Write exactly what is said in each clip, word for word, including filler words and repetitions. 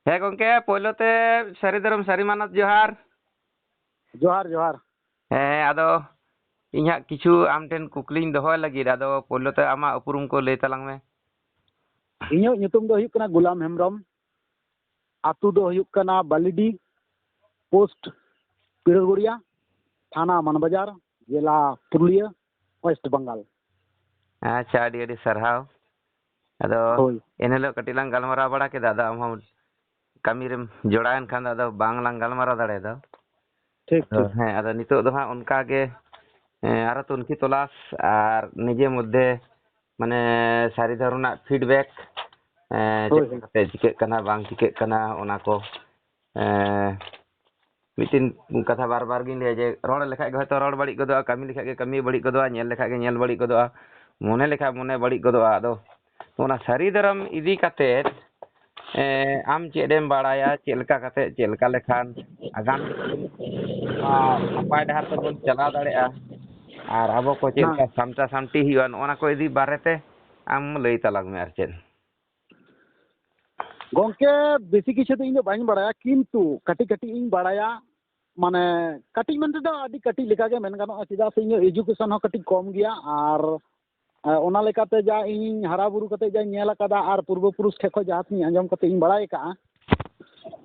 ᱦᱮᱸ ᱜᱚᱢᱠᱮ, ᱯᱳᱭᱞᱳ ᱛᱮ ᱥᱟᱹᱨᱤ ᱫᱷᱚᱨᱚᱢ ᱥᱟᱹᱨᱤ ᱢᱟᱱᱚᱛ ᱡᱚᱦᱟᱨ᱾ ᱡᱚᱦᱟᱨ, ᱡᱚᱦᱟᱨ᱾ ᱦᱮᱸ, ᱟᱫᱚ ᱤᱧ ᱦᱟᱸᱜ ᱠᱤᱪᱷᱩ ᱟᱢ ᱴᱷᱮᱱ ᱠᱩᱠᱞᱤᱧ ᱫᱚᱦᱚᱭ ᱞᱟᱹᱜᱤᱫ, ᱟᱫᱚ ᱯᱳᱭᱞᱳ ᱛᱮ ᱟᱢᱟᱜ ᱩᱯᱨᱩᱢ ᱠᱚ ᱞᱟᱹᱭ ᱛᱟᱞᱟᱝ ᱢᱮ᱾ ᱤᱧᱟᱹᱜ ᱧᱩᱛᱩᱢ ᱫᱚ ᱦᱩᱭᱩᱜ ᱠᱟᱱᱟ ᱜᱩᱞᱟᱢ ᱦᱮᱢᱵᱨᱚᱢ᱾ ᱟᱹᱛᱩ ᱫᱚ ᱦᱩᱭᱩᱜ ᱠᱟᱱᱟ ᱵᱟᱞᱤᱰᱤ, ᱯᱳᱥᱴ ᱯᱤᱲᱟᱹᱜᱩᱲᱤᱭᱟ, ᱛᱷᱟᱱᱟ ᱢᱟᱱᱵᱟᱡᱟᱨ, ᱡᱮᱞᱟ ᱯᱩᱨᱩᱞᱤᱭᱟᱹ, ᱳᱭᱮᱥᱴ ᱵᱟᱝᱜᱟᱞ᱾ ᱟᱪᱪᱷᱟ, ᱟᱹᱰᱤ ᱟᱹᱰᱤ ᱥᱟᱨᱦᱟᱣ᱾ ᱟᱫᱚ ᱦᱳᱭ᱾ ᱮᱱᱦᱤᱞᱳᱜ ᱠᱟᱹᱴᱤᱡ ᱞᱟᱝ ᱜᱟᱞᱢᱟᱨᱟᱣ ᱵᱟᱲᱟ ᱠᱮᱫᱟ, ᱟᱫᱚ ᱟᱢ ᱦᱚᱸ ᱠᱟᱹᱢᱤ ᱨᱮᱢ ᱡᱚᱲᱟᱣᱮᱱ ᱠᱷᱟᱱ ᱫᱚ ᱟᱫᱚ ᱵᱟᱝ ᱞᱟᱝ ᱜᱟᱞᱢᱟᱨᱟᱣ ᱫᱟᱲᱮᱭᱟᱫᱟ᱾ ᱴᱷᱤᱠ, ᱟᱫᱚ ᱴᱷᱤᱠ᱾ ᱦᱮᱸ, ᱟᱫᱚ ᱱᱤᱛᱚᱜ ᱫᱚ ᱦᱟᱸᱜ ᱚᱱᱠᱟ ᱜᱮ, ᱮᱸ, ᱟᱨᱚ ᱛᱩᱱᱠᱷᱤ ᱛᱚᱞᱟᱥ ᱟᱨ ᱱᱤᱡᱮ ᱢᱚᱫᱽᱫᱷᱮ ᱢᱟᱱᱮ ᱥᱟᱹᱨᱤ ᱫᱷᱚᱨᱚᱢ ᱨᱮᱱᱟᱜ ᱯᱷᱤᱰᱵᱮᱠ, ᱮᱸ, ᱦᱳᱭ, ᱪᱮᱫ ᱦᱳᱭ᱾ ᱞᱮᱠᱟᱛᱮ ᱪᱤᱠᱟᱹᱜ ᱠᱟᱱᱟ ᱵᱟᱝ ᱪᱤᱠᱟᱹᱜ ᱠᱟᱱᱟ ᱚᱱᱟ ᱠᱚ, ᱮᱸ, ᱢᱤᱫᱴᱤᱱ ᱠᱟᱛᱷᱟ ᱵᱟᱨ ᱵᱟᱨ ᱜᱤᱧ ᱞᱟᱹᱭᱟ ᱡᱮ ᱨᱚᱲ ᱞᱮᱠᱷᱟᱡ ᱜᱮ ᱦᱚᱭᱛᱳ ᱨᱚᱲ ᱵᱟᱹᱲᱤᱡ ᱜᱚᱫᱚᱜᱼᱟ, ᱠᱟᱹᱢᱤ ᱞᱮᱠᱷᱟᱡ ᱜᱮ ᱠᱟᱹᱢᱤ ᱵᱟᱹᱲᱤᱡ ᱜᱚᱫᱚᱜᱼᱟ, ᱧᱮᱞ ᱞᱮᱠᱷᱟᱡ ᱜᱮ ᱧᱮᱞ ᱵᱟᱹᱲᱤᱡ ᱜᱚᱫᱚᱜᱼᱟ, ᱢᱚᱱᱮ ᱞᱮᱠᱷᱟᱡ ᱢᱚᱱᱮ ᱵᱟᱹᱲᱤᱡ ᱜᱚᱫᱚᱜᱼᱟ᱾ ᱟᱫᱚ ᱚᱱᱟ ᱥᱟᱹᱨᱤ ᱫᱷᱚᱨᱚᱢ ᱤᱫᱤ ᱠᱟᱛᱮᱫ, ᱮᱸ, ᱟᱢ ᱪᱮᱫ ᱮᱢ ᱵᱟᱲᱟᱭᱟ, ᱪᱮᱫ ᱞᱮᱠᱟ ᱠᱟᱛᱮᱫ, ᱪᱮᱫ ᱞᱮᱠᱟ ᱞᱮᱠᱷᱟᱱ ᱟᱜᱟᱢ ᱫᱤᱱ ᱱᱚᱣᱟ ᱱᱟᱯᱟᱭ ᱰᱟᱦᱟᱨ ᱛᱮᱵᱚᱱ ᱪᱟᱞᱟᱣ ᱫᱟᱲᱮᱭᱟᱜᱼᱟ ᱟᱨ ᱟᱵᱚ ᱠᱚ ᱪᱮᱫ ᱦᱮᱸ᱾ ᱞᱮᱠᱟ ᱥᱟᱢᱴᱟ ᱥᱟᱢᱴᱤ ᱦᱩᱭᱩᱜᱼᱟ, ᱱᱚᱜᱼᱚ ᱱᱟ ᱠᱚ ᱤᱫᱤ ᱵᱟᱨᱮᱛᱮ ᱟᱢ ᱞᱟᱹᱭ ᱛᱟᱞᱟᱝ ᱢᱮ ᱟᱨ ᱪᱮᱫ᱾ ᱜᱚᱢᱠᱮ, ᱵᱮᱥᱤ ᱠᱤᱪᱷᱩ ᱫᱚ ᱤᱧ ᱫᱚ ᱵᱟᱹᱧ ᱵᱟᱲᱟᱭᱟ, ᱠᱤᱱᱛᱩ ᱠᱟᱹᱴᱤᱡ ᱠᱟᱹᱴᱤᱡ ᱤᱧ ᱵᱟᱲᱟᱭᱟ᱾ ᱢᱟᱱᱮ, ᱠᱟᱹᱴᱤᱡ ᱢᱮᱱᱛᱮ ᱫᱚ ᱟᱹᱰᱤ ᱠᱟᱹᱴᱤᱡ ᱞᱮᱠᱟ ᱜᱮ ᱢᱮᱱ ᱜᱟᱱᱚᱜᱼᱟ, ᱪᱮᱫᱟᱜ ᱥᱮ ᱤᱧᱟᱹᱜ ᱮᱡᱩᱠᱮᱥᱚᱱ ᱦᱚᱸ ᱠᱟᱹᱴᱤᱡ ᱠᱚᱢ ᱜᱮᱭᱟ᱾ ᱟᱨ, ᱮ, ᱚᱱᱟ ᱞᱮᱠᱟᱛᱮ ᱡᱟ ᱤᱧ ᱦᱟᱨᱟ ᱵᱩᱨᱩ ᱠᱟᱛᱮ ᱡᱟᱧ ᱧᱮᱞ ᱟᱠᱟᱫᱟ ᱟᱨ ᱯᱩᱨᱵᱚ ᱯᱩᱨᱩᱥ ᱴᱷᱮᱱ ᱠᱷᱚᱱ ᱡᱟᱦᱟᱸ ᱛᱤᱱᱟᱹᱜ ᱟᱸᱡᱚᱢ ᱠᱟᱛᱮ ᱤᱧ ᱵᱟᱲᱟᱭ ᱟᱠᱟᱫᱼᱟ,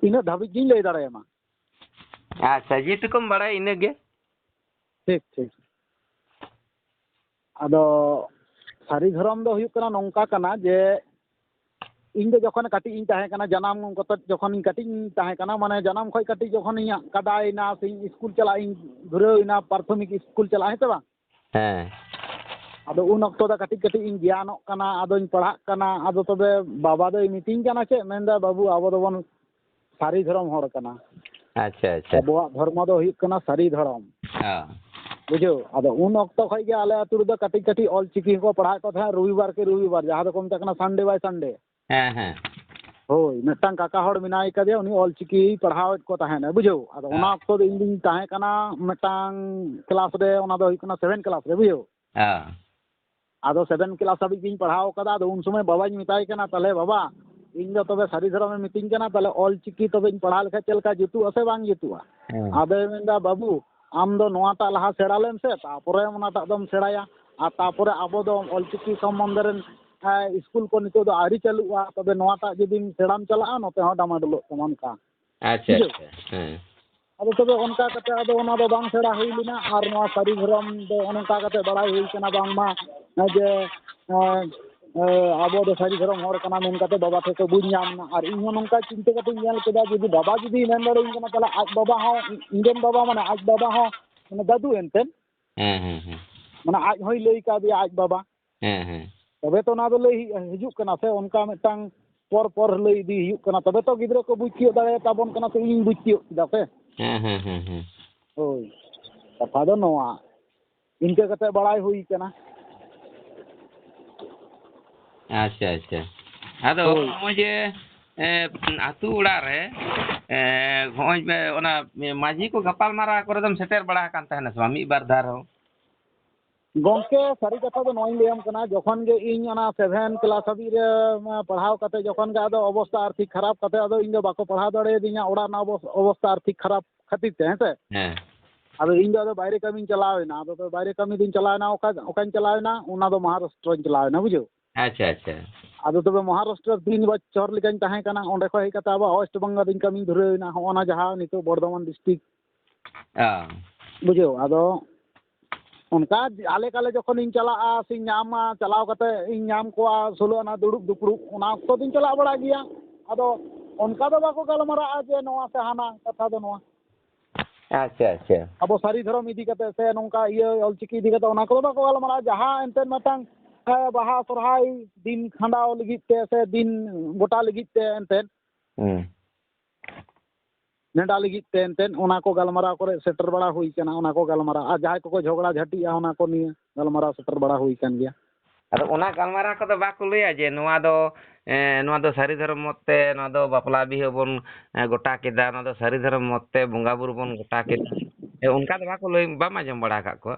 ᱤᱱᱟᱹᱜ ᱫᱷᱟᱹᱵᱤᱡ ᱜᱤᱧ ᱞᱟᱹᱭ ᱫᱟᱲᱮᱭᱟᱢᱟ᱾ ᱟᱪᱪᱷᱟ, ᱡᱮᱴᱩᱠᱩᱢ ᱵᱟᱲᱟᱭᱟ ᱤᱱᱟᱹᱜᱮ᱾ ᱴᱷᱤᱠ, ᱴᱷᱤᱠ᱾ ᱟᱫᱚ ᱥᱟᱹᱨᱤ ᱫᱷᱚᱨᱚᱢ ᱫᱚ ᱦᱩᱭᱩᱜ ᱠᱟᱱᱟ ᱱᱚᱝᱠᱟ ᱠᱟᱱᱟ ᱡᱮ ᱤᱧ ᱫᱚ ᱡᱚᱠᱷᱚᱱ ᱠᱟᱹᱴᱤᱡ ᱤᱧ ᱛᱟᱦᱮᱸ ᱠᱟᱱᱟ, ᱡᱟᱱᱟᱢ ᱠᱟᱛᱮ ᱡᱚᱠᱷᱚᱱ ᱤᱧ ᱠᱟᱹᱴᱤᱡ ᱤᱧ ᱛᱟᱦᱮᱸ ᱠᱟᱱᱟ, ᱢᱟᱱᱮ ᱡᱟᱱᱟᱢ ᱠᱷᱚᱱ ᱠᱟᱹᱴᱤᱡ ᱡᱚᱠᱷᱚᱱ ᱤᱧ ᱠᱟᱰᱟᱭᱮᱱᱟ ᱥᱮ ᱤᱧ ᱥᱠᱩᱞ ᱪᱟᱞᱟᱜ ᱤᱧ ᱫᱷᱩᱨᱟᱹᱣ ᱮᱱᱟ, ᱯᱨᱟᱛᱷᱚᱢᱤᱠ ᱥᱠᱩᱞ ᱪᱟᱞᱟᱜ, ᱦᱮᱸ ᱥᱮ ᱵᱟᱝ? ᱦᱮᱸ᱾ ᱟᱫᱚ ᱩᱱ ᱚᱠᱛᱚ ᱫᱚ ᱠᱟᱹᱴᱤᱡ ᱠᱟᱹᱴᱤᱡ ᱤᱧ ᱜᱮᱭᱟᱱᱚᱜ ᱠᱟᱱᱟ, ᱟᱫᱚᱧ ᱯᱟᱲᱦᱟᱜ ᱠᱟᱱᱟ᱾ ᱟᱫᱚ ᱛᱚᱵᱮ ᱵᱟᱵᱟ ᱫᱚᱭ ᱢᱤᱛᱟᱹᱧ ᱠᱟᱱᱟ ᱪᱮᱫ, ᱢᱮᱱᱫᱟ, "ᱵᱟᱹᱵᱩ, ᱟᱵᱚ ᱫᱚᱵᱚᱱ ᱥᱟᱹᱨᱤ ᱫᱷᱚᱨᱚᱢ ᱦᱚᱲ ᱠᱟᱱᱟ᱾ ᱟᱪᱪᱷᱟ, ᱟᱪᱪᱷᱟ᱾ ᱟᱵᱚᱣᱟᱜ ᱫᱷᱚᱨᱢᱚ ᱫᱚ ᱦᱩᱭᱩᱜ ᱠᱟᱱᱟ ᱥᱟᱹᱨᱤ ᱫᱷᱚᱨᱚᱢ᱾" ᱦᱮᱸ᱾ ᱵᱩᱡᱷᱟᱹᱣ? ᱟᱫᱚ ᱩᱱ ᱚᱠᱛᱚ ᱠᱷᱚᱡ ᱜᱮ ᱟᱞᱮ ᱟᱹᱛᱩ ᱨᱮᱫᱚ ᱠᱟᱹᱴᱤᱡ ᱠᱟᱹᱴᱤᱡ ᱚᱞ ᱪᱤᱠᱤ ᱦᱚᱸᱠᱚ ᱯᱟᱲᱦᱟᱣᱮᱫ ᱠᱚ ᱛᱟᱦᱮᱸᱫ ᱨᱚᱵᱤᱵᱟᱨ ᱠᱮ ᱨᱚᱵᱤᱵᱟᱨ, ᱡᱟᱦᱟᱸ ᱫᱚᱠᱚ ᱢᱮᱛᱟᱜ ᱠᱟᱱᱟ Sunday by Sunday᱾ ᱦᱮᱸ, ᱦᱮᱸ᱾ ᱦᱳᱭ, ᱢᱤᱫᱴᱟᱝ ᱠᱟᱠᱟ ᱦᱚᱲ ᱢᱮᱱᱟᱭ ᱠᱟᱫᱮᱭᱟ, ᱩᱱᱤ ᱚᱞ ᱪᱤᱠᱤᱭ ᱯᱟᱲᱦᱟᱣᱮᱫ ᱠᱚ ᱛᱟᱦᱮᱸᱫ, ᱵᱩᱡᱷᱟᱹᱣ? ᱟᱫᱚ ᱚᱱᱟ ᱦᱮᱸ᱾ ᱚᱠᱛᱚ ᱫᱚ ᱤᱧ ᱫᱩᱧ ᱛᱟᱦᱮᱸ ᱠᱟᱱᱟ ᱢᱤᱫᱴᱟᱝ ᱠᱞᱟᱥ ᱨᱮ, ᱚᱱᱟ ᱫᱚ ᱦᱩᱭᱩᱜ ᱠᱟᱱᱟ ᱥᱮᱵᱷᱮᱱ ᱠᱞᱟᱥ ᱨᱮ, ᱵᱩᱡᱷᱟᱹᱣ? ᱦᱮᱸ᱾ ᱟᱫᱚ ᱥᱮᱵᱷᱮᱱ ᱠᱞᱟᱥ ᱦᱟᱹᱵᱤᱡ ᱜᱤᱧ ᱯᱟᱲᱦᱟᱣ ᱠᱟᱫᱟ᱾ ᱟᱫᱚ ᱩᱱ ᱥᱚᱢᱚᱭ ᱵᱟᱵᱟᱧ ᱢᱮᱛᱟᱭ ᱠᱟᱱᱟ, "ᱛᱟᱦᱞᱮ ᱵᱟᱵᱟ, ᱤᱧ ᱫᱚ ᱛᱚᱵᱮ ᱥᱟᱹᱨᱤ ᱫᱷᱚᱨᱚᱢᱮ ᱢᱤᱛᱟᱹᱧ ᱠᱟᱱᱟ, ᱛᱟᱦᱚᱞᱮ ᱚᱞ ᱪᱤᱠᱤ ᱛᱚᱵᱮᱧ ᱯᱟᱲᱦᱟᱣ ᱞᱮᱠᱷᱟᱡ ᱪᱮᱫ ᱞᱮᱠᱟ ᱡᱩᱛᱩᱜᱼᱟ ᱥᱮ ᱵᱟᱝ ᱡᱩᱛᱩᱜᱼᱟ? ᱦᱮᱸ᱾ ᱟᱫᱚᱭ ᱢᱮᱱᱫᱟ, "ᱵᱟᱹᱵᱩ, ᱟᱢ ᱫᱚ ᱱᱚᱣᱟᱴᱟᱜ ᱞᱟᱦᱟ ᱥᱮᱬᱟ ᱞᱮᱢ ᱥᱮ, ᱛᱟᱯᱚᱨᱮ ᱚᱱᱟᱴᱟᱜ ᱫᱚᱢ ᱥᱮᱬᱟᱭᱟ, ᱟᱨ ᱛᱟᱯᱚᱨᱮ ᱟᱵᱚ ᱫᱚ ᱚᱞ ᱪᱤᱠᱤ ᱥᱚᱢᱵᱚᱱᱫᱷᱮ ᱨᱮᱱ, ᱮ, ᱥᱠᱩᱞ ᱠᱚ ᱱᱤᱛᱚᱜ ᱫᱚ ᱟᱹᱣᱨᱤ ᱪᱟᱹᱞᱩᱜᱼᱟ, ᱛᱚᱵᱮ ᱱᱚᱣᱟᱴᱟᱜ ᱡᱩᱫᱤᱢ ᱥᱮᱬᱟᱢ ᱪᱟᱞᱟᱜᱼᱟ, ᱱᱚᱛᱮ ᱦᱚᱸ ᱰᱟᱢᱟᱰᱳᱞᱚᱜ ᱛᱟᱢᱟ", ᱚᱱᱠᱟ᱾ ᱟᱪᱪᱷᱟ, ᱵᱩᱡᱷᱟᱹᱣ? ᱟᱪᱪᱷᱟ, ᱦᱮᱸ᱾ ᱟᱫᱚ ᱛᱚᱵᱮ ᱚᱱᱠᱟ ᱠᱟᱛᱮ ᱟᱫᱚ ᱚᱱᱟ ᱫᱚ ᱵᱟᱝ ᱥᱮᱬᱟ ᱦᱩᱭ ᱞᱮᱱᱟ, ᱟᱨ ᱱᱚᱣᱟ ᱥᱟᱹᱨᱤ ᱫᱷᱚᱨᱚᱢ ᱫᱚ ᱚᱱᱮ ᱚᱱᱠᱟ ᱠᱟᱛᱮ ᱵᱟᱲᱟᱭ ᱦᱩᱭ ᱠᱟᱱᱟ ᱵᱟᱝᱢᱟ, ᱮ, ᱡᱮ, ᱮ, ᱮ, ᱟᱵᱚ ᱫᱚ ᱥᱟᱹᱨᱤ ᱫᱷᱚᱨᱚᱢ ᱦᱚᱲ ᱠᱟᱱᱟ ᱢᱮᱱ ᱠᱟᱛᱮ ᱵᱟᱵᱟ ᱴᱷᱮᱱ ᱠᱷᱚᱱ ᱵᱩᱡᱽ ᱧᱟᱢ ᱮᱱᱟ᱾ ᱟᱨ ᱤᱧ ᱦᱚᱸ ᱱᱚᱝᱠᱟ ᱪᱤᱱᱛᱟᱹ ᱠᱟᱛᱮᱧ ᱧᱮᱞ ᱠᱮᱫᱟ, ᱡᱩᱫᱤ ᱵᱟᱵᱟ ᱡᱩᱫᱤ ᱢᱮᱱ ᱫᱟᱲᱮᱭᱟᱹᱧ ᱠᱟᱱᱟ, ᱛᱟᱦᱚᱞᱮ ᱟᱡ ᱵᱟᱵᱟ ᱦᱚᱸ, ᱤᱧ ᱨᱮᱱ ᱵᱟᱵᱟ ᱢᱟᱱᱮ ᱟᱡ ᱵᱟᱵᱟ ᱦᱚᱸ, ᱢᱟᱱᱮ ᱫᱟᱫᱩ ᱮᱱᱛᱮᱫ, ᱦᱮᱸ, ᱦᱮᱸ, ᱦᱮᱸ᱾ ᱢᱟᱱᱮ ᱟᱡ ᱦᱚᱸᱭ ᱞᱟᱹᱭ ᱠᱟᱣᱫᱮᱭᱟ ᱟᱡ ᱵᱟᱵᱟ᱾ ᱦᱮᱸ, ᱦᱮᱸ᱾ ᱛᱚᱵᱮ ᱛᱚ ᱚᱱᱟ ᱫᱚ ᱞᱟᱹᱭ ᱦᱤᱡᱩᱜ ᱠᱟᱱᱟ ᱥᱮ, ᱚᱱᱠᱟ ᱢᱤᱫᱴᱟᱝ ᱯᱚᱨ ᱯᱚᱨ ᱞᱟᱹᱭ ᱤᱫᱤ ᱦᱩᱭᱩᱜ ᱠᱟᱱᱟ, ᱛᱚᱵᱮ ᱛᱚ ᱜᱤᱫᱽᱨᱟᱹ ᱠᱚ ᱵᱩᱡᱽ ᱛᱤᱭᱳᱜ ᱫᱟᱲᱮᱭᱟᱛᱟᱵᱚᱱ ᱠᱟᱱᱟ ᱥᱮ, ᱤᱧᱤᱧ ᱵᱩᱡᱽ ᱛᱤᱭᱳᱜ ᱠᱮᱫᱟ ᱥᱮ᱾ ᱦᱮᱸ, ᱦᱮᱸ, ᱦᱮᱸ, ᱦᱮᱸ᱾ ᱦᱳᱭ, ᱠᱟᱛᱷᱟ ᱫᱚ ᱱᱚᱣᱟ, ᱤᱱᱠᱟᱹ ᱠᱟᱛᱮ ᱵᱟᱲᱟᱭ ᱦᱩᱭ ᱠᱟᱱᱟ᱾ ᱟᱪᱪᱷᱟ, ᱟᱪᱪᱷᱟ᱾ ᱟᱫᱚ ᱦᱳᱭ᱾ ᱱᱚᱜᱼᱚᱭ ᱡᱮ, ᱮ, ᱟᱹᱛᱩ ᱚᱲᱟᱜ ᱨᱮ, ᱮ, ᱱᱚᱜᱼᱚᱭ ᱵᱮ-, ᱚᱱᱟ ᱢᱟᱹᱡᱷᱤ ᱠᱚ ᱜᱟᱯᱟᱞ ᱢᱟᱨᱟᱣ ᱠᱚᱨᱮ ᱫᱚᱢ ᱥᱮᱴᱮᱨ ᱵᱟᱲᱟ ᱟᱠᱟᱱ ᱛᱟᱦᱮᱱᱟ ᱥᱮ ᱵᱟᱝ ᱢᱤᱫ ᱵᱟᱨ ᱫᱷᱟᱣ ᱨᱮᱦᱚᱸ? ᱜᱚᱢᱠᱮ, ᱥᱟᱹᱨᱤ ᱠᱟᱛᱷᱟ ᱫᱚ ᱱᱚᱣᱟᱧ ᱞᱟᱹᱭᱟᱢ ᱠᱟᱱᱟ, ᱡᱚᱠᱷᱚᱱ ᱜᱮ ᱤᱧ ᱚᱱᱟ ᱥᱮᱵᱷᱮᱱ ᱠᱞᱟᱥ ᱦᱟᱹᱵᱤᱡ ᱨᱮ, ᱢᱟ, ᱯᱟᱲᱦᱟᱣ ᱠᱟᱛᱮ ᱡᱚᱠᱷᱚᱱ ᱜᱮ ᱟᱫᱚ ᱚᱵᱚᱥᱛᱟ ᱟᱨᱛᱷᱤᱠ ᱠᱷᱟᱨᱟᱯ ᱠᱟᱛᱮ ᱟᱫᱚ ᱤᱧ ᱫᱚ ᱵᱟᱠᱚ ᱯᱟᱲᱦᱟᱣ ᱫᱟᱲᱮᱭᱟᱫᱤᱧᱟ ᱚᱲᱟᱜ ᱨᱮᱱᱟᱜ ᱚᱵᱚᱥ-, ᱚᱵᱚᱥᱛᱟ ᱟᱨᱛᱷᱤᱠ ᱠᱷᱟᱨᱟᱯ ᱠᱷᱟᱹᱛᱤᱨ ᱛᱮ, ᱦᱮᱸ ᱥᱮ? ᱦᱮᱸ᱾ ᱟᱫᱚ ᱤᱧ ᱫᱚ ᱟᱫᱚ ᱵᱟᱭᱨᱮ ᱠᱟᱹᱢᱤᱧ ᱪᱟᱞᱟᱣ ᱮᱱᱟ᱾ ᱟᱫᱚ ᱛᱚᱵᱮ ᱵᱟᱭᱨᱮ ᱠᱟᱹᱢᱤ ᱫᱚᱧ ᱪᱟᱞᱟᱣ ᱮᱱᱟ, ᱚᱠᱟ, ᱚᱠᱟᱧ ᱪᱟᱞᱟᱣ ᱮᱱᱟ? ᱚᱱᱟ ᱫᱚ ᱢᱚᱦᱟᱨᱟᱥᱴᱨᱚᱧ ᱪᱟᱞᱟᱣ ᱮᱱᱟ, ᱵᱩᱡᱷᱟᱹᱣ? ᱟᱪᱪᱷᱟ, ᱟᱪᱪᱷᱟ᱾ ᱟᱫᱚ ᱛᱚᱵᱮ ᱢᱚᱦᱟᱨᱟᱥᱴᱨᱚ ᱛᱤᱱ ᱵᱚᱪᱷᱚᱨ ᱞᱮᱠᱟᱧ ᱛᱟᱦᱮᱸ ᱠᱟᱱᱟ᱾ ᱚᱸᱰᱮ ᱠᱷᱚᱱ ᱦᱮᱡ ᱠᱟᱛᱮ ᱟᱵᱟᱨ ᱳᱭᱮᱥᱴ ᱵᱮᱝᱜᱚᱞ ᱨᱤᱧ ᱠᱟᱹᱢᱤᱧ ᱫᱷᱩᱨᱟᱹᱣ ᱮᱱᱟ, ᱦᱚᱸᱜᱼᱚ ᱱᱟ ᱡᱟᱦᱟᱸ ᱱᱤᱛᱚᱜ ᱵᱚᱨᱫᱷᱚᱢᱟᱱ ᱰᱤᱥᱴᱨᱤᱠᱴ᱾ ᱚ᱾ ᱵᱩᱡᱷᱟᱹᱣ? ᱟᱫᱚ ᱚᱱᱠᱟ ᱟᱞᱮ ᱠᱟᱞᱮ ᱡᱚᱠᱷᱚᱱᱤᱧ ᱪᱟᱞᱟᱜᱼᱟ ᱥᱮᱧ ᱧᱟᱢᱟ, ᱪᱟᱞᱟᱣ ᱠᱟᱛᱮ ᱤᱧ ᱧᱟᱢ ᱠᱚᱣᱟ ᱥᱳᱞᱳ ᱟᱱᱟ ᱫᱩᱲᱩᱵ ᱫᱩᱯᱲᱩᱵ, ᱚᱱᱟ ᱚᱠᱛᱚ ᱫᱚᱧ ᱪᱟᱞᱟᱣ ᱵᱟᱲᱟᱜ ᱜᱮᱭᱟ᱾ ᱟᱫᱚ ᱚᱱᱠᱟ ᱫᱚ ᱵᱟᱠᱚ ᱜᱟᱞᱢᱟᱨᱟᱜᱼᱟ ᱡᱮ ᱱᱚᱣᱟ ᱥᱮ ᱦᱟᱱᱟ, ᱠᱟᱛᱷᱟ ᱫᱚ ᱱᱚᱣᱟ᱾ ᱟᱪᱪᱷᱟ, ᱟᱪᱪᱷᱟ᱾ ᱟᱵᱚ ᱥᱟᱹᱨᱤ ᱫᱷᱚᱨᱚᱢ ᱤᱫᱤ ᱠᱟᱛᱮ ᱥᱮ ᱱᱚᱝᱠᱟ ᱤᱭᱟᱹ ᱚᱞᱪᱤᱠᱤ ᱤᱫᱤ ᱠᱟᱛᱮ ᱚᱱᱟ ᱠᱚᱫᱚ ᱵᱟᱠᱚ ᱜᱟᱞᱢᱟᱨᱟᱜᱼᱟ᱾ ᱡᱟᱦᱟᱸ ᱮᱱᱛᱮᱫ ᱢᱤᱫᱴᱟᱝ, ᱮ, ᱵᱟᱦᱟ ᱥᱚᱨᱦᱟᱭ ᱫᱤᱱ ᱠᱷᱟᱸᱰᱟᱣ ᱞᱟᱹᱜᱤᱫ ᱛᱮ ᱥᱮ ᱫᱤᱱ ᱜᱚᱴᱟ ᱞᱟᱹᱜᱤᱫ ᱛᱮ ᱮᱱᱛᱮᱫ ᱦᱩᱸ᱾ ᱱᱮᱰᱟ ᱞᱟᱹᱜᱤᱫ ᱛᱮ ᱮᱱᱛᱮᱫ ᱚᱱᱟ ᱠᱚ ᱜᱟᱞᱢᱟᱨᱟᱣ ᱠᱚᱨᱮ ᱥᱮᱴᱮᱨ ᱵᱟᱲᱟ ᱦᱩᱭ ᱠᱟᱱᱟ, ᱚᱱᱟ ᱠᱚ ᱜᱟᱞᱢᱟᱨᱟᱣ᱾ ᱟᱨ ᱡᱟᱦᱟᱸᱭ ᱠᱚᱠᱚ ᱡᱷᱚᱜᱽᱲᱟ ᱡᱷᱟᱹᱴᱤᱜᱼᱟ, ᱚᱱᱟ ᱠᱚ ᱱᱤᱭᱟᱹ ᱜᱟᱞᱢᱟᱨᱟᱣ ᱥᱮᱴᱮᱨ ᱵᱟᱲᱟ ᱦᱩᱭ ᱠᱟᱱ ᱜᱮᱭᱟ᱾ ᱟᱫᱚ ᱚᱱᱟ ᱜᱟᱞᱢᱟᱨᱟᱣ ᱠᱚᱫᱚ ᱵᱟᱠᱚ ᱞᱟᱹᱭᱟ ᱡᱮ ᱱᱚᱣᱟ ᱫᱚ, ᱮ, ᱱᱚᱣᱟ ᱫᱚ ᱥᱟᱹᱨᱤ ᱫᱷᱚᱨᱚᱢ ᱢᱚᱛ ᱛᱮ ᱱᱚᱣᱟ ᱫᱚ ᱵᱟᱯᱞᱟ ᱵᱤᱦᱟᱹ ᱵᱚᱱ, ᱮ, ᱜᱚᱴᱟ ᱠᱮᱫᱟ, ᱱᱚᱣᱟ ᱫᱚ ᱥᱟᱹᱨᱤ ᱫᱷᱚᱨᱚᱢ ᱢᱚᱛ ᱛᱮ ᱵᱚᱸᱜᱟ ᱵᱩᱨᱩ ᱵᱚᱱ ᱜᱚᱴᱟ ᱠᱮᱫᱟ? ᱮ, ᱚᱱᱠᱟ ᱫᱚ ᱵᱟᱠᱚ ᱞᱟᱹᱭ, ᱵᱟᱢ ᱟᱸᱡᱚᱢ ᱵᱟᱲᱟ ᱟᱠᱟᱫ ᱠᱚᱣᱟ?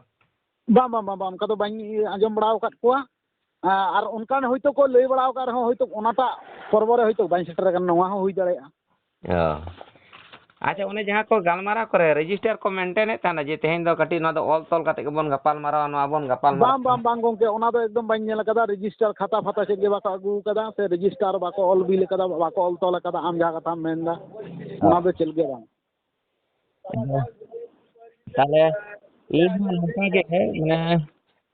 ᱵᱟᱝ, ᱵᱟᱝ, ᱵᱟᱝ, ᱵᱟᱝ, ᱚᱱᱠᱟ ᱫᱚ ᱵᱟᱹᱧ ᱟᱸᱡᱚᱢ ᱵᱟᱲᱟ ᱟᱠᱟᱫ ᱠᱚᱣᱟ᱾ ᱟᱨ ᱚᱱᱠᱟᱱ ᱦᱚᱭᱛᱳ ᱠᱚ ᱞᱟᱹᱭ ᱵᱟᱲᱟ ᱟᱠᱟᱫ ᱨᱮᱦᱚᱸ, ᱦᱚᱭᱛᱳ ᱚᱱᱟᱴᱟᱜ ᱯᱚᱨᱵᱚ ᱨᱮ ᱦᱚᱭᱛᱳ ᱵᱟᱹᱧ ᱥᱮᱴᱮᱨ ᱟᱠᱟᱱᱟ, ᱱᱚᱣᱟ ᱦᱚᱸ ᱦᱩᱭ ᱫᱟᱲᱮᱭᱟᱜᱼᱟ᱾ ᱚ᱾ ᱟᱪᱪᱷᱟ, ᱚᱱᱮ ᱡᱟᱦᱟᱸ ᱠᱚ ᱜᱟᱞᱢᱟᱨᱟᱣ ᱠᱚᱨᱮ ᱨᱮᱡᱤᱥᱴᱟᱨ ᱠᱚ ᱢᱮᱱᱴᱮᱱᱮᱫ ᱛᱟᱦᱮᱱᱟ ᱡᱮ ᱛᱮᱦᱮᱧ ᱫᱚ ᱠᱟᱹᱴᱤᱡ ᱱᱚᱣᱟ ᱫᱚ ᱚᱞ ᱛᱚᱞ ᱠᱟᱛᱮ ᱜᱮᱵᱚᱱ ᱜᱟᱯᱟᱞ ᱢᱟᱨᱟᱣᱟ, ᱱᱚᱣᱟ ᱵᱚᱱ ᱜᱟᱯᱟᱞ ᱢᱟᱨᱟᱣᱟ᱾ ᱵᱟᱝ, ᱵᱟᱝ, ᱵᱟᱝ ᱜᱚᱢᱠᱮ, ᱚᱱᱟ ᱫᱚ ᱮᱠᱫᱚᱢ ᱵᱟᱹᱧ ᱧᱮᱞ ᱟᱠᱟᱫᱟ᱾ ᱨᱮᱡᱤᱥᱴᱟᱨ ᱠᱷᱟᱛᱟ ᱯᱷᱟᱛᱟ ᱪᱮᱫ ᱜᱮ ᱵᱟᱠᱚ ᱟᱹᱜᱩ ᱟᱠᱟᱫᱟ, ᱥᱮ ᱨᱮᱡᱤᱥᱴᱟᱨ ᱵᱟᱠᱚ ᱚᱞ ᱵᱤᱞ ᱟᱠᱟᱫᱟ, ᱵᱟᱠᱚ ᱚᱞ ᱛᱚᱞ ᱟᱠᱟᱫᱟ᱾ ᱟᱢ ᱡᱟᱦᱟᱸ ᱠᱟᱛᱷᱟᱢ ᱢᱮᱱᱫᱟ, ᱚᱱᱟ ᱫᱚ ᱪᱮᱫ ᱜᱮ ᱵᱟᱝ᱾ ᱟᱫᱚ ᱛᱟᱦᱞᱮ ᱤᱧ ᱦᱚᱸ ᱱᱚᱝᱠᱟ ᱜᱮ, ᱢᱟᱱᱮ,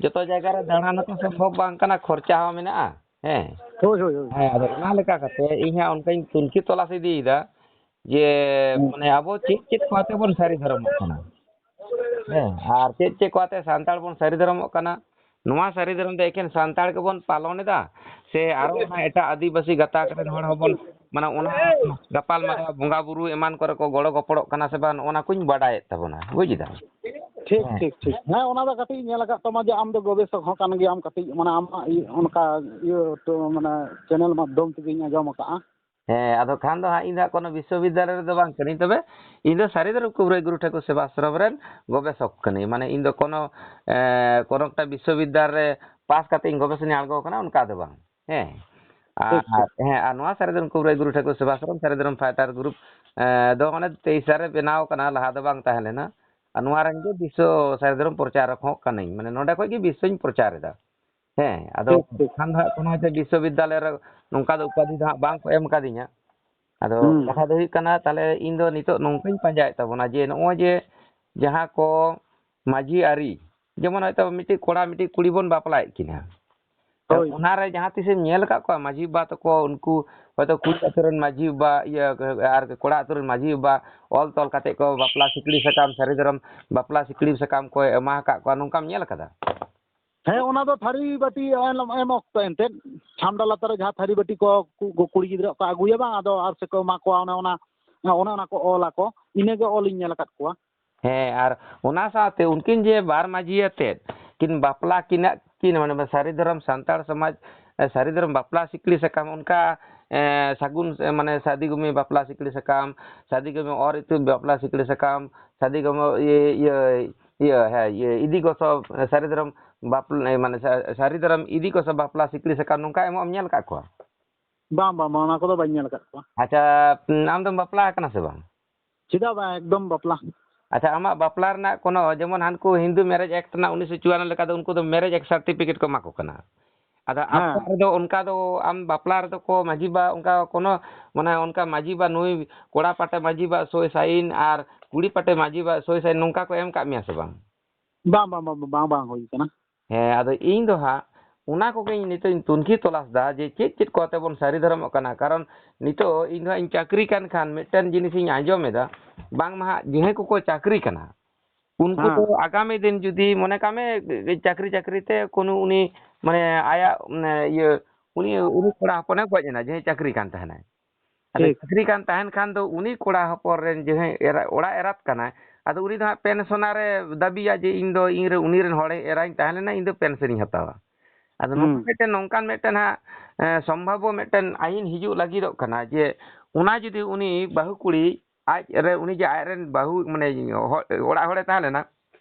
ᱡᱚᱛᱚ ᱡᱟᱭᱜᱟ ᱨᱮ ᱫᱟᱬᱟᱱ ᱦᱚᱸᱛᱚ ᱥᱚᱢᱵᱷᱚᱵ ᱵᱟᱝ ᱠᱟᱱᱟ, ᱠᱷᱚᱨᱪᱟ ᱦᱚᱸ ᱢᱮᱱᱟᱜᱼᱟ᱾ ᱦᱮᱸ᱾ ᱦᱳᱭ, ᱦᱳᱭ, ᱦᱳᱭ᱾ ᱦᱮᱸ, ᱟᱫᱚ ᱚᱱᱟ ᱞᱮᱠᱟ ᱠᱟᱛᱮ ᱤᱧ ᱦᱟᱸᱜ ᱚᱱᱠᱟᱧ ᱛᱩᱱᱠᱷᱤ ᱛᱚᱞᱟᱥ ᱤᱫᱤᱭᱮᱫᱟ ᱡᱮ, ᱦᱩᱸ᱾ ᱢᱟᱱᱮ, ᱟᱵᱚ ᱪᱮᱫ ᱪᱮᱫ ᱠᱚ ᱟᱛᱮ ᱵᱚᱱ ᱥᱟᱹᱨᱤ ᱫᱷᱚᱨᱚᱢᱚᱜ ᱠᱟᱱᱟ? ᱦᱮᱸ, ᱟᱨ ᱪᱮᱫ ᱪᱮᱫ ᱠᱚ ᱟᱛᱮ ᱥᱟᱱᱛᱟᱲ ᱵᱚᱱ ᱥᱟᱹᱨᱤ ᱫᱷᱚᱨᱚᱢᱚᱜ ᱠᱟᱱᱟ? ᱱᱚᱣᱟ ᱥᱟᱹᱨᱤ ᱫᱷᱚᱨᱚᱢ ᱫᱚ ᱮᱠᱷᱮᱱ ᱥᱟᱱᱛᱟᱲ ᱜᱮᱵᱚᱱ ᱯᱟᱞᱚᱱ ᱮᱫᱟ, ᱥᱮ ᱟᱨᱚ ᱚᱱᱟ ᱮᱴᱟᱜ ᱟᱹᱫᱤᱵᱟᱹᱥᱤ ᱜᱟᱛᱟᱠ ᱨᱮᱱ ᱦᱚᱲ ᱦᱚᱸᱵᱚᱱ, ᱢᱟᱱᱮ, ᱚᱱᱟ ᱜᱟᱯᱟᱞ ᱢᱟᱨᱟᱣ, ᱵᱚᱸᱜᱟ ᱵᱩᱨᱩ ᱮᱢᱟᱱ ᱠᱚᱨᱮ ᱠᱚ ᱜᱚᱲᱚ ᱜᱚᱯᱚᱲᱚᱜ ᱠᱟᱱᱟ ᱥᱮ ᱵᱟᱝ, ᱱᱚᱜᱼᱚ ᱱᱟ ᱠᱚᱧ ᱵᱟᱰᱟᱭᱮᱫ ᱛᱟᱵᱚᱱᱟ, ᱵᱩᱡᱽ ᱮᱫᱟ? ᱴᱷᱤᱠ, ᱦᱮᱸ᱾ ᱴᱷᱤᱠ, ᱴᱷᱤᱠ᱾ ᱦᱮᱸ, ᱚᱱᱟ ᱫᱚ ᱠᱟᱹᱴᱤᱡ ᱧᱮᱞ ᱟᱠᱟᱫ ᱛᱟᱢᱟ ᱡᱮ ᱟᱢ ᱫᱚ ᱜᱚᱵᱮᱥᱚᱠ ᱦᱚᱸ ᱠᱟᱱ ᱜᱮᱭᱟᱢ, ᱠᱟᱹᱴᱤᱡ, ᱢᱟᱱᱮ, ᱟᱢᱟᱜ ᱤᱭᱟᱹ, ᱚᱱᱠᱟ ᱤᱭᱟᱹ ᱛᱚ, ᱢᱟᱱᱮ, ᱪᱮᱱᱮᱞ ᱢᱟᱫᱽᱫᱷᱚᱢ ᱛᱮᱜᱮᱧ ᱟᱸᱡᱚᱢ ᱟᱠᱟᱫᱼᱟ᱾ ᱦᱮᱸ, ᱟᱫᱚ ᱠᱷᱟᱱ ᱫᱚ ᱦᱟᱸᱜ ᱤᱧ ᱫᱚ ᱦᱟᱸᱜ ᱠᱳᱱᱳ ᱵᱤᱥᱥᱚᱵᱤᱫᱽᱫᱟᱞᱚᱭ ᱨᱮᱫᱚ ᱵᱟᱝ ᱠᱟᱹᱱᱟᱹᱧ, ᱛᱚᱵᱮ ᱤᱧ ᱫᱚ ᱥᱟᱹᱨᱤ ᱫᱷᱚᱨᱚᱢ ᱠᱩᱵᱨᱟᱹᱭ ᱜᱩᱨᱩ ᱴᱷᱟᱹᱠᱩᱨ ᱥᱮᱵᱟᱥᱨᱚᱢ ᱨᱮᱱ ᱜᱚᱵᱮᱥᱚᱠ ᱠᱟᱹᱱᱟᱹᱧ᱾ ᱢᱟᱱᱮ, ᱤᱧ ᱫᱚ ᱠᱳᱱᱳ, ᱮ, ᱠᱳᱱᱳ ᱮᱠᱴᱟ ᱵᱤᱥᱥᱚᱵᱤᱫᱽᱫᱟᱞᱚᱭ ᱨᱮ ᱯᱟᱥ ᱠᱟᱛᱮ ᱤᱧ ᱜᱚᱵᱮᱥᱚᱱᱟᱧ ᱟᱬᱜᱚ ᱟᱠᱟᱱᱟ, ᱚᱱᱠᱟ ᱫᱚ ᱵᱟᱝ᱾ ᱦᱮᱸ᱾ ᱟᱨ, ᱴᱷᱤᱠ, ᱴᱷᱤᱠ᱾ ᱦᱮᱸ, ᱟᱨ ᱱᱚᱣᱟ ᱥᱟᱹᱨᱤ ᱫᱷᱚᱨᱚᱢ ᱠᱩᱵᱨᱟᱹᱭ ᱜᱩᱨᱩ ᱴᱷᱟᱹᱠᱩᱨ ᱥᱮᱵᱟᱥᱨᱚᱢ ᱥᱟᱹᱨᱤ ᱫᱷᱚᱨᱚᱢ ᱯᱷᱟᱭᱴᱟᱨ ᱜᱨᱩᱯ, ᱮ, ᱫᱚ ᱚᱱᱮ ᱛᱮᱭᱤᱥ ᱥᱟᱞ ᱨᱮ ᱵᱮᱱᱟᱣ ᱟᱠᱟᱱᱟ, ᱞᱟᱦᱟ ᱫᱚ ᱵᱟᱝ ᱛᱟᱦᱮᱸ ᱞᱮᱱᱟ᱾ ᱟᱨ ᱱᱚᱣᱟ ᱨᱮᱱ ᱜᱮ ᱵᱤᱥᱥᱚ ᱥᱟᱹᱨᱤ ᱫᱷᱚᱨᱚᱢ ᱯᱨᱚᱪᱟᱨᱚᱠ ᱦᱚᱸ ᱠᱟᱹᱱᱟᱹᱧ, ᱢᱟᱱᱮ, ᱱᱚᱰᱮ ᱠᱷᱚᱡ ᱜᱮ ᱵᱤᱥᱥᱚᱧ ᱯᱨᱚᱪᱟᱨ ᱮᱫᱟ᱾ ᱦᱮᱸ, ᱟᱫᱚ ᱴᱷᱤᱠ, ᱴᱷᱤᱠ᱾ ᱠᱷᱟᱱ ᱫᱚ ᱦᱟᱸᱜ ᱠᱳᱱᱳ ᱦᱚᱭᱛᱳ ᱵᱤᱥᱥᱚᱵᱤᱫᱽᱫᱟᱞᱚᱭ ᱨᱮ ᱱᱚᱝᱠᱟ ᱫᱚ ᱩᱯᱟᱫᱷᱤ ᱫᱚ ᱦᱟᱸᱜ ᱵᱟᱝ ᱠᱚ ᱮᱢ ᱠᱟᱫᱤᱧᱟ᱾ ᱟᱫᱚ ᱦᱩᱸ᱾ ᱠᱟᱛᱷᱟ ᱫᱚ ᱦᱩᱭᱩᱜ ᱠᱟᱱᱟ, ᱛᱟᱦᱞᱮ ᱤᱧ ᱫᱚ ᱱᱤᱛᱚᱜ ᱱᱚᱝᱠᱟᱧ ᱯᱟᱸᱡᱟᱭᱮᱫ ᱛᱟᱵᱚᱱᱟ ᱡᱮ ᱱᱚᱜᱼᱚᱭ ᱡᱮ ᱡᱟᱦᱟᱸ ᱠᱚ ᱢᱟᱹᱡᱷᱤ ᱟᱹᱨᱤ, ᱡᱮᱢᱚᱱ ᱦᱚᱭᱛᱳ ᱢᱤᱫᱴᱤᱡ ᱠᱚᱲᱟ ᱢᱤᱫᱴᱤᱡ ᱠᱩᱲᱤ ᱵᱚᱱ ᱵᱟᱯᱞᱟᱭᱮᱫ ᱠᱤᱱᱟ᱾ ᱦᱳᱭ᱾ ᱚᱱᱟᱨᱮ ᱡᱟᱦᱟᱸ ᱛᱤᱥᱮᱢ ᱧᱮᱞ ᱟᱠᱟᱫ ᱠᱚᱣᱟ ᱢᱟᱹᱡᱷᱤ ᱵᱟᱵᱟ ᱛᱟᱠᱚ, ᱩᱱᱠᱩ ᱦᱚᱭᱛᱳ ᱠᱩᱲᱤ ᱟᱹᱛᱩ ᱨᱮᱱ ᱢᱟᱹᱡᱷᱤ ᱵᱟᱵᱟ, ᱤᱭᱟᱹ, ᱟᱨ ᱠᱚᱲᱟ ᱟᱹᱛᱩ ᱨᱮᱱ ᱢᱟᱹᱡᱷᱤ ᱵᱟᱵᱟ ᱚᱞ ᱛᱚᱞ ᱠᱟᱛᱮ ᱠᱚ ᱵᱟᱯᱞᱟ ᱥᱤᱠᱲᱤ ᱥᱟᱠᱟᱢ, ᱥᱟᱹᱨᱤ ᱫᱷᱚᱨᱚᱢ ᱵᱟᱯᱞᱟ ᱥᱤᱠᱲᱤ ᱥᱟᱠᱟᱢ ᱠᱚ ᱮᱢᱟ ᱟᱠᱟᱫ ᱠᱚᱣᱟ, ᱱᱚᱝᱠᱟᱢ ᱧᱮᱞ ᱟᱠᱟᱫᱟ? ᱦᱮᱸ, ᱚᱱᱟ ᱫᱚ ᱛᱷᱟᱹᱨᱤ ᱵᱟᱹᱴᱤ ᱮᱢ, ᱮᱢ ᱚᱠᱛᱚ ᱮᱱᱛᱮᱫ, ᱪᱷᱟᱢᱰᱟ ᱞᱟᱛᱟᱨ ᱨᱮ ᱡᱟᱦᱟᱸ ᱛᱷᱟᱹᱨᱤ ᱵᱟᱹᱴᱤ ᱠᱚ ᱠᱩ-, ᱠᱩᱲᱤ ᱜᱤᱫᱽᱨᱟᱹ ᱠᱚ ᱟᱹᱜᱩᱭᱟ ᱵᱟᱝ, ᱟᱫᱚ ᱟᱨ ᱥᱮᱠᱚ ᱮᱢᱟ ᱠᱚᱣᱟ, ᱚᱱᱮ ᱚᱱᱟ, ᱚᱱᱮ ᱚᱱᱟ ᱠᱚ ᱚᱞ ᱟᱠᱚ, ᱤᱱᱟᱹᱜᱮ ᱚᱞᱤᱧ ᱧᱮᱞ ᱟᱠᱟᱫ ᱠᱚᱣᱟ᱾ ᱦᱮᱸ, ᱟᱨ ᱚᱱᱟ ᱥᱟᱶᱛᱮ ᱩᱱᱠᱤᱱ ᱡᱮ ᱵᱟᱨ ᱢᱟᱹᱡᱷᱤ ᱟᱛᱮᱫ ᱠᱤᱱ ᱵᱟᱯᱞᱟ ᱠᱤᱱᱟ ᱠᱤᱱ, ᱢᱟᱱᱮ, ᱥᱟᱹᱨᱤ ᱫᱷᱚᱨᱚᱢ ᱥᱟᱱᱛᱟᱲ ᱥᱚᱢᱟᱡᱽ, ᱮ, ᱥᱟᱹᱨᱤ ᱫᱷᱚᱨᱚᱢ ᱵᱟᱯᱞᱟ ᱥᱤᱠᱲᱤ ᱥᱟᱠᱟᱢ, ᱚᱱᱠᱟ, ᱮ, ᱥᱟᱹᱜᱩᱱ, ᱮ, ᱢᱟᱱᱮ, ᱥᱟᱫᱤ ᱜᱩᱢᱤ ᱵᱟᱯᱞᱟ ᱥᱤᱠᱲᱤ ᱥᱟᱠᱟᱢ, ᱥᱟᱫᱤ ᱜᱩᱢᱤ ᱚᱨ ᱤᱛᱩᱫ ᱵᱟᱯᱞᱟ ᱥᱤᱠᱲᱤ ᱥᱟᱠᱟᱢ, ᱥᱟᱫᱤ ᱜᱩᱢᱤ ᱤᱭᱟᱹ, ᱤᱭᱟᱹ, ᱤᱭᱟᱹ, ᱦᱮᱸ, ᱤᱭᱟᱹ, ᱤᱫᱤ ᱜᱚᱥᱚ, ᱥᱟᱹᱨᱤ ᱫᱷᱚᱨᱚᱢ ᱵᱟᱯᱞᱟ, ᱢᱟᱱᱮ, ᱥᱟ-, ᱥᱟᱹᱨᱤ ᱫᱷᱚᱨᱚᱢ ᱤᱫᱤ ᱜᱚᱥᱚ ᱵᱟᱯᱞᱟ ᱥᱤᱠᱲᱤ ᱥᱟᱠᱟᱢ, ᱱᱚᱝᱠᱟ ᱮᱢᱚᱜ ᱮᱢ ᱧᱮᱞ ᱟᱠᱟᱫ ᱠᱚᱣᱟ? ᱵᱟᱝ, ᱵᱟᱝ, ᱵᱟᱝ, ᱚᱱᱟ ᱠᱚᱫᱚ ᱵᱟᱹᱧ ᱧᱮᱞ ᱟᱠᱟᱫ ᱠᱚᱣᱟ᱾ ᱟᱪᱪᱷᱟ, ᱟᱢ ᱫᱚᱢ ᱵᱟᱯᱞᱟ ᱟᱠᱟᱱᱟ ᱥᱮ ᱵᱟᱝ? ᱪᱮᱫᱟᱜ ᱵᱟᱝ, ᱮᱠᱫᱚᱢ ᱵᱟᱯᱞᱟ᱾ ᱟᱪᱪᱷᱟ, ᱟᱢᱟᱜ ᱵᱟᱯᱞᱟ ᱨᱮᱱᱟᱜ ᱠᱳᱱᱳ, ᱡᱮᱢᱚᱱ ᱦᱟᱱᱠᱩ ᱦᱤᱱᱫᱩ ᱢᱮᱨᱮᱡᱽ ᱮᱠᱴ ᱨᱮᱱᱟᱜ ᱩᱱᱤᱥᱥᱚ ᱪᱩᱣᱟᱱᱱᱚ ᱞᱮᱠᱟ ᱫᱚ ᱩᱱᱠᱩ ᱫᱚ ᱢᱮᱨᱮᱡᱽ ᱮᱠᱴ ᱥᱟᱨᱴᱤᱯᱷᱤᱠᱮᱴ ᱠᱚ ᱮᱢᱟ ᱠᱚ ᱠᱟᱱᱟ᱾ ᱟᱫᱚ ᱟᱯᱮ ᱦᱮᱸ᱾ ᱨᱮᱫᱚ ᱚᱱᱠᱟ ᱫᱚ ᱟᱢ ᱵᱟᱯᱞᱟ ᱨᱮᱫᱚ ᱠᱚ ᱢᱟᱹᱡᱷᱤ ᱵᱟ ᱚᱱᱠᱟ ᱠᱳᱱᱳ, ᱢᱟᱱᱮ, ᱚᱱᱠᱟ ᱢᱟᱹᱡᱷᱤ ᱵᱟ ᱱᱩᱭ ᱠᱚᱲᱟ ᱯᱟᱴᱮ ᱢᱟᱹᱡᱷᱤ ᱵᱟ ᱥᱳᱭ ᱥᱟᱭᱤᱱ ᱟᱨ ᱠᱩᱲᱤ ᱯᱟᱴᱮ ᱢᱟᱹᱡᱷᱤ ᱵᱟ ᱥᱳᱭ ᱥᱟᱭᱤᱱ ᱱᱚᱝᱠᱟ ᱠᱚ ᱮᱢ ᱠᱟᱜ ᱢᱮᱭᱟ ᱥᱮ ᱵᱟᱝ? ᱵᱟᱝ, ᱵᱟᱝ, ᱵᱟᱝ, ᱵᱟᱝ, ᱵᱟᱝ ᱦᱩᱭ ᱠᱟᱱᱟ᱾ ᱦᱮᱸ, ᱟᱫᱚ ᱤᱧ ᱫᱚ ᱦᱟᱸᱜ ᱚᱱᱟ ᱠᱚᱜᱮᱧ ᱱᱤᱛᱚᱜ ᱤᱧ ᱛᱩᱱᱠᱷᱤ ᱛᱚᱞᱟᱥ ᱫᱟ ᱡᱮ ᱪᱮᱫ ᱪᱮᱫ ᱠᱚ ᱟᱛᱮ ᱵᱚᱱ ᱥᱟᱹᱨᱤ ᱫᱷᱚᱨᱚᱢᱚᱜ ᱠᱟᱱᱟ᱾ ᱠᱟᱨᱚᱱ ᱱᱤᱛᱚᱜ ᱤᱧ ᱫᱚ ᱦᱟᱸᱜ ᱤᱧ ᱪᱟᱹᱠᱨᱤ ᱠᱟᱱ ᱠᱷᱟᱱ ᱢᱤᱫᱴᱮᱱ ᱡᱤᱱᱤᱥ ᱤᱧ ᱟᱸᱡᱚᱢ ᱮᱫᱟ, ᱵᱟᱝᱢᱟ ᱦᱟᱸᱜ ᱡᱟᱦᱟᱸᱭ ᱠᱚᱠᱚ ᱪᱟᱹᱠᱨᱤ ᱠᱟᱱᱟ, ᱩᱱᱠᱩ ᱦᱮᱸ᱾ ᱫᱚ ᱟᱜᱟᱢᱤ ᱫᱤᱱ ᱡᱩᱫᱤ ᱢᱚᱱᱮ ᱠᱟᱜ ᱢᱮ ᱪᱟᱹᱠᱨᱤ ᱪᱟᱹᱠᱨᱤ ᱛᱮ ᱠᱳᱱᱳ ᱩᱱᱤ, ᱢᱟᱱᱮ, ᱟᱭᱟᱜ, ᱢᱟᱱᱮ, ᱤᱭᱟᱹ, ᱩᱱᱤ, ᱩᱱᱤ ᱠᱚᱲᱟ ᱦᱚᱯᱚᱱᱮ ᱜᱚᱡ ᱮᱱᱟ, ᱡᱟᱦᱟᱸᱭ ᱪᱟᱹᱠᱨᱤ ᱠᱟᱱ ᱛᱟᱦᱮᱱᱟᱭ᱾ ᱟᱫᱚ ᱴᱷᱤᱠ᱾ ᱪᱟᱹᱠᱨᱤ ᱠᱟᱱ ᱛᱟᱦᱮᱱ ᱠᱷᱟᱱ ᱫᱚ ᱩᱱᱤ ᱠᱚᱲᱟ ᱦᱚᱯᱚᱱ ᱨᱮᱱ ᱡᱟᱦᱟᱸᱭ ᱮᱨᱟ-, ᱚᱲᱟᱜ ᱮᱨᱟᱛ ᱠᱟᱱᱟᱭ, ᱟᱫᱚ ᱩᱱᱤ ᱫᱚ ᱦᱟᱸᱜ ᱯᱮᱱᱥᱚᱱᱟᱨᱮ ᱫᱟᱹᱵᱤᱭᱟ ᱡᱮ ᱤᱧ ᱫᱚ ᱤᱧ ᱨᱮ, ᱩᱱᱤ ᱨᱮᱱ ᱦᱚᱲᱮ ᱮᱨᱟᱧ ᱛᱟᱦᱮᱸ ᱞᱮᱱᱟ, ᱤᱧ ᱫᱚ ᱯᱮᱱᱥᱚᱱᱤᱧ ᱦᱟᱛᱟᱣᱟ᱾ ᱟᱫᱚ ᱱᱚᱝᱠᱟ ᱦᱩᱸ᱾ ᱢᱤᱫᱴᱮᱱ, ᱱᱚᱝᱠᱟᱱ ᱢᱤᱫᱴᱮᱱ ᱦᱟᱸᱜ, ᱮᱸ, ᱥᱚᱢᱵᱷᱟᱵᱵᱚ ᱢᱤᱫᱴᱮᱱ ᱟᱹᱭᱤᱱ ᱦᱤᱡᱩᱜ ᱞᱟᱹᱜᱤᱫᱚᱜ ᱠᱟᱱᱟ ᱡᱮ ᱚᱱᱟ ᱡᱩᱫᱤ ᱩᱱᱤ ᱵᱟᱹᱦᱩ ᱠᱩᱲᱤ ᱟᱡ ᱨᱮ, ᱩᱱᱤ ᱡᱮ ᱟᱡ ᱨᱮᱱ ᱵᱟᱹᱦᱩ, ᱢᱟᱱᱮ, ᱦᱚ-, ᱚᱲᱟᱜ ᱦᱚᱲᱮ ᱛᱟᱦᱮᱸ ᱞᱮᱱᱟ,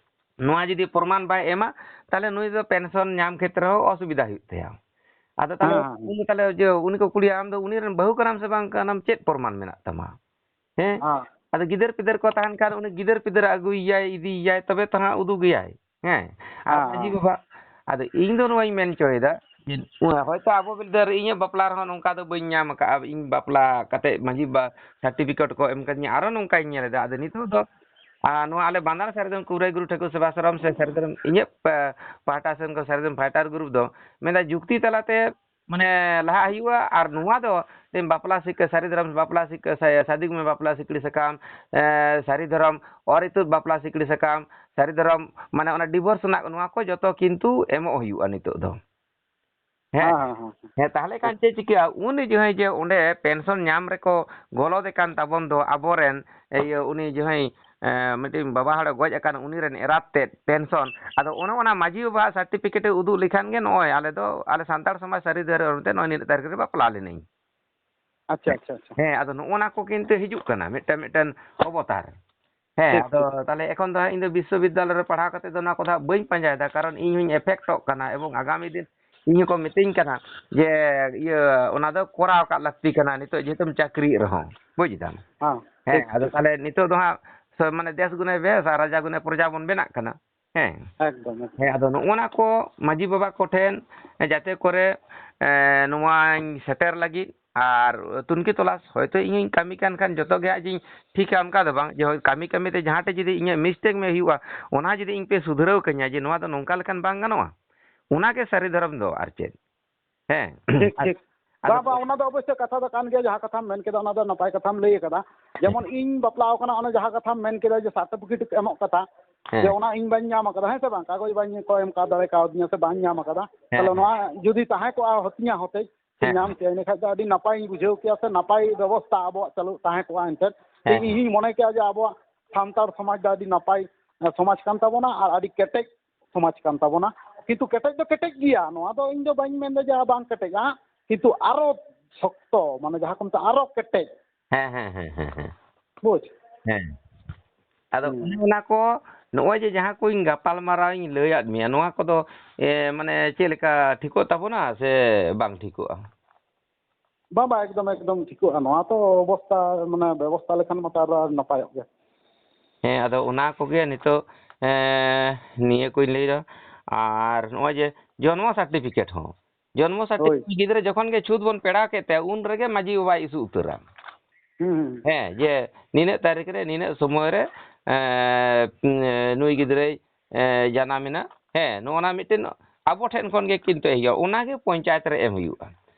ᱱᱚᱣᱟ ᱡᱩᱫᱤ ᱯᱨᱚᱢᱟᱱ ᱵᱟᱭ ᱮᱢᱟ, ᱛᱟᱦᱞᱮ ᱱᱩᱭ ᱫᱚ ᱯᱮᱱᱥᱚᱱ ᱧᱟᱢ ᱠᱷᱮᱛᱨᱮ ᱦᱚᱸ ᱚᱥᱩᱵᱤᱫᱷᱟ ᱦᱩᱭᱩᱜ ᱛᱟᱭᱟ᱾ ᱟᱫᱚ ᱛᱟᱦᱞᱮ ᱦᱮᱸ, ᱦᱮᱸ, ᱦᱮᱸ᱾ ᱩᱱ ᱫᱚ ᱛᱟᱦᱞᱮ ᱡᱮ ᱩᱱᱤ ᱠᱚ ᱠᱩᱞᱤᱭᱟ, "ᱟᱢ ᱫᱚ ᱩᱱᱤ ᱨᱮᱱ ᱵᱟᱹᱦᱩ ᱠᱟᱱᱟᱢ ᱥᱮ ᱵᱟᱝ ᱠᱟᱱᱟᱢ? ᱪᱮᱫ ᱯᱨᱚᱢᱟᱱ ᱢᱮᱱᱟᱜ ᱛᱟᱢᱟ?" ᱦᱮᱸ? ᱦᱮᱸ᱾ ᱟᱫᱚ ᱜᱤᱫᱟᱹᱨ ᱯᱤᱫᱟᱹᱨ ᱠᱚ ᱛᱟᱦᱮᱱ ᱠᱷᱟᱱ, ᱩᱱᱤ ᱜᱤᱫᱟᱹᱨ ᱯᱤᱫᱟᱹᱨ ᱟᱹᱜᱩᱭᱮᱭᱟᱭ, ᱤᱫᱤᱭᱮᱭᱟᱭ, ᱛᱚᱵᱮ ᱛᱚ ᱦᱟᱸᱜ ᱩᱫᱩᱜᱮᱭᱟᱭ᱾ ᱦᱮᱸ? ᱟᱨ ᱦᱮᱸ, ᱢᱟᱹᱡᱷᱤ ᱦᱮᱸ᱾ ᱵᱟᱵᱟ, ᱟᱫᱚ ᱤᱧ ᱫᱚ ᱱᱚᱣᱟᱧ ᱢᱮᱱ ᱦᱚᱪᱚᱭᱮᱫᱟ, ᱡᱮ ᱦᱚᱭᱛᱳ ᱟᱵᱚ ᱵᱤᱫᱟᱹᱞ ᱨᱮ, ᱤᱧᱟᱹᱜ ᱵᱟᱯᱞᱟ ᱨᱮᱦᱚᱸ ᱱᱚᱝᱠᱟ ᱫᱚ ᱵᱟᱹᱧ ᱧᱟᱢ ᱟᱠᱟᱫᱼᱟ, ᱤᱧ ᱵᱟᱯᱞᱟ ᱠᱟᱛᱮᱫ ᱢᱟᱹᱡᱷᱤ ᱵᱟ certificate ᱠᱚ ᱮᱢ ᱠᱟᱫᱤᱧᱟ, ᱟᱨᱚ ᱱᱚᱝᱠᱟᱧ ᱧᱮᱞ ᱮᱫᱟ᱾ ᱟᱫᱚ ᱱᱤᱛᱚᱜ ᱫᱚ, ᱟᱨ ᱱᱚᱣᱟ ᱟᱞᱮ ᱵᱟᱸᱫᱟᱲ ᱥᱟᱹᱨᱤ ᱫᱷᱚᱨᱚᱢ ᱠᱩᱵᱨᱟᱹᱭ ᱜᱩᱨᱩ ᱴᱷᱟᱹᱠᱩᱨ ᱥᱮᱵᱟᱥᱨᱚᱢ ᱥᱮ ᱥᱟᱹᱨᱤ ᱫᱷᱚᱨᱚᱢ ᱤᱧᱟᱹᱜ ᱯᱟ-, ᱯᱟᱦᱴᱟ ᱥᱮᱱ ᱠᱷᱚᱱ ᱥᱟᱹᱨᱤ ᱫᱷᱚᱨᱚᱢ fighter group ᱫᱚ ᱢᱮᱱᱫᱟ, ᱡᱩᱠᱛᱤ ᱛᱟᱞᱟᱛᱮ, ᱢᱟᱱᱮ, ᱞᱟᱦᱟᱜ ᱦᱩᱭᱩᱜᱼᱟ᱾ ᱟᱨ ᱱᱚᱣᱟ ᱫᱚ ᱛᱮᱦᱮᱧ ᱵᱟᱯᱞᱟ ᱥᱤᱠ-, ᱥᱟᱹᱨᱤ ᱫᱷᱚᱨᱚᱢ ᱵᱟᱯᱞᱟ ᱥᱤᱠ-, ᱥᱟ-, ᱥᱟᱫᱤ ᱜᱩᱢᱤ ᱵᱟᱯᱞᱟ ᱥᱤᱠᱲᱤ ᱥᱟᱠᱟᱢ, ᱮ, ᱥᱟᱹᱨᱤ ᱫᱷᱚᱨᱚᱢ ᱚᱨ ᱤᱛᱩᱫ ᱵᱟᱯᱞᱟ ᱥᱤᱠᱲᱤ ᱥᱟᱠᱟᱢ, ᱥᱟᱹᱨᱤ ᱫᱷᱚᱨᱚᱢ, ᱢᱟᱱᱮ, ᱚᱱᱟ divorce ᱨᱮᱱᱟᱜ ᱱᱚᱣᱟ ᱠᱚ ᱡᱚᱛᱚ ᱠᱤᱱᱛᱩ ᱮᱢᱚᱜ ᱦᱩᱭᱩᱜᱼᱟ ᱱᱤᱛᱚᱜ ᱫᱚ᱾ ᱦᱮᱸ᱾ ᱦᱮᱸ, ᱦᱮᱸ, ᱦᱮᱸ, ᱦᱮᱸ᱾ ᱦᱮᱸ, ᱛᱟᱦᱞᱮ ᱠᱷᱟᱱ ᱪᱮᱫ ᱪᱤᱠᱟᱹᱜᱼᱟ? ᱩᱱᱤ ᱡᱟᱦᱟᱸᱭ ᱡᱮ ᱚᱸᱰᱮ ᱯᱮᱱᱥᱚᱱ ᱧᱟᱢ ᱨᱮᱠᱚ ᱜᱚᱞᱚᱫᱮ ᱠᱟᱱ ᱛᱟᱵᱚᱱ ᱫᱚ ᱟᱵᱚᱨᱮᱱ, ᱤᱭᱟᱹ, ᱩᱱᱤ ᱡᱟᱦᱟᱸᱭ, ᱮᱸ, ᱢᱤᱫᱴᱤᱡ ᱵᱟᱵᱟ ᱦᱚᱲᱮ ᱜᱚᱡ ᱟᱠᱟᱱ, ᱩᱱᱤ ᱨᱮᱱ ᱮᱨᱟᱛ ᱛᱮᱫ ᱯᱮᱱᱥᱚᱱ, ᱟᱫᱚ ᱚᱱᱮ ᱚᱱᱟ ᱢᱟᱹᱡᱷᱤ ᱵᱟᱵᱟᱣᱟᱜ certificate ᱮ ᱩᱫᱩᱜ ᱞᱮᱠᱷᱟᱱ ᱜᱮ ᱱᱚᱜᱼᱚᱭ ᱟᱞᱮ ᱫᱚ, ᱟᱞᱮ ᱥᱟᱱᱛᱟᱲ ᱥᱚᱢᱟᱡᱽ ᱥᱟᱹᱨᱤ ᱫᱷᱟᱨᱮ ᱚᱱᱛᱮ ᱱᱚᱜᱼᱚᱭ ᱱᱤᱱᱟᱹᱜ ᱛᱟᱹᱨᱤᱠᱷ ᱨᱮ ᱵᱟᱯᱞᱟ ᱞᱮᱱᱟᱹᱧ᱾ ᱟᱪᱪᱷᱟ, ᱟᱪᱪᱷᱟ, ᱟᱪᱪᱷᱟ᱾ ᱦᱮᱸ, ᱟᱫᱚ ᱱᱚᱜᱼᱚ ᱱᱟ ᱠᱚ ᱠᱤᱱᱛᱩ ᱦᱤᱡᱩᱜ ᱠᱟᱱᱟ ᱢᱤᱫᱴᱮᱱ ᱢᱤᱫᱴᱮᱱ ᱚᱵᱚᱛᱟᱨ᱾ ᱦᱮᱸ, ᱴᱷᱤᱠ, ᱟᱫᱚ ᱴᱷᱤᱠ᱾ ᱛᱟᱦᱞᱮ ᱮᱠᱷᱚᱱ ᱫᱚ ᱦᱟᱸᱜ ᱤᱧ ᱫᱚ ᱵᱤᱥᱥᱚᱵᱤᱫᱽᱫᱟᱞᱚᱭ ᱨᱮ ᱯᱟᱲᱦᱟᱣ ᱠᱟᱛᱮ ᱫᱚ ᱱᱚᱣᱟ ᱠᱚᱫᱚ ᱦᱟᱸᱜ ᱵᱟᱹᱧ ᱯᱟᱸᱡᱟᱭᱮᱫᱟ, ᱠᱟᱨᱚᱱ ᱤᱧ ᱦᱚᱸᱧ effect ᱚᱜ ᱠᱟᱱᱟ, ᱮᱵᱚᱝ ᱟᱜᱟᱢᱤ ᱫᱤᱱ ᱤᱧ ᱦᱚᱸᱠᱚ ᱢᱤᱛᱟᱹᱧ ᱠᱟᱱᱟ ᱡᱮ, ᱤᱭᱟᱹ, ᱚᱱᱟ ᱫᱚ ᱠᱚᱨᱟᱣ ᱠᱟᱜ ᱞᱟᱹᱠᱛᱤ ᱠᱟᱱᱟ, ᱱᱤᱛᱚᱜ ᱡᱮᱦᱮᱛᱩᱢ ᱪᱟᱹᱠᱨᱤᱭᱮᱫ ᱨᱮᱦᱚᱸ, ᱵᱩᱡᱽ ᱫᱟᱢ? ᱦᱮᱸ, ᱦᱮᱸ, ᱴᱷᱤᱠ, ᱟᱫᱚ ᱴᱷᱤᱠ᱾ ᱛᱟᱦᱞᱮ ᱱᱤᱛᱚᱜ ᱫᱚ ᱦᱟᱸᱜ ᱥᱚ-, ᱢᱟᱱᱮ, ᱫᱮᱥ ᱜᱩᱱᱮ ᱵᱮᱥ ᱟᱨ ᱨᱟᱡᱟ ᱜᱩᱱᱮ ᱯᱨᱚᱡᱟ ᱵᱚᱱ ᱵᱮᱱᱟᱜ ᱠᱟᱱᱟ᱾ ᱦᱮᱸ᱾ ᱮᱠᱫᱚᱢ, ᱮᱠᱫᱚᱢ᱾ ᱦᱮᱸ, ᱟᱫᱚ ᱱᱚᱜᱼᱚ ᱱᱟ ᱠᱚ ᱢᱟᱹᱡᱷᱤ ᱵᱟᱵᱟ ᱠᱚᱴᱷᱮᱱ ᱡᱟᱛᱮ ᱠᱚᱨᱮ, ᱮ, ᱱᱚᱣᱟᱧ ᱥᱮᱴᱮᱨ ᱞᱟᱹᱜᱤᱫ, ᱟᱨ ᱛᱩᱱᱠᱷᱤ ᱛᱚᱞᱟᱥ ᱦᱚᱭᱛᱳ ᱤᱧ ᱦᱚᱧ ᱠᱟᱹᱢᱤ ᱠᱟᱱ ᱠᱷᱟᱱ ᱡᱚᱛᱚ ᱜᱮ ᱦᱟᱸᱜ ᱡᱮᱧ ᱴᱷᱤᱠᱟ, ᱚᱱᱠᱟ ᱫᱚ ᱵᱟᱝ, ᱡᱮ ᱦᱳᱭ ᱠᱟᱹᱢᱤ ᱠᱟᱹᱢᱤ ᱛᱮ ᱡᱟᱦᱟᱸ ᱴᱷᱮᱡ ᱡᱩᱫᱤ ᱤᱧᱟᱹᱜ mistake ᱢᱮ ᱦᱩᱭᱩᱜᱼᱟ, ᱚᱱᱟ ᱡᱩᱫᱤ ᱤᱧ ᱯᱮ ᱥᱩᱫᱷᱨᱟᱹᱣ ᱠᱟᱹᱧᱟ ᱡᱮ ᱱᱚᱣᱟ ᱫᱚ ᱱᱚᱝᱠᱟ ᱞᱮᱠᱷᱟᱱ ᱵᱟᱝ ᱜᱟᱱᱚᱜᱼᱟ, ᱚᱱᱟ ᱜᱮ ᱥᱟᱹᱨᱤ ᱫᱷᱚᱨᱚᱢ ᱫᱚ, ᱟᱨ ᱪᱮᱫ᱾ ᱦᱮᱸ᱾ ᱴᱷᱤᱠ, ᱟᱫᱚ, ᱴᱷᱤᱠ᱾ ᱟᱫᱚ ᱵᱟᱝ, ᱵᱟᱝ, ᱚᱱᱟ ᱫᱚ ᱚᱵᱚᱥᱥᱳᱭ ᱠᱟᱛᱷᱟ ᱫᱚ ᱠᱟᱱ ᱜᱮᱭᱟ, ᱡᱟᱦᱟᱸ ᱠᱟᱛᱷᱟᱢ ᱢᱮᱱ ᱠᱮᱫᱟ, ᱚᱱᱟ ᱫᱚ ᱱᱟᱯᱟᱭ ᱠᱟᱛᱷᱟᱢ ᱞᱟᱹᱭ ᱟᱠᱟᱫᱟ᱾ ᱦᱮᱸ᱾ ᱡᱮᱢᱚᱱ ᱤᱧ ᱵᱟᱯᱞᱟᱣ ᱠᱟᱱᱟ, ᱚᱱᱟ ᱡᱟᱦᱟᱸ ᱠᱟᱛᱷᱟᱢ ᱢᱮᱱ ᱠᱮᱫᱟ ᱡᱮ certificate ᱮᱢᱚᱜ ᱠᱟᱛᱷᱟ, ᱦᱮᱸ᱾ ᱡᱮ ᱚᱱᱟ ᱤᱧ ᱵᱟᱹᱧ ᱧᱟᱢ ᱟᱠᱟᱫᱟ, ᱦᱮᱸ ᱥᱮ ᱵᱟᱝ? ᱠᱟᱜᱚᱡᱽ ᱵᱟᱹᱧ ᱠᱚ ᱮᱢ ᱠᱟᱣ ᱫᱟᱲᱮ ᱠᱟᱣᱫᱤᱧᱟ ᱥᱮ ᱵᱟᱹᱧ ᱧᱟᱢ ᱟᱠᱟᱫᱟ᱾ ᱦᱮᱸ, ᱛᱟᱦᱞᱮ ᱦᱮᱸ᱾ ᱱᱚᱣᱟ ᱡᱩᱫᱤ ᱛᱟᱦᱮᱸ ᱠᱚᱜᱼᱟ ᱦᱚᱛᱤᱧᱟ ᱦᱚᱛᱮᱡ, ᱥᱮ ᱦᱮᱸ, ᱧᱟᱢ ᱦᱮᱸ᱾ ᱠᱮᱭᱟ, ᱤᱱᱟᱹ ᱠᱷᱟᱡ ᱫᱚ ᱟᱹᱰᱤ ᱱᱟᱯᱟᱭ ᱤᱧ ᱵᱩᱡᱷᱟᱹᱣ ᱠᱮᱭᱟ ᱥᱮ ᱱᱟᱯᱟᱭ ᱵᱮᱵᱚᱥᱛᱷᱟ ᱟᱵᱚᱣᱟᱜ ᱪᱟᱹᱞᱩ ᱛᱟᱦᱮᱸ ᱠᱚᱜᱼᱟ ᱮᱱᱛᱮᱫ᱾ ᱦᱮᱸ, ᱤᱧ ᱦᱮᱸ᱾ ᱦᱚᱧ ᱢᱚᱱᱮ ᱠᱮᱭᱟ ᱡᱮ ᱟᱵᱚᱣᱟᱜ ᱥᱟᱱᱛᱟᱲ ᱥᱚᱢᱟᱡᱽ ᱫᱚ ᱟᱹᱰᱤ ᱱᱟᱯᱟᱭ, ᱮ, ᱥᱚᱢᱟᱡᱽ ᱠᱟᱱ ᱛᱟᱵᱚᱱᱟ ᱟᱨ ᱟᱹᱰᱤ ᱠᱮᱴᱮᱡ ᱥᱚᱢᱟᱡᱽ ᱠᱟᱱ ᱛᱟᱵᱚᱱᱟ᱾ ᱠᱤᱱᱛᱩ ᱠᱮᱴᱮᱡ ᱫᱚ ᱠᱮᱴᱮᱡ ᱜᱮᱭᱟ, ᱱᱚᱣᱟ ᱫᱚ ᱤᱧ ᱫᱚ ᱵᱟᱹᱧ ᱢᱮᱱᱫᱟ ᱡᱮ ᱵᱟᱝ ᱠᱮᱴᱮᱡᱟ, ᱠᱤᱱᱛᱩ ᱟᱨᱚ ᱥᱚᱠᱛᱚ, ᱢᱟᱱᱮ ᱡᱟᱦᱟᱸ ᱠᱚ ᱢᱮᱛᱟᱜᱼᱟ ᱟᱨᱚ ᱠᱮᱴᱮᱡ᱾ ᱦᱮᱸ, ᱦᱮᱸ, ᱦᱮᱸ, ᱦᱮᱸ, ᱦᱮᱸ᱾ ᱵᱩᱡᱽ? ᱦᱮᱸ᱾ ᱟᱫᱚ ᱦᱩᱸ᱾ ᱚᱱᱮ ᱚᱱᱟ ᱠᱚ, ᱱᱚᱜᱼᱚᱭ ᱡᱮ ᱡᱟᱦᱟᱸ ᱠᱚᱧ ᱜᱟᱯᱟᱞ ᱢᱟᱨᱟᱣ ᱤᱧ ᱞᱟᱹᱭᱟᱫ ᱢᱮᱭᱟ, ᱱᱚᱣᱟ ᱠᱚᱫᱚ, ᱮ, ᱢᱟᱱᱮ ᱪᱮᱫ ᱞᱮᱠᱟ ᱴᱷᱤᱠᱚᱜ ᱛᱟᱵᱚᱱᱟ ᱥᱮ ᱵᱟᱝ ᱴᱷᱤᱠᱚᱜᱼᱟ? ᱵᱟᱝ, ᱵᱟᱝ, ᱮᱠᱫᱚᱢ, ᱮᱠᱫᱚᱢ ᱴᱷᱤᱠᱚᱜᱼᱟ᱾ ᱱᱚᱣᱟ ᱛᱚ ᱚᱵᱚᱥᱛᱟ, ᱢᱟᱱᱮ ᱵᱮᱵᱚᱥᱛᱟ ᱞᱮᱠᱷᱟᱱ ᱢᱟ ᱛᱚ ᱟᱨᱚ ᱱᱟᱯᱟᱭᱚᱜ ᱜᱮ᱾ ᱦᱮᱸ, ᱟᱫᱚ ᱚᱱᱟ ᱠᱚᱜᱮ ᱱᱤᱛᱚᱜ, ᱮᱸ, ᱱᱤᱭᱟᱹ ᱠᱚᱧ ᱞᱟᱹᱭᱫᱟ᱾ ᱟᱨ ᱱᱚᱜᱼᱚᱭ ᱡᱮ ᱡᱚᱱᱢᱚ certificate ᱦᱚᱸ, ᱡᱚᱱᱢᱚ ᱦᱳᱭ᱾ certificate ᱜᱤᱫᱽᱨᱟᱹ ᱡᱚᱠᱷᱚᱱ ᱜᱮ ᱪᱷᱩᱛ ᱵᱚᱱ ᱯᱮᱲᱟ ᱠᱮᱫ ᱛᱟᱭᱟ, ᱩᱱ ᱨᱮᱜᱮ ᱢᱟᱹᱡᱷᱤ ᱵᱟᱵᱟᱭ issue ᱩᱛᱟᱹᱨᱟ᱾ ᱦᱩᱸ, ᱦᱩᱸ᱾ ᱦᱮᱸ, ᱡᱮ ᱱᱤᱱᱟᱹᱜ ᱛᱟᱹᱨᱤᱠᱷ ᱨᱮ, ᱱᱤᱱᱟᱹᱜ ᱥᱚᱢᱚᱭ ᱨᱮ, ᱮᱸ, ᱱᱩᱭ ᱜᱤᱫᱽᱨᱟᱹᱭ, ᱮᱸ, ᱡᱟᱱᱟᱢᱮᱱᱟ᱾ ᱦᱮᱸ, ᱱᱚᱜᱼᱚ ᱱᱟ ᱢᱤᱫᱴᱮᱱ ᱟᱵᱚ ᱴᱷᱮᱱ ᱠᱷᱚᱱ ᱜᱮ ᱠᱤᱱᱛᱩ ᱦᱩᱭᱩᱜᱼᱟ, ᱚᱱᱟ ᱜᱮ ᱯᱚᱧᱪᱟᱭᱮᱛ ᱨᱮ ᱮᱢ ᱦᱩᱭᱩᱜᱼᱟ᱾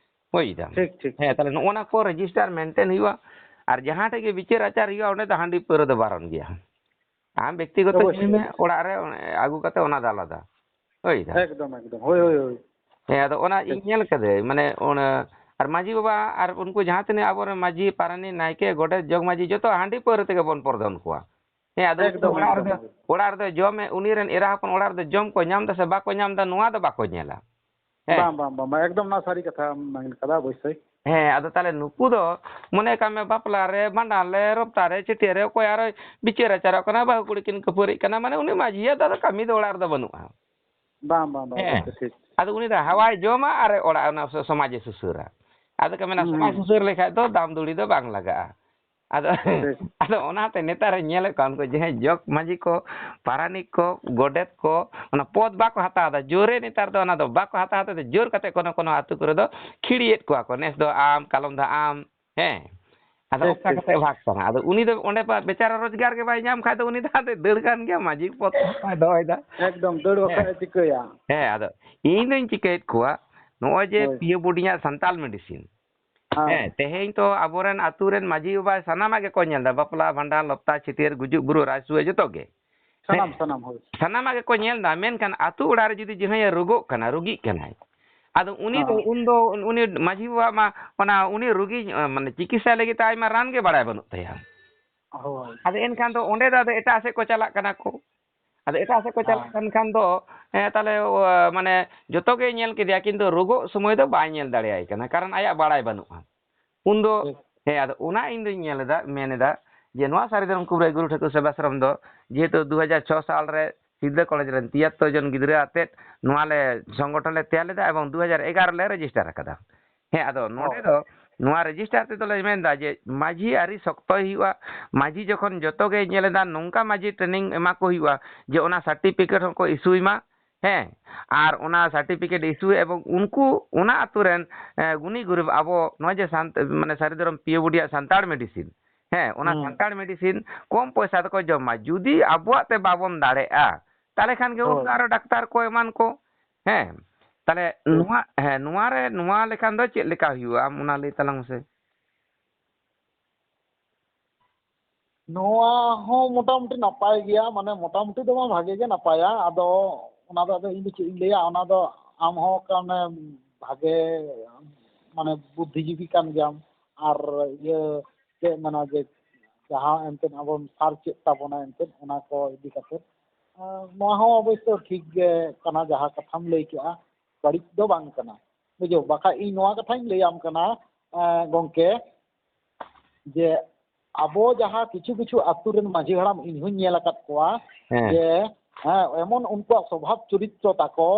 ᱵᱩᱡᱽ ᱫᱟᱢ? ᱴᱷᱤᱠ, ᱴᱷᱤᱠ, ᱦᱮᱸ, ᱴᱷᱤᱠ᱾ ᱛᱟᱦᱞᱮ ᱱᱚᱜᱼᱚ ᱱᱟ ᱠᱚ register maintain ᱦᱩᱭᱩᱜᱼᱟ᱾ ᱟᱨ ᱡᱟᱦᱟᱸ ᱴᱷᱮᱡ ᱜᱮ ᱵᱤᱪᱟᱹᱨ ᱟᱪᱟᱨ ᱦᱩᱭᱩᱜᱼᱟ, ᱚᱸᱰᱮ ᱫᱚ ᱦᱟᱺᱰᱤ ᱯᱟᱹᱣᱨᱟᱹ ᱫᱚ ᱵᱟᱨᱚᱱ ᱜᱮᱭᱟ᱾ ᱟᱢ ᱵᱮᱠᱛᱤᱜᱚᱛᱚ ᱧᱩᱭ ᱚᱵᱚᱥᱥᱳᱭ, ᱢᱮ, ᱚᱵᱚᱥᱥᱳᱭ᱾ ᱚᱲᱟᱜ ᱨᱮ ᱟᱹᱜᱩ ᱠᱟᱛᱮ ᱚᱱᱟ ᱫᱚ ᱟᱞᱟᱫᱟ᱾ ᱵᱩᱡᱽ ᱫᱟᱢ? ᱮᱠᱫᱚᱢ, ᱮᱠᱫᱚᱢ᱾ ᱦᱳᱭ, ᱦᱳᱭ, ᱦᱳᱭ᱾ ᱦᱮᱸ, ᱟᱫᱚ ᱚᱱᱟ ᱴᱷᱤᱠ᱾ ᱤᱧ ᱧᱮᱞ ᱠᱟᱹᱫᱟᱹᱧ, ᱢᱟᱱᱮ, ᱚᱱᱟ, ᱟᱨ ᱢᱟᱹᱡᱷᱤ ᱵᱟᱵᱟ ᱟᱨ ᱩᱱᱠᱩ ᱡᱟᱦᱟᱸ ᱛᱤᱱᱟᱹᱜ ᱟᱵᱚᱨᱮᱱ ᱢᱟᱹᱡᱷᱤ, ᱯᱟᱨᱟᱱᱤᱠ, ᱱᱟᱭᱠᱮ, ᱜᱚᱰᱮᱛ, ᱡᱚᱜᱽ ᱢᱟᱹᱡᱷᱤ, ᱡᱚᱛᱚ ᱦᱟᱺᱰᱤ ᱯᱟᱹᱣᱨᱟᱹ ᱛᱮᱜᱮ ᱵᱚᱱ ᱯᱨᱚᱫᱷᱟᱱ ᱠᱚᱣᱟ᱾ ᱦᱮᱸ, ᱟᱫᱚ ᱩᱱᱠᱩ ᱮᱠᱫᱚᱢ, ᱚᱲᱟᱜ ᱨᱮᱫᱚ, ᱮᱠᱫᱚᱢ᱾ ᱚᱲᱟᱜ ᱨᱮᱫᱚ ᱡᱚᱢᱮ, ᱩᱱᱤ ᱨᱮᱱ ᱮᱨᱟ ᱦᱚᱯᱚᱱ ᱚᱲᱟᱜ ᱨᱮᱫᱚ ᱡᱚᱢ ᱠᱚ ᱧᱟᱢ ᱮᱫᱟ ᱥᱮ ᱵᱟᱠᱚ ᱧᱟᱢ ᱮᱫᱟ, ᱱᱚᱣᱟ ᱫᱚ ᱵᱟᱠᱚ ᱧᱮᱞᱟ᱾ ᱦᱮᱸ᱾ ᱵᱟᱝ, ᱵᱟᱝ, ᱵᱟᱝ, ᱵᱟᱝ, ᱮᱠᱫᱚᱢ ᱱᱚᱣᱟ ᱥᱟᱹᱨᱤ ᱠᱟᱛᱷᱟᱢ ᱢᱮᱱ ᱠᱟᱫᱟ ᱚᱵᱚᱥᱥᱳᱭ᱾ ᱦᱮᱸ, ᱟᱫᱚ ᱛᱟᱦᱞᱮ ᱱᱩᱠᱩ ᱫᱚ ᱢᱚᱱᱮ ᱠᱟᱜ ᱢᱮ ᱵᱟᱯᱞᱟ ᱨᱮ, ᱵᱷᱟᱸᱰᱟᱱ ᱨᱮ, ᱨᱚᱯᱛᱟ ᱨᱮ, ᱪᱷᱟᱹᱴᱭᱟᱹᱨ ᱨᱮ ᱚᱠᱚᱭ ᱟᱨᱚᱭ ᱵᱤᱪᱟᱹᱨ ᱟᱪᱟᱨᱚᱜ ᱠᱟᱱᱟ, ᱵᱟᱹᱦᱩ ᱠᱩᱲᱤ ᱠᱤᱱ ᱠᱷᱟᱹᱯᱟᱹᱨᱤᱜ ᱠᱟᱱᱟ, ᱢᱟᱱᱮ ᱩᱱᱤ ᱢᱟᱹᱡᱷᱤᱭᱟᱜ ᱫᱚ ᱟᱫᱚ ᱠᱟᱹᱢᱤ ᱫᱚ ᱚᱲᱟᱜ ᱨᱮᱫᱚ ᱵᱟᱹᱱᱩᱜᱼᱟ᱾ ᱵᱟᱝ, ᱵᱟᱝ, ᱵᱟᱝ, ᱦᱮᱸ᱾ ᱚᱵᱚᱥᱥᱳᱭ ᱴᱷᱤᱠ᱾ ᱟᱫᱚ ᱩᱱᱤ ᱫᱚ ᱦᱟᱣᱟᱭ ᱡᱚᱢᱟ ᱟᱨ ᱚᱲᱟᱜ ᱚᱱᱟ ᱥᱚ-, ᱥᱚᱢᱟᱡᱽ ᱮ ᱥᱩᱥᱟᱹᱨᱟ᱾ ᱟᱫᱚ ᱠᱚ ᱢᱮᱱᱟ, ᱦᱩᱸ, ᱥᱚᱢᱟᱡᱽ ᱦᱩᱸ᱾ ᱥᱩᱥᱟᱹᱨ ᱞᱮᱠᱷᱟᱡ ᱫᱚ ᱫᱟᱢ ᱫᱩᱲᱤ ᱫᱚ ᱵᱟᱝ ᱞᱟᱜᱟᱜᱼᱟ᱾ ᱟᱫᱚ, ᱴᱷᱤᱠ᱾ ᱟᱫᱚ ᱚᱱᱟᱛᱮ ᱱᱮᱛᱟᱨ ᱧᱮᱞᱮᱫ ᱠᱚᱣᱟ ᱩᱱᱠᱩ ᱡᱟᱦᱟᱸᱭ ᱡᱚᱜᱽ ᱢᱟᱹᱡᱷᱤ ᱠᱚ, ᱯᱟᱨᱟᱱᱤᱠ ᱠᱚ, ᱜᱚᱰᱮᱛ ᱠᱚ, ᱚᱱᱟ ᱯᱚᱫᱽ ᱵᱟᱠᱚ ᱦᱟᱛᱟᱣ ᱮᱫᱟ᱾ ᱡᱳᱨᱮ ᱱᱮᱛᱟᱨ ᱫᱚ ᱚᱱᱟ ᱫᱚ ᱵᱟᱠᱚ ᱦᱟᱛᱟᱣ ᱦᱟᱛᱟᱣ ᱛᱮ ᱡᱳᱨ ᱠᱟᱛᱮ ᱠᱚᱱᱚ ᱠᱚᱱᱚ ᱟᱹᱛᱩ ᱠᱚᱨᱮ ᱫᱚ ᱠᱷᱤᱲᱤᱭᱮᱫ ᱠᱚᱣᱟ ᱠᱚ᱾ ᱱᱮᱥ ᱫᱚ ᱟᱢ, ᱠᱟᱞᱚᱢ ᱫᱚ ᱟᱢ, ᱦᱮᱸ᱾ ᱟᱫᱚ ᱴᱷᱤᱠ, ᱚᱱᱠᱟ ᱴᱷᱤᱠ᱾ ᱠᱟᱛᱮ ᱵᱷᱟᱜᱽ ᱠᱟᱱᱟ᱾ ᱟᱫᱚ ᱩᱱᱤ ᱫᱚ ᱚᱸᱰᱮ ᱵᱟ-, ᱵᱮᱪᱟᱨᱟ ᱨᱳᱡᱽᱜᱟᱨ ᱜᱮ ᱵᱟᱭ ᱧᱟᱢ ᱠᱷᱟᱡ ᱫᱚ ᱩᱱᱤ ᱫᱚ ᱦᱟᱸᱰᱮ ᱫᱟᱹᱲ ᱠᱟᱱ ᱜᱮᱭᱟ, ᱢᱟᱹᱡᱷᱤ ᱯᱚᱫᱽ ᱦᱚᱸᱭ ᱫᱚᱦᱚᱭᱮᱫᱟ᱾ ᱮᱠᱫᱚᱢ, ᱫᱟᱹᱲ ᱵᱟᱠᱷᱟᱡ ᱦᱮᱸ᱾ ᱮ ᱪᱤᱠᱟᱹᱭᱟ? ᱦᱮᱸ, ᱟᱫᱚ ᱤᱧ ᱫᱩᱧ ᱪᱤᱠᱟᱹᱭᱮᱫ ᱠᱚᱣᱟ, ᱱᱚᱜᱼᱚᱭ ᱡᱮ ᱦᱳᱭ᱾ ᱯᱤᱭᱳ ᱵᱳᱨᱰᱤᱝ ᱟᱜ ᱥᱟᱱᱛᱟᱞ medicine, ᱦᱮᱸ᱾ ᱦᱮᱸ, ᱛᱮᱦᱮᱧ ᱛᱚ ᱟᱵᱚᱨᱮᱱ ᱟᱹᱛᱩ ᱨᱮᱱ ᱢᱟᱹᱡᱷᱤ ᱵᱟᱵᱟ ᱥᱟᱱᱟᱢᱟᱜ ᱜᱮᱠᱚ ᱧᱮᱞ ᱮᱫᱟ, ᱵᱟᱯᱞᱟ, ᱵᱷᱟᱸᱰᱟᱱ, ᱞᱚᱯᱛᱟ, ᱪᱷᱟᱹᱴᱭᱟᱹᱨ, ᱜᱩᱡᱩᱜ, ᱵᱩᱨᱩ, ᱨᱟᱭᱥᱩᱭᱟᱹ, ᱡᱚᱛᱚ ᱜᱮ᱾ ᱥᱟᱱᱟᱢ, ᱦᱮᱸ, ᱥᱟᱱᱟᱢ, ᱦᱳᱭ᱾ ᱥᱟᱱᱟᱢᱟᱜ ᱜᱮᱠᱚ ᱧᱮᱞ ᱮᱫᱟ, ᱢᱮᱱᱠᱷᱟᱱ ᱟᱹᱛᱩ ᱚᱲᱟᱜ ᱨᱮ ᱡᱩᱫᱤ ᱡᱟᱦᱟᱸᱭᱮ ᱨᱳᱜᱚᱜ ᱠᱟᱱᱟ, ᱨᱩᱜᱤᱜ ᱠᱟᱱᱟᱭ, ᱟᱫᱚ ᱩᱱᱤ ᱫᱚ, ᱦᱮᱸ᱾ ᱩᱱᱫᱚ ᱩᱱ-, ᱩᱱᱤ ᱢᱟᱹᱡᱷᱤ ᱵᱟᱵᱟ ᱢᱟ ᱚᱱᱟ ᱩᱱᱤ ᱨᱩᱜᱤ, ᱢᱟᱱᱮ ᱪᱤᱠᱤᱛᱥᱟ ᱞᱟᱹᱜᱤᱫ ᱛᱮ ᱟᱡ ᱢᱟ ᱨᱟᱱ ᱜᱮ ᱵᱟᱲᱟᱭ ᱵᱟᱹᱱᱩᱜ ᱛᱟᱭᱟ᱾ ᱦᱳᱭ᱾ ᱟᱫᱚ ᱮᱱᱠᱷᱟᱱ ᱫᱚ ᱚᱸᱰᱮ ᱫᱚ ᱟᱫᱚ ᱮᱴᱟᱜ ᱥᱮᱫ ᱠᱚ ᱪᱟᱞᱟᱜ ᱠᱟᱱᱟ ᱠᱚ᱾ ᱟᱫᱚ ᱮᱴᱟᱜ ᱥᱮᱫ ᱠᱚ ᱪᱟᱞᱟᱜ ᱦᱮᱸ᱾ ᱠᱟᱱ ᱠᱷᱟᱱ ᱫᱚ, ᱦᱮᱸ, ᱛᱟᱦᱞᱮ, ᱚ, ᱢᱟᱱᱮ ᱡᱚᱛᱚ ᱜᱮᱭ ᱧᱮᱞ ᱠᱮᱫᱮᱭᱟ, ᱠᱤᱱᱛᱩ ᱨᱳᱜᱚᱜ ᱥᱚᱢᱚᱭ ᱫᱚ ᱵᱟᱭ ᱧᱮᱞ ᱫᱟᱲᱮᱭᱟᱭ ᱠᱟᱱᱟ, ᱠᱟᱨᱚᱱ ᱟᱭᱟᱜ ᱵᱟᱲᱟᱭ ᱵᱟᱹᱱᱩᱜᱼᱟ᱾ ᱩᱱᱫᱚ, ᱴᱷᱤᱠ᱾ ᱦᱮᱸ, ᱟᱫᱚ ᱚᱱᱟ ᱤᱧ ᱫᱚᱧ ᱧᱮᱞ ᱮᱫᱟ, ᱢᱮᱱ ᱮᱫᱟ ᱡᱮ ᱱᱚᱣᱟ ᱥᱟᱹᱨᱤ ᱫᱷᱚᱨᱚᱢ ᱠᱩᱵᱨᱟᱹ ᱜᱩᱨᱩ ᱴᱷᱟᱹᱠᱩᱨ ᱥᱮᱵᱟᱥᱨᱚᱢ ᱫᱚ ᱡᱮᱦᱮᱛᱩ ᱫᱩ ᱦᱟᱡᱟᱨ ᱪᱷᱚ ᱥᱟᱞ ᱨᱮ ᱥᱤᱞᱫᱟᱹ ᱠᱚᱞᱮᱡᱽ ᱨᱮᱱ ᱛᱤᱭᱟᱛᱛᱳᱨ ᱡᱚᱱ ᱜᱤᱫᱽᱨᱟᱹ ᱟᱛᱮᱫ ᱱᱚᱣᱟ ᱞᱮ ᱥᱚᱝᱜᱚᱴᱷᱚᱱ ᱞᱮ ᱛᱮᱭᱟᱨ ᱞᱮᱫᱟ ᱮᱵᱚᱝ ᱫᱩ ᱦᱟᱡᱟᱨ ᱮᱜᱟᱨᱚ ᱞᱮ ᱨᱮᱡᱤᱥᱴᱟᱨ ᱟᱠᱟᱫᱟ᱾ ᱦᱮᱸ, ᱟᱫᱚ ᱱᱚᱰᱮ ᱦᱳᱭ᱾ ᱫᱚ ᱱᱚᱣᱟ ᱨᱮᱡᱤᱥᱴᱟᱨ ᱛᱮᱫᱚ ᱞᱮ ᱢᱮᱱ ᱮᱫᱟ ᱡᱮ ᱢᱟᱹᱡᱷᱤ ᱟᱹᱨᱤ ᱥᱚᱠᱛᱚᱭ ᱦᱩᱭᱩᱜᱼᱟ᱾ ᱢᱟᱹᱡᱷᱤ ᱡᱚᱠᱷᱚᱱ ᱡᱚᱛᱚ ᱜᱮᱭ ᱧᱮᱞ ᱮᱫᱟ, ᱱᱚᱝᱠᱟ ᱢᱟᱹᱡᱷᱤ training ᱮᱢᱟ ᱠᱚ ᱦᱩᱭᱩᱜᱼᱟ ᱡᱮ ᱚᱱᱟ certificate ᱦᱚᱸᱠᱚ ᱤᱥᱩᱭ ᱢᱟ᱾ ᱦᱮᱸ, ᱟᱨ ᱚᱱᱟ certificate issue ᱮᱵᱚᱝ ᱩᱱᱠᱩ ᱚᱱᱟ ᱟᱛᱳ ᱨᱮᱱ, ᱮ, ᱜᱩᱱᱤ ᱜᱩᱨᱤᱵ ᱟᱵᱚ ᱱᱚᱜᱼᱚᱭ ᱡᱮ ᱥᱟᱱᱛ-, ᱢᱟᱱᱮ ᱥᱟᱹᱨᱤ ᱫᱷᱚᱨᱚᱢ ᱯᱤᱭᱳ ᱵᱩᱰᱤᱭᱟᱜ ᱥᱟᱱᱛᱟᱲ medicine, ᱦᱮᱸ, ᱚᱱᱟ ᱦᱩᱸ᱾ ᱥᱟᱱᱛᱟᱲ medicine ᱠᱚᱢ ᱯᱚᱭᱥᱟ ᱛᱮᱠᱚ ᱡᱚᱢ ᱢᱟ᱾ ᱡᱩᱫᱤ ᱟᱵᱚᱣᱟᱜ ᱛᱮ ᱵᱟᱵᱚᱱ ᱫᱟᱲᱮᱜᱼᱟ, ᱛᱟᱦᱚᱞᱮ ᱠᱷᱟᱱ ᱜᱮ ᱩᱱᱫᱚ ᱦᱳᱭ᱾ ᱟᱨᱚ ᱰᱟᱠᱛᱟᱨ ᱠᱚ ᱮᱢᱟᱱ ᱠᱚ, ᱦᱮᱸ᱾ ᱛᱟᱦᱚᱞᱮ ᱴᱷᱤᱠ᱾ ᱱᱚᱣᱟ, ᱦᱮᱸ, ᱱᱚᱣᱟ ᱨᱮ, ᱱᱚᱣᱟ ᱞᱮᱠᱷᱟᱱ ᱫᱚ ᱪᱮᱫ ᱞᱮᱠᱟ ᱦᱩᱭᱩᱜᱼᱟ? ᱟᱢ ᱚᱱᱟ ᱞᱟᱹᱭ ᱛᱟᱞᱟᱝ ᱢᱮᱥᱮ᱾ ᱱᱚᱣᱟ ᱦᱚᱸ ᱢᱚᱴᱟᱢᱩᱴᱤ ᱱᱟᱯᱟᱭ ᱜᱮᱭᱟ, ᱢᱟᱱᱮ ᱢᱚᱴᱟᱢᱩᱴᱤ ᱫᱚ ᱵᱟᱝ, ᱵᱷᱟᱜᱮ ᱜᱮ ᱱᱟᱯᱟᱭᱟ᱾ ᱟᱫᱚ ᱚᱱᱟ ᱫᱚ ᱟᱫᱚ ᱤᱧ ᱫᱚ ᱪᱮᱫ ᱤᱧ ᱞᱟᱹᱭᱟ, ᱚᱱᱟ ᱫᱚ ᱟᱢ ᱦᱚᱸ ᱠᱟᱱᱮ ᱵᱷᱟᱜᱮ ᱢᱟᱱᱮ ᱵᱩᱫᱽᱫᱷᱤᱡᱤᱵᱤ ᱠᱟᱱ ᱜᱮᱭᱟᱢ᱾ ᱟᱨ ᱤᱭᱟᱹ ᱪᱮᱫ ᱢᱮᱱᱟ ᱡᱮ ᱡᱟᱦᱟᱸ ᱮᱱᱛᱮᱫ ᱟᱵᱚ ᱥᱟᱨᱪ ᱮᱫ ᱛᱟᱵᱚᱱᱟ ᱮᱱᱛᱮᱫ ᱚᱱᱟ ᱠᱚ ᱤᱫᱤ ᱠᱟᱛᱮᱫ, ᱟᱸ, ᱱᱚᱣᱟ ᱦᱚᱸ ᱚᱵᱚᱥᱥᱚ ᱴᱷᱤᱠ ᱜᱮ ᱠᱟᱱᱟ, ᱡᱟᱦᱟᱸ ᱠᱟᱛᱷᱟᱢ ᱞᱟᱹᱭ ᱠᱮᱜᱼᱟ ᱵᱟᱹᱲᱤᱡ ᱫᱚ ᱵᱟᱝ ᱠᱟᱱᱟ, ᱵᱩᱡᱷᱟᱹᱣ᱾ ᱵᱟᱠᱷᱟᱡ ᱤᱧ ᱱᱚᱣᱟ ᱠᱟᱛᱷᱟᱧ ᱞᱟᱹᱭᱟᱢ ᱠᱟᱱᱟ, ᱮᱸ, ᱜᱚᱝᱠᱮ, ᱡᱮ ᱟᱵᱚ ᱡᱟᱦᱟᱸ ᱠᱤᱪᱷᱩ ᱠᱤᱪᱷᱩ ᱟᱹᱛᱩ ᱨᱮᱱ ᱢᱟᱹᱡᱷᱤ ᱦᱟᱲᱟᱢ ᱤᱧ ᱦᱚᱧ ᱧᱮᱞ ᱟᱠᱟᱫ ᱠᱚᱣᱟ, ᱦᱮᱸ᱾ ᱡᱮ, ᱦᱮᱸ, ᱮᱢᱚᱱ ᱩᱱᱠᱩᱣᱟᱜ ᱥᱚᱵᱷᱟᱵ ᱪᱚᱨᱤᱛᱨᱚ ᱛᱟᱠᱚ,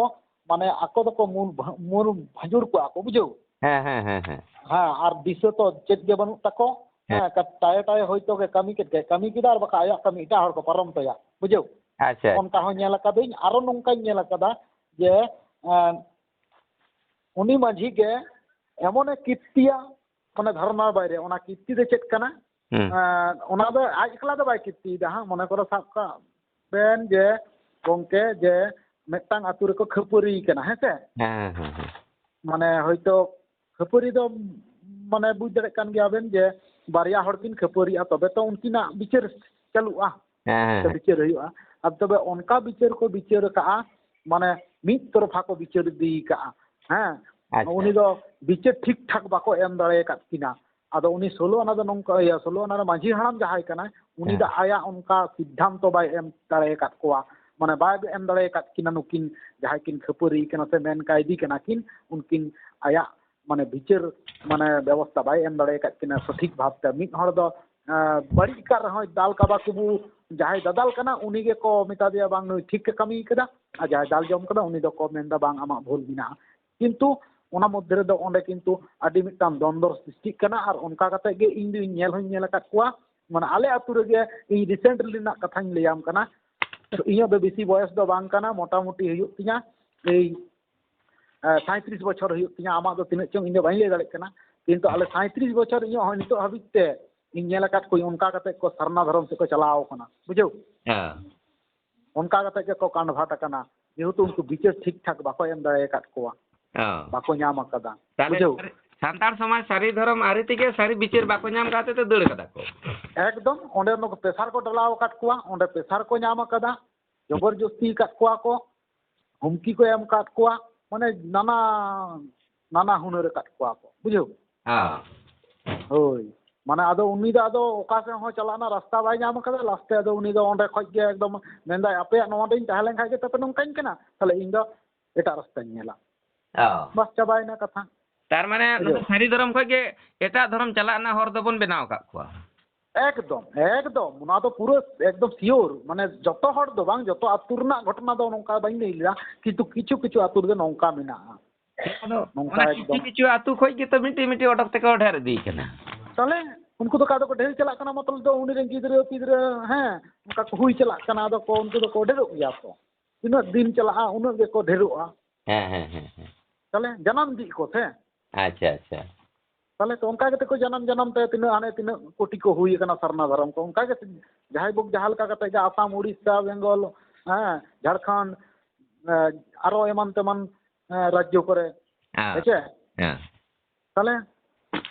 ᱢᱟᱱᱮ ᱟᱠᱚ ᱫᱚᱠᱚ ᱢᱩᱞ ᱵᱷᱟ-, ᱢᱩᱞ ᱵᱷᱟᱸᱡᱩᱲ ᱠᱚᱣᱟ ᱠᱚ, ᱵᱩᱡᱷᱟᱹᱣ? ᱦᱮᱸ, ᱦᱮᱸ, ᱦᱮᱸ, ᱦᱮᱸ᱾ ᱦᱮᱸ, ᱟᱨ ᱫᱤᱥᱟᱹ ᱛᱚ ᱪᱮᱫ ᱜᱮ ᱵᱟᱹᱱᱩᱜ ᱛᱟᱠᱚ᱾ ᱦᱮᱸ᱾ ᱦᱮᱸ, ᱠᱟ-, ᱴᱟᱭᱮ ᱴᱟᱭᱮ ᱦᱚᱭᱛᱳ ᱜᱮ ᱠᱟᱹᱢᱤ ᱠᱮᱫ ᱜᱮ, ᱠᱟᱹᱢᱤ ᱠᱮᱫᱟ, ᱟᱨ ᱵᱟᱠᱷᱟᱡ ᱟᱭᱟᱜ ᱠᱟᱹᱢᱤ ᱮᱴᱟᱜ ᱦᱚᱲ ᱠᱚ ᱯᱟᱨᱚᱢ ᱛᱟᱭᱟ, ᱵᱩᱡᱷᱟᱹᱣ? ᱟᱪᱪᱷᱟ᱾ ᱚᱱᱠᱟ ᱦᱚᱸ ᱧᱮᱞ ᱟᱠᱟᱫᱟᱹᱧ᱾ ᱟᱨᱚ ᱱᱚᱝᱠᱟᱧ ᱧᱮᱞ ᱟᱠᱟᱫᱟ ᱡᱮ, ᱮᱸ, ᱩᱱᱤ ᱢᱟᱹᱡᱷᱤ ᱜᱮ ᱮᱢᱚᱱᱮ ᱠᱤᱨᱛᱤᱭᱟ, ᱢᱟᱱᱮ ᱫᱷᱟᱨᱚᱱᱟ ᱵᱟᱭᱨᱮ᱾ ᱚᱱᱟ ᱠᱤᱨᱛᱤ ᱫᱚ ᱪᱮᱫ ᱠᱟᱱᱟ? ᱦᱩᱸ᱾ ᱮᱸ, ᱚᱱᱟ ᱫᱚ ᱟᱡ ᱮᱠᱞᱟ ᱫᱚ ᱵᱟᱭ ᱠᱤᱨᱛᱤᱭᱮᱫᱟ ᱦᱟᱸᱜ᱾ ᱢᱚᱱᱮ ᱠᱚᱨᱚ ᱥᱟᱵ ᱠᱟᱜ ᱵᱮᱱ ᱡᱮ ᱜᱚᱝᱠᱮ, ᱡᱮ ᱢᱤᱫᱴᱟᱝ ᱟᱛᱳ ᱨᱮᱠᱚ ᱠᱷᱟᱹᱯᱟᱹᱨᱤ ᱠᱟᱱᱟ, ᱦᱮᱸ ᱥᱮ? ᱦᱮᱸ, ᱦᱮᱸ, ᱦᱮᱸ᱾ ᱢᱟᱱᱮ ᱦᱚᱭᱛᱳ ᱠᱷᱟᱹᱯᱟᱹᱨᱤ ᱫᱚ, ᱢᱟᱱᱮ ᱵᱩᱡᱽ ᱫᱟᱲᱮᱭᱟᱜ ᱠᱟᱱ ᱜᱮᱭᱟ ᱵᱮᱱ ᱡᱮ ᱵᱟᱨᱭᱟ ᱦᱚᱲ ᱠᱤᱱ ᱠᱷᱟᱹᱯᱟᱹᱨᱤᱜᱼᱟ, ᱛᱚᱵᱮ ᱛᱚ ᱩᱱᱠᱤᱱᱟᱜ ᱵᱤᱪᱟᱹᱨ ᱪᱟᱹᱞᱩᱜᱼᱟ, ᱦᱮᱸ, ᱦᱮᱸ, ᱥᱮ ᱦᱮᱸ᱾ ᱵᱤᱪᱟᱹᱨ ᱦᱩᱭᱩᱜᱼᱟ᱾ ᱟᱨ ᱛᱚᱵᱮ ᱚᱱᱠᱟ ᱵᱤᱪᱟᱹᱨ ᱠᱚ ᱵᱤᱪᱟᱹᱨ ᱟᱠᱟᱜᱼᱟ, ᱢᱟᱱᱮ ᱢᱤᱫ ᱛᱚᱨᱚᱯᱷᱟ ᱠᱚ ᱵᱤᱪᱟᱹᱨ ᱤᱫᱤ ᱠᱟᱜᱼᱟ᱾ ᱦᱮᱸ, ᱟᱪᱪᱷᱟ᱾ ᱩᱱᱤ ᱫᱚ ᱵᱤᱪᱟᱹᱨ ᱴᱷᱤᱠ ᱴᱷᱟᱠ ᱵᱟᱠᱚ ᱮᱢ ᱫᱟᱲᱮ ᱟᱠᱟᱫ ᱠᱤᱱᱟ᱾ ᱟᱫᱚ ᱩᱱᱤ ᱥᱳᱞᱳ ᱟᱱᱟ ᱫᱚ ᱱᱚᱝᱠᱟ, ᱤᱭᱟᱹ, ᱥᱳᱞᱳ ᱟᱱᱟ ᱨᱮ ᱢᱟᱹᱡᱷᱤ ᱦᱟᱲᱟᱢ ᱡᱟᱦᱟᱸᱭ ᱠᱟᱱᱟᱭ, ᱩᱱᱤ ᱦᱮᱸ᱾ ᱫᱚ ᱟᱭᱟᱜ ᱚᱱᱠᱟ ᱥᱤᱫᱽᱫᱷᱟᱱᱛᱚ ᱵᱟᱭ ᱮᱢ ᱫᱟᱲᱮ ᱟᱠᱟᱫ ᱠᱚᱣᱟ, ᱢᱟᱱᱮ ᱵᱟᱭ ᱮᱢ ᱫᱟᱲᱮ ᱟᱠᱟᱫ ᱠᱤᱱᱟ ᱱᱩᱠᱤᱱ ᱡᱟᱦᱟᱸᱭ ᱠᱤᱱ ᱠᱷᱟᱹᱯᱟᱹᱨᱤ ᱠᱟᱱᱟ ᱥᱮ ᱢᱮᱱ ᱠᱟᱭᱫᱤ ᱠᱟᱱᱟ ᱠᱤᱱ, ᱩᱱᱠᱤᱱ ᱟᱭᱟᱜ ᱢᱟᱱᱮ ᱵᱤᱪᱟᱹᱨ ᱢᱟᱱᱮ ᱵᱮᱵᱚᱥᱛᱷᱟ ᱵᱟᱭ ᱮᱢ ᱫᱟᱲᱮ ᱟᱠᱟᱫ ᱠᱤᱱᱟ ᱥᱚᱴᱷᱤᱠ ᱵᱷᱟᱵᱽᱛᱮ᱾ ᱢᱤᱫ ᱦᱚᱲ ᱫᱚ, ᱮᱸ, ᱵᱟᱹᱲᱤᱡ ᱟᱠᱟᱫ ᱨᱮᱦᱚᱸᱭ ᱫᱟᱞ ᱠᱟᱵᱟ ᱠᱩᱵᱩ, ᱡᱟᱦᱟᱸᱭ ᱫᱟᱫᱟᱞ ᱠᱟᱱᱟ ᱩᱱᱤ ᱜᱮᱠᱚ ᱢᱮᱛᱟ ᱫᱮᱭᱟ ᱵᱟᱝ ᱱᱩᱭ ᱴᱷᱤᱠ ᱮ ᱠᱟᱹᱢᱤ ᱠᱟᱫᱟ, ᱟᱨ ᱡᱟᱦᱟᱸᱭ ᱫᱟᱞ ᱡᱚᱢ ᱠᱟᱫᱟ ᱩᱱᱤ ᱫᱚᱠᱚ ᱢᱮᱱᱫᱟ ᱵᱟᱝ ᱟᱢᱟᱜ ᱵᱷᱩᱞ ᱢᱮᱱᱟᱜᱼᱟ᱾ ᱠᱤᱱᱛᱩ ᱚᱱᱟ ᱢᱚᱫᱽᱫᱷᱮ ᱨᱮᱫᱚ ᱚᱸᱰᱮ ᱠᱤᱱᱛᱩ ᱟᱹᱰᱤ ᱢᱤᱫᱴᱟᱝ ᱫᱚᱱᱫᱚᱨ ᱥᱨᱤᱥᱴᱤᱜ ᱠᱟᱱᱟ᱾ ᱟᱨ ᱚᱱᱠᱟ ᱠᱟᱛᱮ ᱜᱮ ᱤᱧ ᱫᱚᱧ ᱧᱮᱞ ᱦᱚᱧ ᱧᱮᱞ ᱟᱠᱟᱫ ᱠᱚᱣᱟ, ᱢᱟᱱᱮ ᱟᱞᱮ ᱟᱹᱛᱩ ᱨᱮᱜᱮ ᱤᱧ recently ᱨᱮᱱᱟᱜ ᱠᱟᱛᱷᱟᱧ ᱞᱟᱹᱭᱟᱢ ᱠᱟᱱᱟ᱾ ᱤᱧᱟᱹᱜ ᱫᱚ ᱵᱮᱥᱤ ᱵᱚᱭᱮᱥ ᱫᱚ ᱵᱟᱝ ᱠᱟᱱᱟ, ᱢᱚᱴᱟᱢᱩᱴᱤ ᱦᱩᱭᱩᱜ ᱛᱤᱧᱟ ᱮᱭ, ᱮ, ᱥᱟᱸᱭᱛᱨᱤᱥ ᱵᱚᱪᱷᱚᱨ ᱦᱩᱭᱩᱜ ᱛᱤᱧᱟ᱾ ᱟᱢᱟᱜ ᱫᱚ ᱛᱤᱱᱟᱹᱜ ᱪᱚᱝ ᱤᱧ ᱫᱚ ᱵᱟᱹᱧ ᱞᱟᱹᱭ ᱫᱟᱲᱮᱭᱟᱜ ᱠᱟᱱᱟ, ᱠᱤᱱᱛᱩ ᱟᱞᱮ ᱥᱟᱸᱭᱛᱨᱤᱥ ᱵᱚᱪᱷᱚᱨ ᱤᱧᱟᱹᱜ ᱦᱚᱸ ᱱᱤᱛᱚᱜ ᱦᱟᱹᱵᱤᱡ ᱛᱮ ᱤᱧ ᱧᱮᱞ ᱟᱠᱟᱫ ᱠᱚᱣᱟᱧ ᱚᱱᱠᱟ ᱠᱟᱛᱮ ᱠᱚ ᱥᱟᱨᱱᱟ ᱫᱷᱚᱨᱚᱢ ᱥᱮᱫ ᱠᱚ ᱪᱟᱞᱟᱣ ᱠᱟᱱᱟ, ᱵᱩᱡᱷᱟᱹᱣ? ᱦᱮᱸ᱾ ᱚᱱᱠᱟ ᱠᱟᱛᱮ ᱜᱮᱠᱚ convert ᱟᱠᱟᱱᱟ, ᱡᱮᱦᱮᱛᱩ ᱩᱱᱠᱩ ᱵᱤᱪᱟᱹᱨ ᱴᱷᱤᱠ ᱴᱷᱟᱠ ᱵᱟᱠᱚ ᱮᱢ ᱫᱟᱲᱮ ᱟᱠᱟᱫ ᱠᱚᱣᱟ, ᱦᱮᱸ᱾ ᱵᱟᱠᱚ ᱧᱟᱢ ᱟᱠᱟᱫᱟ, ᱛᱟᱦᱞᱮ ᱵᱩᱡᱷᱟᱹᱣ? ᱥᱟᱱᱛᱟᱲ ᱥᱚᱢᱟᱡᱽ ᱥᱟᱹᱨᱤ ᱫᱷᱚᱨᱚᱢ ᱟᱹᱨᱤ ᱛᱮᱜᱮ ᱥᱟᱹᱨᱤ ᱵᱤᱪᱟᱹᱨ ᱵᱟᱠᱚ ᱧᱟᱢ ᱠᱟᱛᱮ ᱛᱮ ᱫᱟᱹᱲ ᱠᱟᱫᱟ ᱠᱚ᱾ ᱮᱠᱫᱚᱢ, ᱚᱸᱰᱮ ᱱᱩᱠᱩ pressure ᱠᱚ ᱰᱟᱞᱟᱣ ᱟᱠᱟᱫ ᱠᱚᱣᱟ, ᱚᱸᱰᱮ pressure ᱠᱚ ᱧᱟᱢ ᱟᱠᱟᱫᱟ, ᱡᱚᱵᱚᱨᱡᱚᱥᱛᱤ ᱟᱠᱟᱫ ᱠᱚᱣᱟ ᱠᱚ, ᱦᱩᱢᱠᱤ ᱠᱚ ᱮᱢ ᱟᱠᱟᱫ ᱠᱚᱣᱟ, ᱢᱟᱱᱮ ᱱᱟᱱᱟ, ᱱᱟᱱᱟ ᱦᱩᱱᱟᱹᱨ ᱟᱠᱟᱫ ᱠᱚᱣᱟ ᱠᱚ, ᱵᱩᱡᱷᱟᱹᱣ? ᱦᱮᱸ᱾ ᱦᱳᱭ, ᱢᱟᱱᱮ ᱟᱫᱚ ᱩᱱᱤ ᱫᱚ ᱟᱫᱚ ᱚᱠᱟ ᱥᱮᱫ ᱦᱚᱸ ᱪᱟᱞᱟᱜ ᱨᱮᱱᱟᱜ ᱨᱟᱥᱛᱟ ᱵᱟᱭ ᱧᱟᱢ ᱟᱠᱟᱫᱟ᱾ ᱞᱟᱥᱴ ᱨᱮ ᱟᱫᱚ ᱩᱱᱤ ᱫᱚ ᱚᱸᱰᱮ ᱠᱷᱚᱡ ᱜᱮ ᱮᱠᱫᱚᱢ ᱢᱮᱱᱫᱟᱭ, ᱟᱯᱮᱭᱟᱜ ᱱᱚᱣᱟ ᱨᱮᱧ ᱛᱟᱦᱮᱸ ᱞᱮᱱ ᱠᱷᱟᱡ ᱜᱮ ᱛᱟᱯᱮ ᱱᱚᱝᱠᱟᱧ ᱠᱟᱱᱟ, ᱛᱟᱦᱞᱮ ᱤᱧ ᱫᱚ ᱮᱴᱟᱜ ᱨᱟᱥᱛᱟᱧ ᱧᱮᱞᱟ᱾ ᱚ᱾ ᱵᱟᱥ, ᱪᱟᱵᱟᱭᱮᱱᱟ ᱠᱟᱛᱷᱟ᱾ ᱛᱟᱨ ᱢᱟᱱᱮ ᱵᱩᱡᱷᱟᱹᱣ? ᱱᱩᱠᱩ ᱥᱟᱹᱨᱤ ᱫᱷᱚᱨᱚᱢ ᱠᱷᱚᱡ ᱜᱮ ᱮᱴᱟᱜ ᱫᱷᱚᱨᱚᱢ ᱪᱟᱞᱟᱜ ᱨᱮᱱᱟᱜ ᱦᱚᱨ ᱫᱚᱵᱚᱱ ᱵᱮᱱᱟᱣ ᱟᱠᱟᱫ ᱠᱚᱣᱟ᱾ ᱮᱠᱫᱚᱢ, ᱮᱠᱫᱚᱢ, ᱚᱱᱟ ᱫᱚ ᱯᱩᱨᱟᱹ ᱮᱠᱫᱚᱢ ᱥᱤᱭᱳᱨ, ᱢᱟᱱᱮ ᱡᱚᱛᱚ ᱦᱚᱲ ᱫᱚ ᱵᱟᱝ, ᱡᱚᱛᱚ ᱟᱹᱛᱩ ᱨᱮᱱᱟᱜ ᱜᱷᱚᱴᱚᱱᱟ ᱫᱚ ᱱᱚᱝᱠᱟ ᱵᱟᱹᱧ ᱞᱟᱹᱭ ᱞᱮᱫᱟ, ᱠᱤᱱᱛᱩ ᱠᱤᱪᱷᱩ ᱠᱤᱪᱷᱩ ᱟᱹᱛᱩ ᱨᱮᱫᱚ ᱱᱚᱝᱠᱟ ᱢᱮᱱᱟᱜᱼᱟ᱾ ᱟᱫᱚ ᱱᱚᱝᱠᱟ ᱚᱱᱟ ᱮᱠᱫᱚᱢ᱾ ᱠᱤᱪᱷᱩ ᱠᱤᱪᱷᱩ ᱟᱹᱛᱩ ᱠᱷᱚᱡ ᱜᱮᱛᱚ ᱢᱤᱫᱴᱤᱡ ᱢᱤᱫᱴᱤᱡ ᱚᱰᱚᱠ ᱛᱮᱠᱚ ᱰᱷᱮᱨ ᱤᱫᱤᱭ ᱠᱟᱱᱟ᱾ ᱛᱟᱦᱞᱮ ᱩᱱᱠᱩ ᱫᱚ ᱟᱫᱚ ᱠᱚ ᱰᱷᱮᱨ ᱪᱟᱞᱟᱜ ᱠᱟᱱᱟ, ᱢᱚᱛᱞᱚᱵ ᱫᱚ ᱩᱱᱤ ᱨᱮᱱ ᱜᱤᱫᱽᱨᱟᱹ ᱯᱤᱫᱽᱨᱟᱹ, ᱦᱮᱸ, ᱚᱱᱠᱟ ᱠᱚ ᱦᱩᱭ ᱪᱟᱞᱟᱜ ᱠᱟᱱᱟ, ᱟᱫᱚ ᱠᱚ, ᱩᱱᱠᱩ ᱫᱚᱠᱚ ᱰᱷᱮᱨᱚᱜ ᱜᱮᱭᱟ ᱛᱚ᱾ ᱛᱤᱱᱟᱹᱜ ᱫᱤᱱ ᱪᱟᱞᱟᱜᱼᱟ, ᱩᱱᱟᱹᱜ ᱜᱮᱠᱚ ᱰᱷᱮᱨᱚᱜᱼᱟ᱾ ᱦᱮᱸ, ᱦᱮᱸ, ᱦᱮᱸ, ᱦᱮᱸ᱾ ᱛᱟᱦᱞᱮ ᱡᱟᱱᱟᱢ ᱤᱫᱤᱜ ᱠᱚ ᱥᱮ᱾ ᱟᱪᱪᱷᱟ, ᱟᱪᱪᱷᱟ᱾ ᱛᱟᱦᱞᱮ ᱛᱚ ᱚᱱᱠᱟ ᱠᱟᱛᱮ ᱠᱚ ᱡᱟᱱᱟᱢ ᱡᱟᱱᱟᱢ ᱛᱮ ᱛᱤᱱᱟᱹᱜ ᱦᱟᱱᱮ ᱛᱤᱱᱟᱹᱜ ᱠᱳᱴᱤ ᱠᱚ ᱦᱩᱭ ᱟᱠᱟᱱᱟ ᱥᱟᱨᱱᱟ ᱫᱷᱚᱨᱚᱢ ᱠᱚ᱾ ᱚᱱᱠᱟ ᱜᱮ ᱡᱟᱦᱟᱸᱭ ᱵᱚ ᱡᱟᱦᱟᱸ ᱞᱮᱠᱟ ᱠᱟᱛᱮ ᱜᱮ ᱟᱥᱟᱢ, ᱩᱲᱤᱥᱥᱟ, ᱵᱮᱝᱜᱚᱞ, ᱦᱮᱸ, ᱡᱷᱟᱲᱠᱷᱚᱸᱰ, ᱮᱸ, ᱟᱨᱚ ᱮᱢᱟᱱ ᱛᱮᱢᱟᱱ, ᱮᱸ, ᱨᱟᱡᱽᱡᱚ ᱠᱚᱨᱮ, ᱦᱮᱸ᱾ ᱦᱮᱸ ᱪᱮ? ᱦᱮᱸ᱾ ᱛᱟᱦᱞᱮ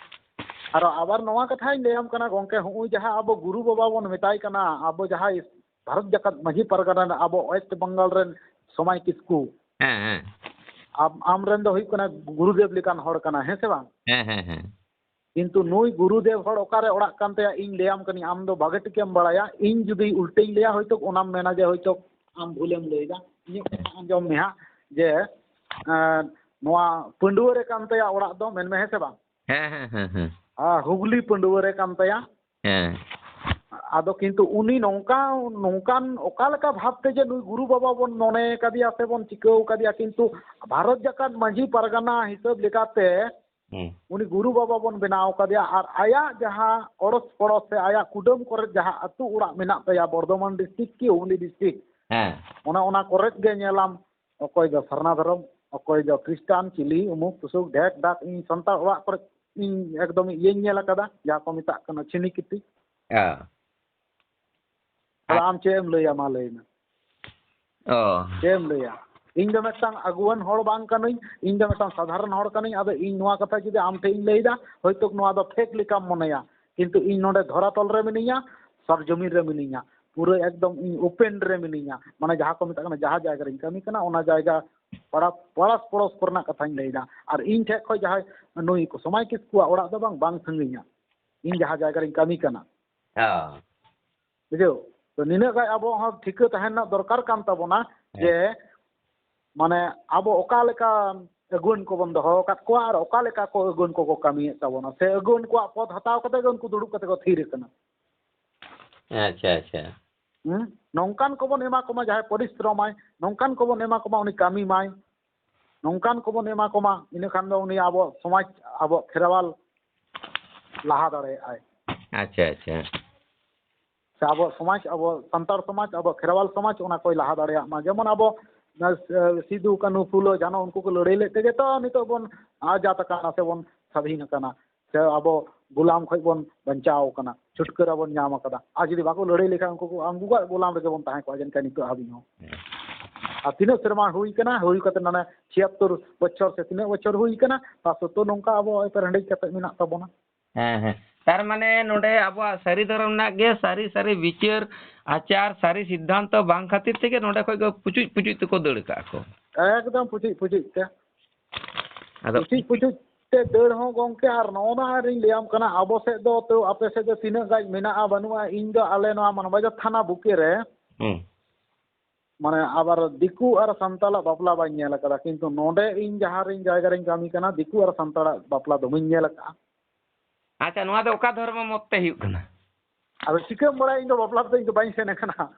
ᱟᱨᱚ ᱟᱵᱟᱨ ᱱᱚᱣᱟ ᱠᱟᱛᱷᱟᱧ ᱞᱟᱹᱭᱟᱢ ᱠᱟᱱᱟ ᱜᱚᱝᱠᱮ, ᱦᱚᱸᱜᱼᱚᱭ ᱡᱟᱦᱟᱸ ᱟᱵᱚ ᱜᱩᱨᱩ ᱵᱟᱵᱟ ᱵᱚᱱ ᱢᱮᱛᱟᱭ ᱠᱟᱱᱟ, ᱟᱵᱚ ᱡᱟᱦᱟᱸᱭ ᱵᱷᱟᱨᱚᱛ ᱡᱟᱠᱟᱛ ᱢᱟᱹᱡᱷᱤ ᱯᱟᱨᱜᱟᱱᱟ ᱨᱮᱱ ᱟᱵᱚ ᱳᱭᱮᱥᱴ ᱵᱮᱝᱜᱚᱞ ᱨᱮᱱ ᱥᱚᱢᱟᱭ ᱠᱤᱥᱠᱩ, ᱦᱮᱸ, ᱦᱮᱸ᱾ ᱟᱢ, ᱟᱢ ᱨᱮᱱ ᱫᱚ ᱦᱩᱭᱩᱜ ᱠᱟᱱᱟ ᱜᱩᱨᱩᱫᱮᱵ ᱞᱮᱠᱟᱱ ᱦᱚᱲ ᱠᱟᱱᱟ, ᱦᱮᱸ ᱥᱮ ᱵᱟᱝ? ᱦᱮᱸ, ᱦᱮᱸ, ᱦᱮᱸ᱾ ᱠᱤᱱᱛᱩ ᱱᱩᱭ ᱜᱩᱨᱩᱫᱮᱵ ᱦᱚᱲ ᱚᱠᱟᱨᱮ ᱚᱲᱟᱜ ᱠᱟᱱ ᱛᱟᱭᱟ ᱤᱧ ᱞᱟᱹᱭᱟᱢ ᱠᱟᱹᱱᱟᱹᱧ, ᱟᱢ ᱫᱚ ᱵᱷᱟᱜᱮ ᱴᱷᱤᱠᱮᱢ ᱵᱟᱲᱟᱭᱟ᱾ ᱤᱧ ᱡᱩᱫᱤ ᱩᱞᱴᱟᱹᱧ ᱞᱟᱹᱭᱟ ᱦᱚᱭᱛᱳ ᱚᱱᱟᱢ ᱢᱮᱱᱟ ᱡᱮ ᱦᱚᱭᱛᱳ ᱟᱢ ᱵᱷᱩᱞᱮᱢ ᱞᱟᱹᱭᱫᱟ᱾ ᱤᱧᱟᱹᱜ ᱠᱟᱛᱷᱟ ᱟᱸᱡᱚᱢ ᱢᱮ ᱦᱟᱸᱜ ᱡᱮ, ᱮᱸ, ᱱᱚᱣᱟ ᱯᱟᱺᱰᱩᱣᱟᱹ ᱨᱮ ᱠᱟᱱ ᱛᱟᱭᱟ ᱚᱲᱟᱜ ᱫᱚ, ᱢᱮᱱᱢᱮ, ᱦᱮᱸ ᱥᱮ ᱵᱟᱝ? ᱦᱮᱸ, ᱦᱮᱸ, ᱦᱮᱸ, ᱦᱮᱸ᱾ ᱟᱨ ᱦᱩᱜᱽᱞᱤ ᱯᱟᱺᱰᱩᱣᱟᱹ ᱨᱮ ᱠᱟᱱ ᱛᱟᱭᱟ᱾ ᱦᱮᱸ᱾ ᱟᱫᱚ ᱠᱤᱱᱛᱩ ᱩᱱᱤ ᱱᱚᱝᱠᱟ, ᱱᱚᱝᱠᱟᱱ ᱚᱠᱟ ᱞᱮᱠᱟ ᱵᱷᱟᱵᱽᱛᱮ ᱡᱮ ᱱᱩᱭ ᱜᱩᱨᱩ ᱵᱟᱵᱟ ᱵᱚᱱ ᱢᱚᱱᱮ ᱠᱟᱫᱮᱭᱟ ᱥᱮ ᱵᱚᱱ ᱪᱤᱠᱟᱹᱣ ᱠᱟᱫᱮᱭᱟ, ᱠᱤᱱᱛᱩ ᱵᱷᱟᱨᱚᱛ ᱡᱟᱠᱟᱛ ᱢᱟᱹᱡᱷᱤ ᱯᱟᱨᱜᱟᱱᱟ ᱦᱤᱥᱟᱹᱵ ᱞᱮᱠᱟᱛᱮ ᱦᱩᱸ᱾ ᱩᱱᱤ ᱜᱩᱨᱩ ᱵᱟᱵᱟ ᱵᱚᱱ ᱵᱮᱱᱟᱣ ᱠᱟᱫᱮᱭᱟ᱾ ᱟᱨ ᱟᱭᱟᱜ ᱡᱟᱦᱟᱸ ᱚᱲᱚᱥ ᱯᱚᱲᱚᱥ ᱥᱮ ᱟᱭᱟᱜ ᱠᱩᱰᱟᱹᱢ ᱠᱚᱨᱮ ᱡᱟᱦᱟᱸ ᱟᱹᱛᱩ ᱚᱲᱟᱜ ᱢᱮᱱᱟᱜ ᱛᱟᱭᱟ, ᱵᱚᱨᱫᱷᱚᱢᱟᱱ ᱰᱤᱥᱴᱨᱤᱠᱴ ᱠᱤ ᱦᱩᱜᱽᱞᱤ ᱰᱤᱥᱴᱨᱤᱠᱴ, ᱦᱮᱸ᱾ ᱚᱱᱟ, ᱚᱱᱟ ᱠᱚᱨᱮ ᱜᱮ ᱧᱮᱞᱟᱢ, ᱚᱠᱚᱭ ᱫᱚ ᱥᱟᱨᱱᱟ ᱫᱷᱚᱨᱚᱢ, ᱚᱠᱚᱭ ᱫᱚ ᱠᱷᱨᱤᱥᱴᱟᱱ, ᱪᱤᱞᱤ, ᱩᱢᱩᱠ ᱛᱩᱥᱩᱠ, ᱰᱷᱮᱠ ᱰᱷᱟᱠ, ᱤᱧ ᱥᱟᱱᱛᱟᱲ ᱚᱲᱟᱜ ᱠᱚᱨᱮ ᱤᱧ ᱮᱠᱫᱚᱢ ᱤᱭᱟᱹᱧ ᱧᱮᱞ ᱟᱠᱟᱫᱟ, ᱡᱟᱦᱟᱸ ᱠᱚ ᱢᱮᱛᱟᱜ ᱠᱟᱱᱟ ᱪᱷᱤᱱᱤ ᱠᱤᱛᱤ᱾ ᱦᱮᱸ᱾ ᱛᱟᱦᱞᱮ ᱟᱢ ᱪᱮᱫ ᱮᱢ ᱞᱟᱹᱭᱟ, ᱢᱟ ᱞᱟᱹᱭ ᱢᱮ᱾ ᱚ᱾ ᱪᱮᱫ ᱮᱢ ᱞᱟᱹᱭᱟ? ᱤᱧ ᱫᱚ ᱢᱤᱫᱴᱟᱝ ᱟᱹᱜᱩᱣᱟᱹᱱ ᱦᱚᱲ ᱵᱟᱝ ᱠᱟᱹᱱᱟᱹᱧ, ᱤᱧ ᱫᱚ ᱢᱤᱫᱴᱟᱝ ᱥᱟᱫᱷᱟᱨᱚᱱ ᱦᱚᱲ ᱠᱟᱹᱱᱟᱹᱧ᱾ ᱟᱫᱚ ᱤᱧ ᱱᱚᱣᱟ ᱠᱟᱛᱷᱟ ᱡᱩᱫᱤ ᱟᱢ ᱴᱷᱮᱱ ᱤᱧ ᱞᱟᱹᱭᱫᱟ, ᱦᱚᱭᱛᱳ ᱱᱚᱣᱟ ᱫᱚ ᱯᱷᱮᱠ ᱞᱮᱠᱟᱢ ᱢᱚᱱᱮᱭᱟ, ᱠᱤᱱᱛᱩ ᱤᱧ ᱱᱚᱰᱮ ᱫᱷᱚᱨᱟᱛᱚᱞ ᱨᱮ ᱢᱤᱱᱟᱹᱧᱟ, ᱥᱚᱨᱡᱚᱢᱤᱱ ᱨᱮ ᱢᱤᱱᱟᱹᱧᱟ, ᱯᱩᱨᱟᱹ ᱮᱠᱫᱚᱢ ᱤᱧ ᱳᱯᱮᱱ ᱨᱮ ᱢᱤᱱᱟᱹᱧᱟ, ᱢᱟᱱᱮ ᱡᱟᱦᱟᱸ ᱠᱚ ᱢᱮᱛᱟᱜ ᱠᱟᱱᱟ, ᱡᱟᱦᱟᱸ ᱡᱟᱭᱜᱟ ᱨᱤᱧ ᱠᱟᱹᱢᱤ ᱠᱟᱱᱟ, ᱚᱱᱟ ᱡᱟᱭᱜᱟ ᱯᱟᱲᱟ, ᱯᱟᱲᱟᱥ ᱯᱚᱲᱚᱥ ᱠᱚᱨᱮᱱᱟᱜ ᱠᱟᱛᱷᱟᱧ ᱞᱟᱹᱭᱫᱟ᱾ ᱟᱨ ᱤᱧ ᱴᱷᱮᱡ ᱠᱷᱚᱡ ᱡᱟᱦᱟᱸᱭ ᱱᱩᱭ ᱥᱚᱢᱟᱭ ᱠᱤᱥᱠᱩᱣᱟᱜ ᱚᱲᱟᱜ ᱫᱚ ᱵᱟᱝ, ᱵᱟᱝ ᱥᱟᱺᱜᱤᱧᱟ, ᱤᱧ ᱡᱟᱦᱟᱸ ᱡᱟᱭᱜᱟ ᱨᱤᱧ ᱠᱟᱹᱢᱤ ᱠᱟᱱᱟ᱾ ᱦᱮᱸ᱾ ᱵᱩᱡᱷᱟᱹᱣ? ᱛᱚ ᱱᱤᱱᱟᱹᱜ ᱜᱟᱱ ᱟᱵᱚ ᱦᱚᱸ ᱴᱷᱤᱠᱟᱹ ᱛᱟᱦᱮᱸ ᱨᱮᱱᱟᱜ ᱫᱚᱨᱠᱟᱨ ᱠᱟᱱ ᱛᱟᱵᱚᱱᱟ, ᱦᱮᱸ᱾ ᱡᱮ ᱢᱟᱱᱮ ᱟᱵᱚ ᱚᱠᱟ ᱞᱮᱠᱟ ᱟᱹᱜᱩᱣᱟᱹᱱ ᱠᱚᱵᱚᱱ ᱫᱚᱦᱚ ᱟᱠᱟᱫ ᱠᱚᱣᱟ ᱟᱨ ᱚᱠᱟ ᱞᱮᱠᱟ ᱠᱚ ᱟᱹᱜᱩᱣᱟᱹᱱ ᱠᱚᱠᱚ ᱠᱟᱹᱢᱤᱭᱮᱫ ᱛᱟᱵᱚᱱᱟ, ᱥᱮ ᱟᱹᱜᱩᱣᱟᱹᱱ ᱠᱚᱣᱟᱜ ᱯᱚᱫᱽ ᱦᱟᱛᱟᱣ ᱠᱟᱛᱮ ᱜᱮ ᱩᱱᱠᱩ ᱫᱩᱲᱩᱵ ᱠᱟᱛᱮ ᱠᱚ ᱛᱷᱤᱨ ᱟᱠᱟᱱᱟ᱾ ᱟᱪᱪᱷᱟ, ᱟᱪᱪᱷᱟ᱾ ᱦᱩᱸ? ᱱᱚᱝᱠᱟᱱ ᱠᱚᱵᱚᱱ ᱮᱢᱟ ᱠᱚᱢᱟ, ᱡᱟᱦᱟᱸᱭ ᱯᱚᱨᱤᱥᱨᱚᱢᱟᱭ, ᱱᱚᱝᱠᱟᱱ ᱠᱚᱵᱚᱱ ᱮᱢᱟ ᱠᱚᱢᱟ, ᱩᱱᱤ ᱠᱟᱹᱢᱤ ᱢᱟᱭ, ᱱᱚᱝᱠᱟᱱ ᱠᱚᱵᱚᱱ ᱮᱢᱟ ᱠᱚᱢᱟ, ᱤᱱᱟᱹ ᱠᱷᱟᱱ ᱫᱚ ᱩᱱᱤ ᱟᱵᱚ ᱥᱚᱢᱟᱡᱽ, ᱟᱵᱚ ᱠᱷᱮᱨᱣᱟᱞ ᱞᱟᱦᱟ ᱫᱟᱲᱮᱭᱟᱜᱼᱟᱭ᱾ ᱟᱪᱪᱷᱟ, ᱟᱪᱪᱷᱟ᱾ ᱥᱮ ᱟᱵᱚ ᱥᱚᱢᱟᱡᱽ, ᱟᱵᱚ ᱥᱟᱱᱛᱟᱲ ᱥᱚᱢᱟᱡᱽ, ᱟᱵᱚ ᱠᱷᱮᱨᱣᱟᱞ ᱥᱚᱢᱟᱡᱽ ᱚᱱᱟ ᱠᱚᱭ ᱞᱟᱦᱟ ᱫᱟᱲᱮᱭᱟᱜ ᱢᱟ᱾ ᱡᱮᱢᱚᱱ ᱟᱵᱚ, ᱮ, ᱥᱤᱫᱩ, ᱠᱟᱹᱱᱦᱩ, ᱯᱷᱩᱞᱳ, ᱡᱷᱟᱱᱚ ᱩᱱᱠᱩ ᱠᱚ ᱞᱟᱹᱲᱦᱟᱹᱭ ᱞᱮᱫ ᱛᱮᱜᱮ ᱛᱚ ᱱᱤᱛᱚᱜ ᱵᱚᱱ ᱟᱡᱟᱫ ᱟᱠᱟᱱᱟ ᱥᱮᱵᱚᱱ ᱥᱟᱹᱫᱷᱤᱱ ᱟᱠᱟᱱᱟ᱾ ᱥᱮ ᱟᱵᱚ ᱜᱩᱞᱟᱢ ᱠᱷᱚᱡ ᱵᱚᱱ ᱵᱟᱧᱪᱟᱣ ᱟᱠᱟᱱᱟ, ᱪᱷᱩᱴᱠᱟᱹᱨᱟ ᱵᱚᱱ ᱧᱟᱢ ᱟᱠᱟᱫᱟ᱾ ᱟᱨ ᱡᱩᱫᱤ ᱵᱟᱠᱚ ᱞᱟᱹᱲᱦᱟᱹᱭ ᱞᱮᱠᱷᱟᱱ ᱩᱱᱠᱩ ᱠᱚ, ᱩᱱᱠᱩᱣᱟᱜ ᱜᱩᱞᱟᱢ ᱨᱮᱜᱮ ᱵᱚᱱ ᱛᱟᱦᱮᱸ ᱠᱚᱜᱼᱟ ᱡᱟᱹᱱᱤᱡ ᱠᱷᱟᱱ ᱱᱤᱛᱚᱜ ᱦᱟᱹᱵᱤᱡ ᱦᱚᱸ᱾ ᱦᱮᱸ᱾ ᱟᱨ ᱛᱤᱱᱟᱹᱜ ᱥᱮᱨᱢᱟ ᱦᱩᱭ ᱠᱟᱱᱟ, ᱦᱩᱭ ᱠᱟᱛᱮ ᱢᱟᱱᱮ ᱪᱷᱤᱭᱟᱛᱛᱳᱨ ᱵᱚᱪᱷᱚᱨ ᱥᱮ ᱛᱤᱱᱟᱹᱜ ᱵᱚᱪᱷᱚᱨ ᱦᱩᱭ ᱠᱟᱱᱟ, ᱛᱟ ᱥᱚᱛᱛᱮᱣ ᱱᱚᱝᱠᱟ ᱟᱵᱚ ᱮᱯᱮᱨ ᱦᱮᱸᱰᱮᱡ ᱠᱟᱛᱮ ᱢᱮᱱᱟᱜ ᱛᱟᱵᱚᱱᱟ᱾ ᱦᱮᱸ, ᱦᱮᱸ᱾ ᱛᱟᱨ ᱢᱟᱱᱮ ᱱᱚᱰᱮ ᱟᱵᱚᱣᱟᱜ ᱥᱟᱹᱨᱤ ᱫᱷᱚᱨᱚᱢ ᱨᱮᱱᱟᱜ ᱜᱮ ᱥᱟᱹᱨᱤ ᱥᱟᱹᱨᱤ ᱵᱤᱪᱟᱹᱨ ᱟᱪᱟᱨ, ᱥᱟᱹᱨᱤ ᱥᱤᱫᱽᱫᱷᱟᱱᱛᱚ ᱵᱟᱝ ᱠᱷᱟᱹᱛᱤᱨ ᱛᱮᱜᱮ ᱱᱚᱰᱮ ᱠᱷᱚᱡ ᱜᱮ ᱯᱩᱪᱩᱡ ᱯᱩᱪᱩᱡ ᱛᱮᱠᱚ ᱫᱟᱹᱲ ᱠᱟᱜᱼᱟ ᱠᱚ᱾ ᱮᱠᱫᱚᱢ ᱯᱩᱪᱩᱡ ᱯᱩᱪᱩᱡ ᱛᱮ᱾ ᱟᱫᱚ ᱯᱩᱪᱩᱡ ᱯᱩᱪᱩᱡ ᱛᱮ ᱫᱟᱹᱲ ᱦᱚᱸ ᱜᱚᱝᱠᱮ, ᱟᱨ ᱱᱚᱜᱼᱚ ᱱᱟ ᱨᱤᱧ ᱞᱟᱹᱭᱟᱢ ᱠᱟᱱᱟ, ᱟᱵᱚ ᱥᱮᱫ ᱫᱚ ᱛᱟᱹᱣ ᱟᱯᱮ ᱥᱮᱫ ᱫᱚ ᱛᱤᱱᱟᱹᱜ ᱜᱟᱡ ᱢᱮᱱᱟᱜᱼᱟ ᱵᱟᱹᱱᱩᱜᱼᱟ, ᱤᱧ ᱫᱚ ᱟᱞᱮ ᱱᱚᱣᱟ ᱢᱟᱱᱵᱟᱡᱟᱨ ᱛᱷᱟᱱᱟ ᱵᱩᱠᱮ ᱨᱮ ᱦᱩᱸ᱾ ᱢᱟᱱᱮ ᱟᱵᱟᱨ ᱫᱤᱠᱩ ᱟᱨ ᱥᱟᱱᱛᱟᱲᱟᱜ ᱵᱟᱯᱞᱟ ᱵᱟᱹᱧ ᱧᱮᱞ ᱟᱠᱟᱫᱟ, ᱠᱤᱱᱛᱩ ᱱᱚᱰᱮ ᱤᱧ ᱡᱟᱦᱟᱸ ᱨᱤᱧ ᱡᱟᱭᱜᱟ ᱨᱤᱧ ᱠᱟᱹᱢᱤ ᱠᱟᱱᱟ, ᱫᱤᱠᱩ ᱟᱨ ᱥᱟᱱᱛᱟᱲᱟᱜ ᱵᱟᱯᱞᱟ ᱫᱚ ᱵᱟᱹᱧ ᱧᱮᱞ ᱟᱠᱟᱫᱼᱟ᱾ ᱟᱪᱪᱷᱟ, ᱱᱚᱣᱟ ᱫᱚ ᱚᱠᱟ ᱫᱷᱚᱨᱢᱚ ᱢᱚᱛ ᱛᱮ ᱦᱩᱭᱩᱜ ᱠᱟᱱᱟ? ᱟᱫᱚ ᱪᱤᱠᱟᱹᱢ ᱵᱟᱲᱟᱭᱟ, ᱤᱧ ᱫᱚ ᱵᱟᱯᱞᱟ ᱨᱮᱫᱚ ᱤᱧ ᱫᱚ ᱵᱟᱹᱧ ᱥᱮᱱ ᱟᱠᱟᱱᱟ᱾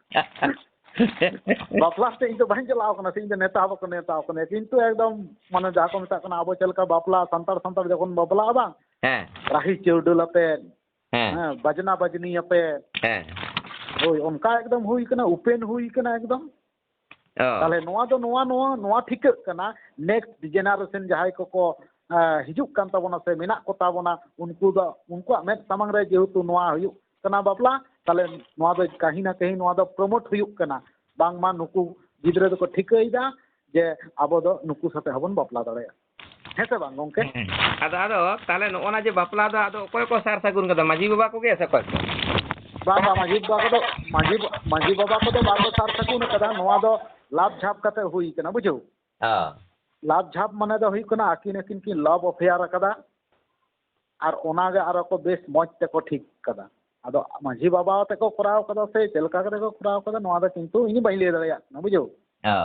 ᱵᱟᱯᱞᱟ ᱨᱮ ᱤᱧ ᱫᱚ ᱵᱟᱹᱧ ᱪᱟᱞᱟᱣ ᱠᱟᱱᱟ, ᱥᱮ ᱤᱧ ᱫᱚ ᱱᱮᱣᱛᱟ ᱦᱚᱸ ᱵᱟᱠᱚ ᱱᱮᱣᱛᱟ ᱟᱠᱟᱱᱟ, ᱠᱤᱱᱛᱩ ᱮᱠᱫᱚᱢ ᱢᱟᱱᱮ ᱡᱟᱦᱟᱸ ᱠᱚ ᱢᱮᱛᱟᱜ ᱠᱟᱱᱟ, ᱟᱵᱚ ᱪᱮᱫ ᱞᱮᱠᱟ ᱵᱟᱯᱞᱟ, ᱥᱟᱱᱛᱟᱲ ᱥᱟᱱᱛᱟᱲ ᱡᱚᱠᱷᱚᱱ ᱵᱟᱯᱞᱟᱜᱼᱟ ᱵᱟᱝ, ᱦᱮᱸ᱾ ᱨᱟᱦᱤ ᱪᱟᱹᱣᱰᱟᱹᱞ ᱟᱛᱮ, ᱦᱮᱸ᱾ ᱦᱮᱸ, ᱵᱟᱡᱽᱱᱟ ᱵᱟᱡᱽᱱᱤ ᱟᱛᱮ, ᱦᱮᱸ᱾ ᱦᱳᱭ, ᱚᱱᱠᱟ ᱮᱠᱫᱚᱢ ᱦᱩᱭ ᱠᱟᱱᱟ, open ᱦᱩᱭ ᱠᱟᱱᱟ ᱮᱠᱫᱚᱢ᱾ ᱚ᱾ ᱛᱟᱦᱞᱮ ᱱᱚᱣᱟ ᱫᱚ, ᱱᱚᱣᱟ, ᱱᱚᱣᱟ, ᱱᱚᱣᱟ ᱴᱷᱤᱠᱟᱹᱜ ᱠᱟᱱᱟ, next generation ᱡᱟᱦᱟᱸᱭ ᱠᱚᱠᱚ, ᱮᱸ, ᱦᱤᱡᱩᱜ ᱠᱟᱱ ᱛᱟᱵᱚᱱᱟ ᱥᱮ ᱢᱮᱱᱟᱜ ᱠᱚ ᱛᱟᱵᱚᱱᱟ, ᱩᱱᱠᱩ ᱫᱚ, ᱩᱱᱠᱩᱣᱟᱜ ᱢᱮᱫ ᱥᱟᱢᱟᱝ ᱨᱮ ᱡᱮᱦᱮᱛᱩ ᱱᱚᱣᱟ ᱦᱩᱭᱩᱜ ᱠᱟᱱᱟ ᱵᱟᱯᱞᱟ, ᱛᱟᱦᱞᱮ ᱱᱚᱣᱟ ᱫᱚ ᱠᱟᱹᱦᱤ ᱱᱟ ᱠᱟᱹᱦᱤ ᱱᱚᱣᱟ ᱫᱚ promote ᱦᱩᱭᱩᱜ ᱠᱟᱱᱟ, ᱵᱟᱝᱢᱟ ᱱᱩᱠᱩ ᱜᱤᱫᱽᱨᱟᱹ ᱫᱚᱠᱚ ᱴᱷᱤᱠᱟᱹᱭᱮᱫᱟ ᱡᱮ ᱟᱵᱚ ᱫᱚ ᱱᱩᱠᱩ ᱥᱟᱛᱮ ᱦᱚᱸᱵᱚᱱ ᱵᱟᱯᱞᱟ ᱫᱟᱲᱮᱭᱟᱜᱼᱟ᱾ ᱦᱮᱸ ᱥᱮ ᱵᱟᱝ ᱜᱚᱝᱠᱮ? ᱦᱮᱸ᱾ ᱟᱫᱚ, ᱟᱫᱚ ᱛᱟᱦᱞᱮ ᱱᱚᱜᱼᱚ ᱱᱟ ᱡᱮ ᱵᱟᱯᱞᱟ ᱫᱚ ᱟᱫᱚ ᱚᱠᱚᱭ ᱠᱚ ᱥᱟᱨ ᱥᱟᱹᱜᱩᱱ ᱠᱟᱫᱟ? ᱢᱟᱹᱡᱷᱤ ᱵᱟᱵᱟ ᱠᱚᱜᱮ ᱥᱮ ᱚᱠᱚᱭ ᱠᱚ? ᱵᱟᱝ, ᱵᱟᱝ, ᱢᱟᱹᱡᱷᱤ ᱵᱟᱵᱟ ᱠᱚᱫᱚ, ᱢᱟᱹᱡᱷᱤ, ᱢᱟᱹᱡᱷᱤ ᱵᱟᱵᱟ ᱠᱚᱫᱚ ᱵᱟᱝ ᱠᱚ ᱥᱟᱨ ᱥᱟᱹᱜᱩᱱ ᱠᱟᱫᱟ᱾ ᱱᱚᱣᱟ ᱫᱚ ᱞᱟᱵᱷ ᱡᱷᱟᱯ ᱠᱟᱛᱮ ᱦᱩᱭ ᱠᱟᱱᱟ, ᱵᱩᱡᱷᱟᱹᱣ? ᱦᱮᱸ᱾ ᱞᱟᱵᱷ ᱡᱷᱟᱯ ᱢᱟᱱᱮ ᱫᱚ ᱦᱩᱭᱩᱜ ᱠᱟᱱᱟ ᱟᱹᱠᱤᱱ, ᱟᱹᱠᱤᱱ ᱠᱤᱱ love affair ᱠᱟᱫᱟ᱾ ᱟᱨ ᱚᱱᱟᱜᱮ ᱟᱨᱚ ᱠᱚ ᱵᱮᱥ ᱢᱚᱡᱽ ᱛᱮᱠᱚ ᱴᱷᱤᱠ ᱠᱟᱫᱟ᱾ ᱟᱫᱚ ᱢᱟᱹᱡᱷᱤ ᱵᱟᱵᱟ ᱛᱮᱠᱚ ᱠᱚᱨᱟᱣ ᱠᱟᱫᱟ ᱥᱮ ᱪᱮᱫ ᱞᱮᱠᱟ ᱠᱟᱛᱮ ᱠᱚ ᱠᱚᱨᱟᱣ ᱠᱟᱫᱟ, ᱱᱚᱣᱟ ᱫᱚ ᱠᱤᱱᱛᱩ ᱤᱧ ᱵᱟᱹᱧ ᱞᱟᱹᱭ ᱫᱟᱲᱮᱭᱟᱜ ᱠᱟᱱᱟ, ᱵᱩᱡᱷᱟᱹᱣ? ᱚ᱾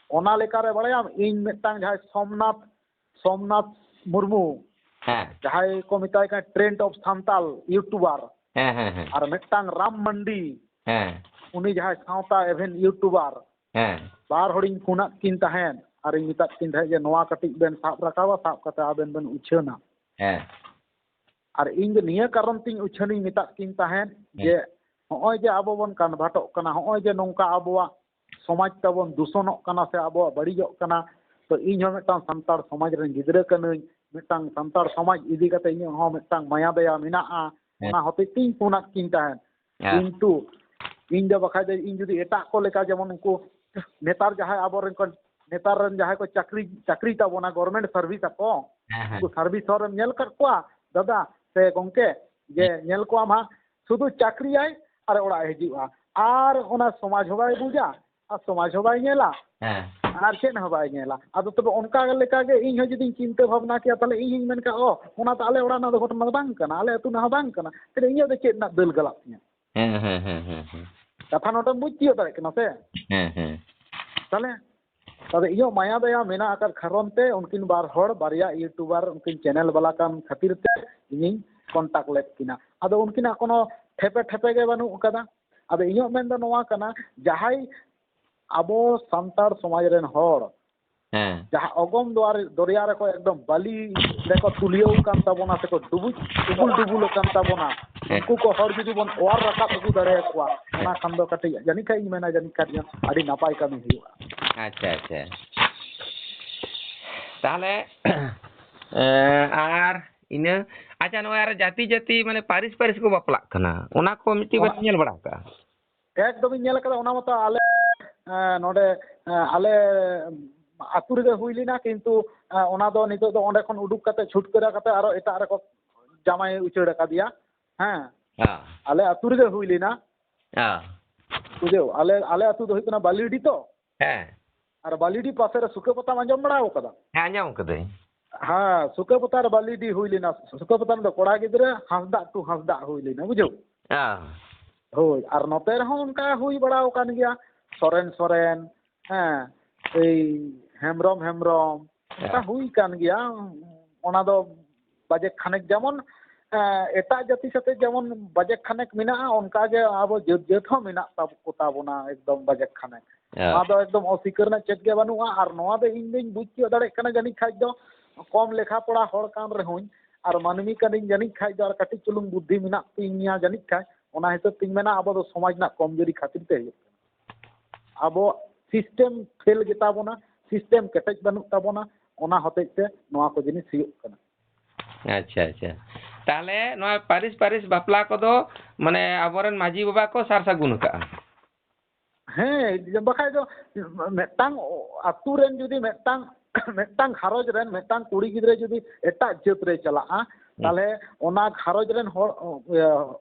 ᱚᱱᱟ ᱞᱮᱠᱟᱨᱮ ᱵᱟᱲᱟᱭᱟᱢ, ᱤᱧ ᱢᱤᱫᱴᱟᱝ ᱡᱟᱦᱟᱸᱭ ᱥᱳᱢᱱᱟᱛᱷ, ᱥᱳᱢᱱᱟᱛᱷ ᱢᱩᱨᱢᱩ, ᱦᱮᱸ᱾ ᱡᱟᱦᱟᱸᱭ ᱠᱚ ᱢᱮᱛᱟᱭ ᱠᱟᱱᱟ Trend of Santal YouTuber, ᱦᱮᱸ, ᱦᱮᱸ, ᱦᱮᱸ᱾ ᱟᱨ ᱢᱤᱫᱴᱟᱝ ᱨᱟᱢ ᱢᱟᱱᱰᱤ, ᱦᱮᱸ᱾ ᱩᱱᱤ ᱡᱟᱦᱟᱸᱭ ᱥᱟᱶᱛᱟ ᱮᱵᱷᱮᱱ YouTuber, ᱦᱮᱸ᱾ ᱵᱟᱨ ᱦᱚᱲᱤᱧ ᱯᱷᱳᱱᱟᱫ ᱠᱤᱱ ᱛᱟᱦᱮᱸᱫ ᱟᱨᱤᱧ ᱢᱮᱛᱟᱫ ᱠᱤᱱ ᱛᱟᱦᱮᱸᱫ ᱡᱮ, "ᱱᱚᱣᱟ ᱠᱟᱹᱴᱤᱡ ᱵᱮᱱ ᱥᱟᱵ ᱨᱟᱠᱟᱵᱟ, ᱥᱟᱵ ᱠᱟᱛᱮ ᱟᱵᱮᱱ ᱵᱮᱱ ᱩᱪᱷᱟᱹᱱᱟ᱾" ᱦᱮᱸ᱾ ᱟᱨ ᱤᱧ ᱫᱚ ᱱᱤᱭᱟᱹ ᱠᱟᱨᱚᱱ ᱛᱤᱧ ᱩᱪᱷᱟᱹᱱᱤᱧ ᱢᱮᱛᱟᱫ ᱠᱤᱱ ᱛᱟᱦᱮᱸᱫ ᱦᱮᱸ᱾ ᱡᱮ, ᱦᱚᱸᱜᱼᱚᱭ ᱡᱮ ᱟᱵᱚ ᱵᱚᱱ ᱠᱚᱱᱵᱷᱟᱨᱴᱚᱜ ᱠᱟᱱᱟ, ᱦᱚᱸᱜᱼᱚᱭ ᱡᱮ ᱱᱚᱝᱠᱟ ᱟᱵᱚᱣᱟᱜ ᱥᱚᱢᱟᱡᱽ ᱛᱟᱵᱚᱱ ᱫᱩᱥᱚᱱᱚᱜ ᱠᱟᱱᱟ ᱥᱮ ᱟᱵᱚᱣᱟᱜ ᱵᱟᱹᱲᱤᱡᱚᱜ ᱠᱟᱱᱟ, ᱛᱚ ᱤᱧ ᱦᱚᱸ ᱢᱤᱫᱴᱟᱝ ᱥᱟᱱᱛᱟᱲ ᱥᱚᱢᱟᱡᱽ ᱨᱮᱱ ᱜᱤᱫᱽᱨᱟᱹ ᱠᱟᱹᱱᱟᱹᱧ, ᱢᱤᱫᱴᱟᱝ ᱥᱟᱱᱛᱟᱲ ᱥᱚᱢᱟᱡᱽ ᱤᱫᱤ ᱠᱟᱛᱮ ᱤᱧᱟᱹᱜ ᱦᱚᱸ ᱢᱤᱫᱴᱟᱝ ᱢᱟᱭᱟ ᱫᱟᱭᱟ ᱢᱮᱱᱟᱜᱼᱟ, ᱦᱮᱸ᱾ ᱚᱱᱟ ᱦᱚᱛᱮᱡ ᱛᱤᱧ ᱯᱷᱳᱱᱟᱫ ᱠᱤᱱ ᱛᱟᱦᱮᱸᱫ᱾ ᱦᱮᱸ᱾ ᱠᱤᱱᱛᱩ ᱤᱧ ᱫᱚ ᱵᱟᱠᱷᱟᱡ ᱫᱚ ᱤᱧ ᱡᱩᱫᱤ ᱮᱴᱟᱜ ᱠᱚ ᱞᱮᱠᱟ, ᱡᱮᱢᱚᱱ ᱩᱱᱠᱩ ᱱᱮᱛᱟᱨ ᱡᱟᱦᱟᱸᱭ ᱟᱵᱚᱨᱮᱱ ᱠᱚ, ᱱᱮᱛᱟᱨ ᱨᱮᱱ ᱡᱟᱦᱟᱸᱭ ᱠᱚ ᱪᱟᱹᱠᱨᱤ, ᱪᱟᱹᱠᱨᱤ ᱛᱟᱵᱚᱱᱟ, government service ᱟᱠᱚ, ᱦᱮᱸ, ᱦᱮᱸ᱾ ᱩᱱᱠᱩ service ᱦᱚᱲᱮᱢ ᱧᱮᱞ ᱟᱠᱟᱫ ᱠᱚᱣᱟ ᱫᱟᱫᱟ ᱥᱮ ᱜᱚᱝᱠᱮ? ᱡᱮ ᱦᱮᱸ᱾ ᱧᱮᱞ ᱠᱚᱣᱟᱢ ᱦᱟᱸᱜ, ᱥᱩᱫᱷᱩ ᱪᱟᱹᱠᱨᱤᱭᱟᱭ ᱟᱨ ᱚᱲᱟᱜ ᱮ ᱦᱤᱡᱩᱜᱼᱟ, ᱟᱨ ᱚᱱᱟ ᱥᱚᱢᱟᱡᱽ ᱦᱚᱸ ᱵᱟᱭ ᱵᱩᱡᱟ ᱟᱨ ᱥᱚᱢᱟᱡᱽ ᱦᱚᱸ ᱵᱟᱭ ᱧᱮᱞᱟ᱾ ᱦᱮᱸ᱾ ᱟᱨ ᱪᱮᱫ ᱦᱚᱸ ᱵᱟᱭ ᱧᱮᱞᱟ᱾ ᱟᱫᱚ ᱛᱚᱵᱮ ᱚᱱᱠᱟ ᱞᱮᱠᱟ ᱜᱮ ᱤᱧ ᱦᱚᱸ ᱡᱩᱫᱤᱧ ᱪᱤᱱᱛᱟᱹ ᱵᱷᱟᱵᱽᱱᱟ ᱠᱮᱭᱟ, ᱛᱟᱦᱞᱮ ᱤᱧ ᱦᱚᱸᱧ ᱢᱮᱱ ᱠᱮᱭᱟ, "ᱚ, ᱚᱱᱟ ᱫᱚ ᱟᱞᱮ ᱚᱲᱟᱜ ᱨᱮᱱᱟᱜ ᱫᱚ ᱜᱷᱚᱴᱚᱱᱟ ᱫᱚ ᱵᱟᱝ ᱠᱟᱱᱟ, ᱟᱞᱮ ᱟᱹᱛᱩ ᱨᱮᱱᱟᱜ ᱦᱚᱸ ᱵᱟᱝ ᱠᱟᱱᱟ, ᱛᱟᱦᱞᱮ ᱤᱧᱟᱹᱜ ᱫᱚ ᱪᱮᱫ ᱨᱮᱱᱟᱜ ᱫᱟᱹᱞ ᱜᱟᱞᱟᱜ ᱛᱤᱧᱟᱹ?" ᱦᱮᱸ, ᱦᱮᱸ, ᱦᱮᱸ, ᱦᱮᱸ, ᱦᱮᱸ᱾ ᱠᱟᱛᱷᱟ ᱱᱚᱰᱮᱢ ᱵᱩᱡᱽ ᱛᱤᱭᱳᱜ ᱫᱟᱲᱮᱭᱟᱜ ᱠᱟᱱᱟ ᱥᱮ? ᱦᱮᱸ, ᱦᱮᱸ᱾ ᱛᱟᱦᱞᱮ ᱟᱫᱚ ᱤᱧᱟᱹᱜ ᱢᱟᱭᱟ ᱫᱟᱭᱟ ᱢᱮᱱᱟᱜ ᱟᱠᱟᱫ ᱠᱟᱨᱚᱱ ᱛᱮ ᱩᱱᱠᱤᱱ ᱵᱟᱨ ᱦᱚᱲ ᱵᱟᱨᱭᱟ YouTuber ᱩᱱᱠᱤᱱ channel ᱵᱟᱞᱟ ᱠᱟᱱ ᱠᱷᱟᱹᱛᱤᱨ ᱛᱮ ᱤᱧᱤᱧ contact ᱞᱮᱫ ᱠᱤᱱᱟ᱾ ᱟᱫᱚ ᱩᱱᱠᱤᱱᱟᱜ ᱠᱳᱱᱳ ᱴᱷᱮᱯᱮ ᱴᱷᱮᱯᱮ ᱜᱮ ᱵᱟᱹᱱᱩᱜ ᱟᱠᱟᱫᱟ᱾ ᱟᱫᱚ ᱤᱧᱟᱹᱜ ᱢᱮᱱ ᱫᱚ ᱱᱚᱣᱟ ᱠᱟᱱᱟ, ᱡᱟᱦᱟᱸᱭ ᱟᱵᱚ ᱥᱟᱱᱛᱟᱲ ᱥᱚᱢᱟᱡᱽ ᱨᱮᱱ ᱦᱚᱲ ᱦᱮᱸ᱾ ᱡᱟᱦᱟᱸ ᱚᱜᱚᱢ ᱫᱚᱨᱭᱟ ᱨᱮᱠᱚ ᱮᱠᱫᱚᱢ ᱵᱟᱹᱞᱤ ᱨᱮᱠᱚ ᱛᱩᱞᱭᱟᱹᱣ ᱟᱠᱟᱱ ᱛᱟᱵᱚᱱᱟ ᱥᱮᱠᱚ ᱰᱩᱵᱩᱡ ᱩᱢᱩᱞ ᱰᱩᱵᱩᱞ ᱟᱠᱟᱱ ᱛᱟᱵᱚᱱᱟ, ᱦᱮᱸ᱾ ᱩᱱᱠᱩ ᱠᱚ ᱦᱚᱲ ᱡᱩᱫᱤ ᱵᱚᱱ ᱚᱣᱟᱨ ᱨᱟᱠᱟᱵ ᱟᱹᱜᱩ ᱫᱟᱲᱮᱭᱟᱠᱚᱣᱟ, ᱦᱮᱸ᱾ ᱚᱱᱟ ᱠᱷᱟᱱ ᱫᱚ ᱠᱟᱹᱴᱤᱡ ᱡᱟᱹᱱᱤᱡ ᱠᱷᱟᱱ ᱤᱧ ᱢᱮᱱᱟ ᱡᱟᱹᱱᱤᱡ ᱠᱷᱟᱱ ᱟᱹᱰᱤ ᱱᱟᱯᱟᱭ ᱠᱟᱹᱢᱤ ᱦᱩᱭᱩᱜᱼᱟ᱾ ᱟᱪᱪᱷᱟ, ᱟᱪᱪᱷᱟ᱾ ᱛᱟᱦᱚᱞᱮ, ᱮᱸ, ᱟᱨ ᱤᱱᱟᱹ, ᱟᱪᱪᱷᱟ, ᱱᱚᱜᱼᱚᱭ ᱟᱨ ᱡᱟᱹᱛᱤ ᱡᱟᱹᱛᱤ ᱢᱟᱱᱮ ᱯᱟᱹᱨᱤᱥ ᱯᱟᱹᱨᱤᱥ ᱠᱚ ᱵᱟᱯᱞᱟᱜ ᱠᱟᱱᱟ, ᱚᱱᱟ ᱠᱚ ᱢᱤᱫᱴᱤᱡ ᱚᱱᱟ ᱵᱮᱱ ᱧᱮᱞ ᱵᱟᱲᱟ ᱟᱠᱟᱜᱼᱟ? ᱮᱠᱫᱚᱢᱤᱧ ᱧᱮᱞ ᱟᱠᱟᱫᱟ, ᱚᱱᱟ ᱢᱟᱛᱚ ᱟᱞᱮ, ᱮᱸ, ᱱᱚᱰᱮ, ᱮᱸ, ᱟᱞᱮ ᱟᱹᱛᱩ ᱨᱮᱜᱮ ᱦᱩᱭ ᱞᱮᱱᱟ, ᱠᱤᱱᱛᱩ, ᱮᱸ, ᱚᱱᱟ ᱫᱚ ᱱᱤᱛᱚᱜ ᱫᱚ ᱚᱸᱰᱮ ᱠᱷᱚᱱ ᱩᱰᱩᱠ ᱠᱟᱛᱮ ᱪᱷᱩᱴᱠᱟᱹᱨᱟ ᱠᱟᱛᱮ ᱟᱨᱚ ᱮᱴᱟᱜ ᱨᱮᱠᱚ ᱡᱟᱶᱟᱭ ᱩᱪᱟᱹᱲ ᱟᱠᱟᱫᱮᱭᱟ᱾ ᱦᱮᱸ᱾ ᱦᱮᱸ᱾ ᱟᱞᱮ ᱟᱹᱛᱩ ᱨᱮᱜᱮ ᱦᱩᱭ ᱞᱮᱱᱟ᱾ ᱦᱮᱸ᱾ ᱵᱩᱡᱷᱟᱹᱣ, ᱟᱞᱮ, ᱟᱞᱮ ᱟᱹᱛᱩ ᱫᱚ ᱦᱩᱭᱩᱜ ᱠᱟᱱᱟ ᱵᱟᱹᱞᱤᱰᱤ ᱛᱚ᱾ ᱦᱮᱸ᱾ ᱟᱨ ᱵᱟᱹᱞᱤᱰᱤ ᱯᱟᱥᱮ ᱨᱮ ᱥᱩᱠᱟᱹ ᱯᱟᱛᱟᱢ ᱟᱸᱡᱚᱢ ᱵᱟᱲᱟ ᱟᱠᱟᱫᱟ? ᱦᱮᱸ, ᱟᱸᱡᱚᱢ ᱟᱠᱟᱫᱟᱹᱧ᱾ ᱦᱮᱸ, ᱥᱩᱠᱟᱹ ᱯᱟᱛᱟ ᱨᱮ ᱵᱟᱹᱞᱤᱰᱤ ᱦᱩᱭ ᱞᱮᱱᱟ᱾ ᱥᱩᱠᱟᱹ ᱯᱟᱛᱟ ᱨᱮᱫᱚ ᱠᱚᱲᱟ ᱜᱤᱫᱽᱨᱟᱹ ᱦᱟᱸᱥᱫᱟᱜ ᱴᱩ ᱦᱟᱸᱥᱫᱟᱜ ᱦᱩᱭ ᱞᱮᱱᱟ, ᱵᱩᱡᱷᱟᱹᱣ? ᱦᱮᱸ᱾ ᱦᱳᱭ, ᱟᱨ ᱱᱚᱛᱮ ᱨᱮᱦᱚᱸ ᱚᱱᱠᱟ ᱦᱩᱭ ᱵᱟᱲᱟ ᱟᱠᱟᱱ ᱜᱮᱭᱟ, ᱥᱚᱨᱮᱱ ᱥᱚᱨᱮᱱ, ᱦᱮᱸ, ᱮᱭ ᱦᱮᱢᱵᱨᱚᱢ ᱦᱮᱢᱵᱨᱚᱢ, ᱚᱱᱠᱟ ᱦᱮᱸ᱾ ᱦᱩᱭ ᱠᱟᱱ ᱜᱮᱭᱟ᱾ ᱚᱱᱟ ᱫᱚ ᱵᱟᱡᱮ ᱠᱷᱟᱱᱮᱠ ᱡᱮᱢᱚᱱ ᱮᱸ, ᱮᱴᱟᱜ ᱡᱟᱹᱛᱤ ᱥᱟᱛᱮ ᱡᱮᱢᱚᱱ ᱵᱟᱡᱮᱠ ᱠᱷᱟᱱᱮᱠ ᱢᱮᱱᱟᱜᱼᱟ, ᱚᱱᱠᱟ ᱜᱮ ᱟᱵᱚ ᱡᱟᱹᱛ ᱡᱟᱹᱛ ᱦᱚᱸ ᱢᱮᱱᱟᱜ ᱛᱟᱵ-, ᱠᱚ ᱛᱟᱵᱚᱱᱟ ᱮᱠᱫᱚᱢ ᱵᱟᱡᱮᱠ ᱠᱷᱟᱱᱮᱠ᱾ ᱦᱮᱸ᱾ ᱱᱚᱣᱟ ᱫᱚ ᱮᱠᱫᱚᱢ ᱚᱥᱤᱠᱟᱹᱨ ᱨᱮᱱᱟᱜ ᱪᱮᱫ ᱜᱮ ᱵᱟᱹᱱᱩᱜᱼᱟ᱾ ᱟᱨ ᱱᱚᱣᱟ ᱫᱚ ᱤᱧ ᱫᱩᱧ ᱵᱩᱡᱽ ᱛᱤᱭᱳᱜ ᱫᱟᱲᱮᱭᱟᱜ ᱠᱟᱱᱟ, ᱡᱟᱹᱱᱤᱡ ᱠᱷᱟᱡ ᱫᱚ ᱠᱚᱢ ᱞᱮᱠᱷᱟ ᱯᱚᱲᱟ ᱦᱚᱲ ᱠᱟᱱ ᱨᱮᱦᱚᱸᱧ ᱟᱨ ᱢᱟᱹᱱᱢᱤ ᱠᱟᱹᱱᱟᱹᱧ, ᱡᱟᱹᱱᱤᱡ ᱠᱷᱟᱡ ᱫᱚ ᱟᱨ ᱠᱟᱹᱴᱤᱡ ᱪᱩᱞᱩᱝ ᱵᱩᱫᱽᱫᱷᱤ ᱢᱮᱱᱟᱜ ᱛᱤᱧᱟ ᱡᱟᱹᱱᱤᱡ ᱠᱷᱟᱡ, ᱚᱱᱟ ᱦᱤᱥᱟᱹᱵ ᱛᱤᱧ ᱢᱮᱱᱟ ᱟᱵᱚ ᱫᱚ ᱥᱚᱢᱟᱡᱽ ᱨᱮᱱᱟᱜ ᱠᱚᱢᱡᱩᱨᱤ ᱠᱷᱟᱹᱛᱤᱨ ᱛᱮ ᱦᱩᱭᱩᱜ ᱠᱟᱱᱟ᱾ ᱟᱵᱚ ᱥᱤᱥᱴᱮᱢ ᱯᱷᱮᱞ ᱜᱮᱛᱟ ᱵᱚᱱᱟ, ᱥᱤᱥᱴᱮᱢ ᱠᱮᱴᱮᱡ ᱵᱟᱹᱱᱩᱜ ᱛᱟᱵᱚᱱᱟ, ᱚᱱᱟ ᱦᱚᱛᱮᱡ ᱛᱮ ᱱᱚᱣᱟ ᱠᱚ ᱡᱤᱱᱤᱥ ᱦᱩᱭᱩᱜ ᱠᱟᱱᱟ᱾ ᱟᱪᱪᱷᱟ, ᱟᱪᱪᱷᱟ᱾ ᱛᱟᱦᱞᱮ ᱱᱚᱣᱟ ᱯᱟᱹᱨᱤᱥ ᱯᱟᱹᱨᱤᱥ ᱵᱟᱯᱞᱟ ᱠᱚᱫᱚ ᱢᱟᱱᱮ ᱟᱵᱚᱨᱮᱱ ᱢᱟᱹᱡᱷᱤ ᱵᱟᱵᱟ ᱠᱚ ᱥᱟᱨ ᱥᱟᱹᱜᱩᱱ ᱟᱠᱟᱜᱼᱟ? ᱦᱮᱸ, ᱵᱟᱠᱷᱟᱡ ᱫᱚ ᱢᱤᱫᱴᱟᱝ ᱟᱹᱛᱩ ᱨᱮᱱ ᱡᱩᱫᱤ ᱢᱤᱫᱴᱟᱝ, ᱢᱤᱫᱴᱟᱝ ᱜᱷᱟᱨᱚᱸᱡᱽ ᱨᱮᱱ ᱢᱤᱫᱴᱟᱝ ᱠᱩᱲᱤ ᱜᱤᱫᱽᱨᱟᱹ ᱡᱩᱫᱤ ᱮᱴᱟᱜ ᱡᱟᱹᱛ ᱨᱮᱭ ᱪᱟᱞᱟᱜᱼᱟ, ᱦᱩᱸ᱾ ᱛᱟᱦᱞᱮ ᱚᱱᱟ ᱜᱷᱟᱨᱚᱸᱡᱽ ᱨᱮᱱ ᱦᱚᱲ, ᱤᱭᱟᱹ,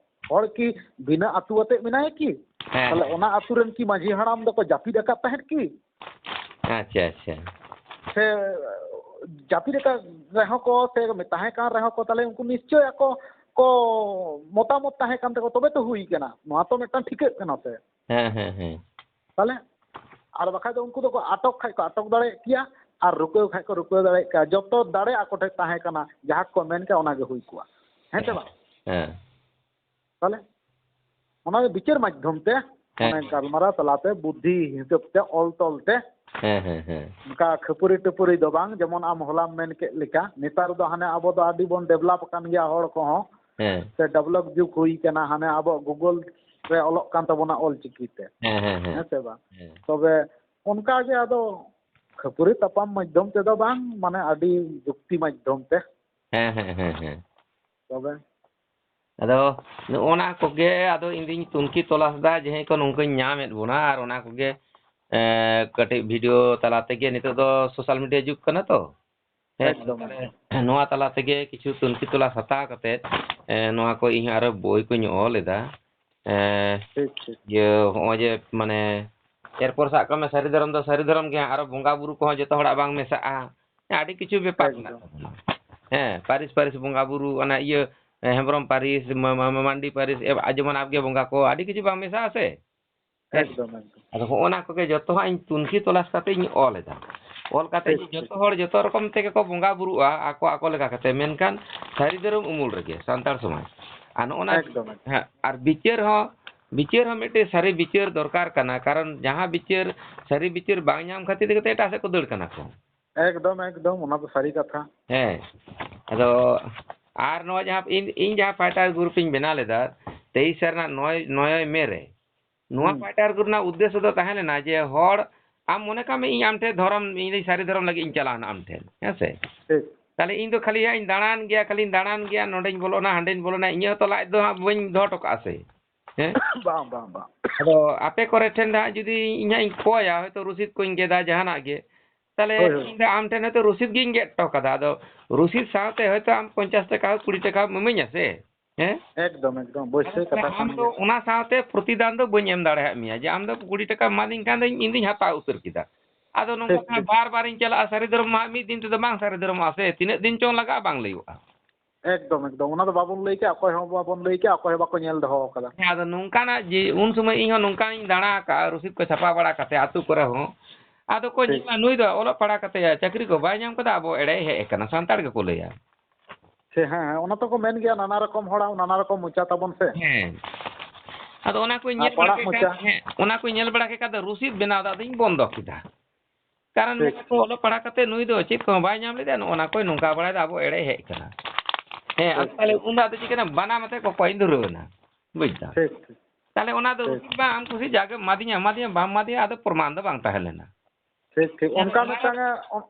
ᱦᱚᱲ ᱠᱤ ᱵᱤᱱᱟᱹ ᱟᱹᱛᱩ ᱟᱛᱮᱫ ᱢᱮᱱᱟᱭᱟ ᱠᱤ? ᱦᱮᱸ, ᱛᱟᱦᱞᱮ ᱦᱮᱸ᱾ ᱚᱱᱟ ᱟᱹᱛᱩ ᱨᱮᱱ ᱠᱤ ᱢᱟᱹᱡᱷᱤ ᱦᱟᱲᱟᱢ ᱫᱚᱠᱚ ᱡᱟᱹᱯᱤᱫ ᱟᱠᱟᱫ ᱛᱟᱦᱮᱸᱫ ᱠᱤ? ᱟᱪᱪᱷᱟ, ᱟᱪᱪᱷᱟ᱾ ᱥᱮ ᱡᱟᱹᱯᱤᱫ ᱟᱠᱟᱫ ᱨᱮᱦᱚᱸ ᱠᱚ, ᱥᱮ ᱛᱟᱦᱮᱸ ᱠᱟᱱ ᱨᱮᱦᱚᱸ ᱠᱚ, ᱛᱟᱦᱞᱮ ᱩᱱᱠᱩ ᱱᱤᱥᱪᱳᱭ ᱟᱠᱚ ᱠᱚ ᱢᱚᱛᱟᱢᱚᱛ ᱛᱟᱦᱮᱸ ᱠᱟᱱ ᱛᱟᱠᱚ, ᱛᱚᱵᱮ ᱛᱚ ᱦᱩᱭ ᱠᱟᱱᱟ᱾ ᱱᱚᱣᱟ ᱛᱚ ᱢᱤᱫᱴᱟᱝ ᱴᱷᱤᱠᱟᱹᱜ ᱠᱟᱱᱟ ᱥᱮ? ᱦᱮᱸ, ᱦᱮᱸ, ᱦᱮᱸ᱾ ᱛᱟᱦᱞᱮ ᱟᱨ ᱵᱟᱠᱷᱟᱡ ᱫᱚ ᱩᱱᱠᱩ ᱫᱚᱠᱚ ᱟᱴᱚᱠ ᱠᱷᱟᱡ ᱠᱚ ᱟᱴᱚᱠ ᱫᱟᱲᱮᱭᱟᱜ ᱠᱮᱭᱟ, ᱟᱨ ᱨᱩᱠᱟᱹᱣ ᱠᱷᱟᱡ ᱠᱚ ᱨᱩᱠᱟᱹᱣ ᱫᱟᱲᱮᱭᱟᱜ ᱠᱮᱭᱟ᱾ ᱡᱚᱛᱚ ᱫᱟᱲᱮ ᱟᱠᱚ ᱴᱷᱮᱱ ᱛᱟᱦᱮᱸ ᱠᱟᱱᱟ, ᱡᱟᱦᱟᱸ ᱠᱚ ᱢᱮᱱ ᱠᱮᱭᱟ ᱚᱱᱟ ᱜᱮ ᱦᱩᱭ ᱠᱚᱜᱼᱟ᱾ ᱦᱮᱸ ᱥᱮ ᱵᱟᱝ? ᱦᱮᱸ᱾ ᱛᱟᱦᱞᱮ ᱚᱱᱟ ᱫᱚ ᱵᱤᱪᱟᱹᱨ ᱢᱟᱫᱽᱫᱷᱚᱢ ᱛᱮ, ᱦᱮᱸ᱾ ᱚᱱᱮ ᱜᱟᱞᱢᱟᱨᱟᱣ ᱛᱟᱞᱟᱛᱮ, ᱵᱩᱫᱽᱫᱷᱤ ᱦᱤᱥᱟᱹᱵ ᱛᱮ, ᱚᱞ ᱛᱚᱞ ᱛᱮ, ᱦᱮᱸ, ᱦᱮᱸ, ᱦᱮᱸ᱾ ᱚᱱᱠᱟ ᱠᱷᱟᱹᱯᱟᱹᱨᱤ ᱴᱟᱹᱯᱟᱹᱨᱤ ᱫᱚ ᱵᱟᱝ, ᱡᱮᱢᱚᱱ ᱟᱢ ᱦᱚᱞᱟᱢ ᱢᱮᱱ ᱠᱮᱫ ᱞᱮᱠᱟ᱾ ᱱᱮᱛᱟᱨ ᱫᱚ ᱦᱟᱱᱮ ᱟᱵᱚ ᱫᱚ ᱟᱹᱰᱤ ᱵᱚᱱ ᱰᱮᱵᱷᱞᱚᱯ ᱟᱠᱟᱱ ᱜᱮᱭᱟ ᱦᱚᱲ ᱠᱚᱦᱚᱸ, ᱦᱮᱸ᱾ ᱥᱮ ᱰᱮᱵᱷᱞᱚᱯ ᱡᱩᱜᱽ ᱦᱩᱭ ᱠᱟᱱᱟ, ᱦᱟᱱᱮ ᱟᱵᱚ ᱜᱩᱜᱚᱞ ᱨᱮ ᱚᱞᱚᱜ ᱠᱟᱱ ᱛᱟᱵᱚᱱᱟ ᱚᱞ ᱪᱤᱠᱤ ᱛᱮ, ᱦᱮᱸ, ᱦᱮᱸ, ᱦᱮᱸ᱾ ᱦᱮᱸ ᱥᱮ ᱵᱟᱝ? ᱦᱮᱸ᱾ ᱛᱚᱵᱮ ᱚᱱᱠᱟ ᱜᱮ ᱟᱫᱚ ᱠᱷᱟᱹᱯᱟᱹᱨᱤ ᱛᱟᱯᱟᱢ ᱢᱟᱫᱽᱫᱷᱚᱢ ᱛᱮᱫᱚ ᱵᱟᱝ, ᱢᱟᱱᱮ ᱟᱹᱰᱤ ᱡᱩᱠᱛᱤ ᱢᱟᱫᱽᱫᱷᱚᱢ ᱛᱮ᱾ ᱦᱮᱸ, ᱦᱮᱸ, ᱦᱮᱸ, ᱦᱮᱸ᱾ ᱛᱚᱵᱮ ᱟᱫᱚ ᱱᱚᱜᱼᱚ ᱱᱟ ᱠᱚᱜᱮ ᱟᱫᱚ ᱤᱧ ᱫᱩᱧ ᱛᱩᱱᱠᱷᱤ ᱛᱚᱞᱟᱥ ᱫᱟ, ᱡᱟᱦᱟᱸᱭ ᱠᱚ ᱱᱚᱝᱠᱟᱧ ᱧᱟᱢᱮᱫ ᱵᱚᱱᱟ, ᱟᱨ ᱚᱱᱟ ᱠᱚᱜᱮ, ᱮᱸ, ᱠᱟᱹᱴᱤᱡ ᱵᱷᱤᱰᱤᱭᱳ ᱛᱟᱞᱟ ᱛᱮᱜᱮ, ᱱᱤᱛᱚᱜ ᱫᱚ ᱥᱳᱥᱟᱞ ᱢᱤᱰᱤᱭᱟ ᱡᱩᱜᱽ ᱠᱟᱱᱟ ᱛᱚ᱾ ᱦᱮᱸ, ᱮᱠᱫᱚᱢ, ᱛᱟᱦᱞᱮ ᱮᱠᱫᱚᱢ᱾ ᱱᱚᱣᱟ ᱛᱟᱞᱟ ᱛᱮᱜᱮ ᱠᱤᱪᱷᱩ ᱛᱩᱱᱠᱷᱤ ᱛᱚᱞᱟᱥ ᱦᱟᱛᱟᱣ ᱠᱟᱛᱮᱫ, ᱮᱸ, ᱱᱚᱣᱟ ᱠᱚ ᱤᱧ ᱟᱨᱚ ᱵᱳᱭ ᱠᱚᱧ ᱚᱞ ᱮᱫᱟ᱾ ᱮᱸ, ᱴᱷᱤᱠ, ᱴᱷᱤᱠ᱾ ᱤᱭᱟᱹ, ᱦᱚᱸᱜᱼᱚᱭ ᱡᱮ, ᱢᱟᱱᱮ, ᱮᱨᱯᱚᱨ ᱥᱟᱵ ᱠᱟᱜ ᱢᱮ, ᱥᱟᱹᱨᱤ ᱫᱷᱚᱨᱚᱢ ᱫᱚ ᱥᱟᱹᱨᱤ ᱫᱷᱚᱨᱚᱢ ᱜᱮ ᱦᱟᱸᱜ, ᱟᱨᱚ ᱵᱚᱸᱜᱟ ᱵᱩᱨᱩ ᱠᱚᱦᱚᱸ ᱡᱚᱛᱚ ᱦᱚᱲᱟᱜ ᱵᱟᱝ ᱢᱮᱥᱟᱜᱼᱟ᱾ ᱦᱮᱸ, ᱟᱹᱰᱤ ᱠᱤᱪᱷᱩ ᱵᱮᱯᱟᱨ ᱢᱮᱱᱟᱜ ᱮᱠᱫᱚᱢ᱾ ᱛᱟᱵᱚᱱᱟ᱾ ᱦᱮᱸ, ᱯᱟᱹᱨᱤᱥ, ᱯᱟᱹᱨᱤᱥ ᱵᱚᱸᱜᱟ ᱵᱩᱨᱩ, ᱚᱱᱟ ᱤᱭᱟᱹ, ᱦᱮᱢᱵᱨᱚᱢ ᱯᱟᱹᱨᱤᱥ, ᱢᱟ-, ᱢᱟ-, ᱢᱟ-, ᱢᱟᱱᱰᱤ ᱯᱟᱹᱨᱤᱥ, ᱮ, ᱡᱮᱢᱚᱱ ᱟᱵᱚᱜᱮ ᱵᱚᱸᱜᱟ ᱠᱚ, ᱟᱹᱰᱤ ᱠᱤᱪᱷᱩ ᱵᱟᱝ ᱢᱮᱥᱟᱜᱼᱟ ᱥᱮ? ᱦᱮᱸ᱾ ᱮᱠᱫᱚᱢ, ᱮᱠᱫᱚᱢ᱾ ᱟᱫᱚ ᱦᱚᱸᱜᱼᱚ ᱱᱟ ᱠᱚᱜᱮ ᱡᱚᱛᱚ ᱦᱟᱸᱜ ᱤᱧ ᱛᱩᱱᱠᱷᱤ ᱛᱚᱞᱟᱥ ᱠᱟᱛᱮ ᱤᱧ ᱚᱞ ᱮᱫᱟ᱾ ᱚᱞ ᱠᱟᱛᱮ ᱡᱮ ᱡᱚᱛᱚ ᱦᱚᱲ ᱡᱚᱛᱚ ᱨᱚᱠᱚᱢ ᱛᱮᱜᱮ ᱠᱚ ᱵᱚᱸᱜᱟ ᱵᱩᱨᱩᱜᱼᱟ ᱟᱠᱚ ᱟᱠᱚ ᱞᱮᱠᱟ ᱠᱟᱛᱮ, ᱢᱮᱱᱠᱷᱟᱱ ᱥᱟᱹᱨᱤ ᱫᱷᱚᱨᱚᱢ ᱩᱢᱩᱞ ᱨᱮᱜᱮ ᱥᱟᱱᱛᱟᱲ ᱥᱚᱢᱟᱡᱽ᱾ ᱟᱨ ᱱᱚᱜᱼᱚ ᱱᱟ ᱮᱠᱫᱚᱢ, ᱮᱠᱫᱚᱢ᱾ ᱦᱮᱸ, ᱟᱨ ᱵᱤᱪᱟᱹᱨ ᱦᱚᱸ, ᱵᱤᱪᱟᱹᱨ ᱦᱚᱸ ᱢᱤᱫᱴᱮᱡ ᱥᱟᱹᱨᱤ ᱵᱤᱪᱟᱹᱨ ᱫᱚᱨᱠᱟᱨ ᱠᱟᱱᱟ, ᱠᱟᱨᱚᱱ ᱡᱟᱦᱟᱸ ᱵᱤᱪᱟᱹᱨ, ᱥᱟᱹᱨᱤ ᱵᱤᱪᱟᱹᱨ ᱵᱟᱝ ᱧᱟᱢ ᱠᱷᱟᱹᱛᱤᱨ ᱛᱮᱜᱮ ᱛᱚ ᱮᱴᱟᱜ ᱥᱮᱫ ᱠᱚ ᱫᱟᱹᱲ ᱠᱟᱱᱟ ᱠᱚ᱾ ᱮᱠᱫᱚᱢ, ᱮᱠᱫᱚᱢ, ᱚᱱᱟ ᱫᱚ ᱥᱟᱹᱨᱤ ᱠᱟᱛᱷᱟ᱾ ᱦᱮᱸ, ᱟᱫᱚ ᱟᱨ ᱱᱚᱣᱟ ᱡᱟᱦᱟᱸ ᱤᱧ, ᱤᱧ ᱡᱟᱦᱟᱸ ᱯᱟᱭᱴᱟᱨ ᱜᱨᱩᱯ ᱤᱧ ᱵᱮᱱᱟᱣ ᱞᱮᱫᱟ ᱛᱮᱭᱤᱥ ᱥᱟᱞ ᱨᱮᱱᱟᱜ ᱱᱚᱭ, ᱱᱚᱭᱚᱭ ᱢᱮ ᱨᱮ, ᱱᱚᱣᱟ ᱦᱩᱸ᱾ ᱯᱟᱭᱴᱟᱨ ᱜᱨᱩᱯ ᱨᱮᱱᱟᱜ ᱩᱫᱽᱫᱮᱥᱥᱚ ᱫᱚ ᱛᱟᱦᱮᱸ ᱞᱮᱱᱟ ᱡᱮ ᱦᱚᱲ, ᱟᱢ ᱢᱚᱱᱮ ᱠᱟᱜ ᱢᱮ ᱤᱧ ᱟᱢ ᱴᱷᱮᱱ ᱫᱷᱚᱨᱚᱢ, ᱤᱧ ᱫᱚ ᱥᱟᱹᱨᱤ ᱫᱷᱚᱨᱚᱢ ᱞᱟᱹᱜᱤᱫ ᱤᱧ ᱪᱟᱞᱟᱣᱱᱟ ᱟᱢ ᱴᱷᱮᱱ, ᱦᱮᱸ ᱥᱮ? ᱴᱷᱤᱠ᱾ ᱛᱟᱦᱞᱮ ᱤᱧ ᱫᱚ ᱠᱷᱟᱹᱞᱤ ᱦᱟᱸᱜ ᱤᱧ ᱫᱟᱬᱟᱱ ᱜᱮᱭᱟ, ᱠᱷᱟᱹᱞᱤᱧ ᱫᱟᱬᱟᱱ ᱜᱮᱭᱟ, ᱱᱚᱸᱰᱮᱧ ᱵᱚᱞᱚᱱᱟ, ᱦᱟᱸᱰᱮᱧ ᱵᱚᱞᱚᱱᱟ, ᱤᱧᱟᱹᱜ ᱦᱚᱸᱛᱚ ᱞᱟᱡ ᱫᱚ ᱦᱟᱸᱜ ᱵᱟᱹᱧ ᱫᱚᱦᱚ ᱦᱚᱴᱚ ᱠᱟᱜᱼᱟ ᱥᱮ? ᱦᱮᱸ? ᱵᱟᱝ, ᱵᱟᱝ, ᱵᱟᱝ᱾ ᱟᱫᱚ ᱟᱯᱮ ᱠᱚᱨᱮ ᱴᱷᱮᱱ ᱫᱚ ᱦᱟᱸᱜ ᱡᱩᱫᱤ ᱤᱧ ᱦᱟᱸᱜ ᱤᱧ ᱠᱚᱭᱟ, ᱦᱚᱭᱛᱳ ᱨᱚᱥᱤᱫ ᱠᱚᱧ ᱜᱮᱫᱟ, ᱡᱟᱦᱟᱱᱟᱜ ᱜᱮ, ᱛᱟᱦᱞᱮ ᱦᱳᱭ, ᱦᱳᱭ᱾ ᱤᱧ ᱫᱚ ᱟᱢ ᱴᱷᱮᱱ ᱦᱚᱭᱛᱳ ᱨᱚᱥᱤᱫ ᱜᱤᱧ ᱜᱮᱫ ᱦᱚᱴᱚ ᱠᱟᱫᱟ᱾ ᱟᱫᱚ ᱨᱚᱥᱤᱫ ᱥᱟᱶᱛᱮ ᱦᱚᱭᱛᱳ ᱟᱢ ᱯᱚᱧᱪᱟᱥ ᱴᱟᱠᱟ, ᱠᱩᱲᱤ ᱴᱟᱠᱟᱢ ᱤᱢᱟᱹᱧᱟ ᱥᱮ? ᱦᱮᱸ? ᱮᱠᱫᱚᱢ, ᱮᱠᱫᱚᱢ, ᱟᱫᱚ ᱚᱵᱚᱥᱥᱳᱭ ᱛᱟᱦᱞᱮ ᱠᱟᱛᱷᱟ ᱟᱢ ᱠᱟᱱ ᱫᱚ ᱜᱮᱭᱟ᱾ ᱚᱱᱟ ᱥᱟᱶᱛᱮ ᱯᱨᱚᱛᱤᱫᱟᱱ ᱫᱚ ᱵᱟᱹᱧ ᱮᱢ ᱫᱟᱲᱮᱭᱟᱜ ᱢᱮᱭᱟ, ᱡᱮ ᱟᱢ ᱫᱚ ᱠᱩᱲᱤ ᱴᱟᱠᱟ ᱮᱢᱟᱫᱤᱧ ᱠᱷᱟᱱ ᱫᱚ ᱤᱧ, ᱤᱧ ᱫᱩᱧ ᱦᱟᱛᱟᱣ ᱩᱛᱟᱹᱨ ᱠᱮᱫᱟ᱾ ᱟᱫᱚ ᱱᱚᱝᱠᱟ ᱴᱷᱤᱠ, ᱠᱷᱟᱱ ᱴᱷᱤᱠ᱾ ᱵᱟᱨ ᱵᱟᱨᱤᱧ ᱪᱟᱞᱟᱜᱼᱟ, ᱥᱟᱹᱨᱤ ᱫᱷᱚᱨᱚᱢ ᱢᱟ ᱢᱤᱫ ᱫᱤᱱ ᱛᱮᱫᱚ ᱵᱟᱝ ᱥᱟᱹᱨᱤ ᱫᱷᱚᱨᱚᱢᱚᱜᱼᱟ ᱥᱮ, ᱛᱤᱱᱟᱹᱜ ᱫᱤᱱ ᱪᱚᱝ ᱞᱟᱜᱟᱜᱼᱟ ᱵᱟᱝ ᱞᱟᱹᱭᱚᱜᱼᱟ᱾ ᱮᱠᱫᱚᱢ, ᱮᱠᱫᱚᱢ, ᱚᱱᱟ ᱫᱚ ᱵᱟᱵᱚᱱ ᱞᱟᱹᱭ ᱠᱮᱜᱼᱟ, ᱚᱠᱚᱭ ᱦᱚᱸ ᱵᱟᱵᱚᱱ ᱞᱟᱹᱭ ᱠᱮᱜᱼᱟ, ᱚᱠᱚᱭ ᱦᱚᱸ ᱵᱟᱠᱚ ᱧᱮᱞ ᱫᱚᱦᱚ ᱟᱠᱟᱫᱟ᱾ ᱦᱮᱸ, ᱟᱫᱚ ᱱᱚᱝᱠᱟᱱᱟᱜ ᱡᱮ ᱩᱱ ᱥᱚᱢᱚᱭ ᱤᱧ ᱦᱚᱸ ᱱᱚᱝᱠᱟᱧ ᱫᱟᱬᱟ ᱟᱠᱟᱫᱼᱟ, ᱨᱚᱥᱤᱫ ᱠᱚ ᱪᱷᱟᱯᱟ ᱵᱟᱲᱟ ᱠᱟᱛᱮ ᱟᱹᱛᱩ ᱠᱚᱨᱮ ᱦᱚᱸ, ᱟᱫᱚ ᱠᱚ ᱴᱷᱤᱠ᱾ ᱧᱮᱞᱟ ᱱᱩᱭ ᱫᱚ ᱚᱞᱚᱜ ᱯᱟᱲᱦᱟᱣ ᱠᱟᱛᱮ ᱪᱟᱹᱠᱨᱤ ᱠᱚ ᱵᱟᱭ ᱧᱟᱢ ᱠᱟᱫᱟ, ᱟᱵᱚ ᱮᱲᱮᱭ ᱦᱮᱡ ᱟᱠᱟᱱᱟ, ᱥᱟᱱᱛᱟᱲ ᱜᱮᱠᱚ ᱞᱟᱹᱭᱟ᱾ ᱥᱮ ᱦᱮᱸ, ᱦᱮᱸ, ᱚᱱᱟ ᱛᱚᱠᱚ ᱢᱮᱱ ᱜᱮᱭᱟ, ᱱᱟᱱᱟ ᱨᱚᱠᱚᱢ ᱦᱚᱲᱟᱜ ᱱᱟᱱᱟ ᱨᱚᱠᱚᱢ ᱢᱚᱪᱟ ᱛᱟᱵᱚᱱ ᱥᱮ᱾ ᱦᱮᱸ᱾ ᱟᱫᱚ ᱚᱱᱟ ᱠᱚᱧ ᱟᱨ ᱧᱮᱞ ᱵᱟᱲᱟ ᱯᱟᱲᱟᱜ ᱠᱮᱫ ᱠᱷᱟᱱ, ᱢᱚᱪᱟ᱾ ᱦᱮᱸ, ᱚᱱᱟ ᱠᱚᱧ ᱧᱮᱞ ᱵᱟᱲᱟ ᱠᱮᱫ ᱠᱷᱟᱱ ᱫᱚ ᱨᱚᱥᱤᱫ ᱵᱮᱱᱟᱣ ᱫᱚ ᱟᱫᱚᱧ ᱵᱚᱱᱫᱚ ᱠᱮᱫᱟ᱾ ᱠᱟᱨᱚᱱ ᱴᱷᱤᱠ᱾ ᱱᱩᱭ ᱫᱚ ᱚᱞᱚᱜ ᱯᱟᱲᱦᱟᱣ ᱠᱟᱛᱮ ᱱᱩᱭ ᱫᱚ ᱪᱮᱫ ᱠᱚᱦᱚᱸ ᱵᱟᱭ ᱧᱟᱢ ᱞᱮᱫᱟ, ᱱᱚᱜᱼᱚ ᱱᱟ ᱠᱚᱭ ᱱᱚᱝᱠᱟ ᱵᱟᱲᱟᱭᱮᱫᱟ, ᱟᱵᱚ ᱮᱲᱮ ᱦᱮᱡ ᱠᱟᱱᱟ᱾ ᱦᱮᱸ, ᱟᱫᱚ ᱴᱷᱤᱠ, ᱛᱟᱦᱞᱮ ᱴᱷᱤᱠ᱾ ᱩᱱ ᱫᱚ ᱟᱫᱚ ᱪᱤᱠᱟᱹᱭᱱᱟ, ᱵᱟᱱᱟᱢ ᱟᱛᱮ ᱠᱚᱠᱚᱭ ᱫᱷᱩᱨᱟᱹᱣ ᱮᱱᱟ, ᱵᱩᱡᱽ ᱫᱟᱢ? ᱴᱷᱤᱠ, ᱴᱷᱤᱠ᱾ ᱛᱟᱦᱞᱮ ᱚᱱᱟ ᱫᱚ ᱴᱷᱤᱠ᱾ ᱩᱪᱤᱛ ᱵᱟᱝ, ᱟᱢ ᱠᱩᱥᱤ ᱡᱟᱜᱮ ᱮᱢᱟᱫᱤᱧᱟ, ᱮᱢᱟᱫᱤᱧᱟ, ᱵᱟᱢ ᱮᱢᱟᱫᱤᱧᱟ, ᱟᱫᱚ ᱯᱨᱚᱢᱟᱱ ᱫᱚ ᱵᱟᱝ ᱛᱟᱦᱮᱸ ᱞᱮᱱᱟ᱾ ᱴᱷᱤᱠ, ᱴᱷᱤᱠ᱾ ᱦᱮᱸ, ᱚᱱᱠᱟ ᱚᱱᱟ ᱢᱤᱫᱴᱟᱝ ᱮ, ᱚᱱ-,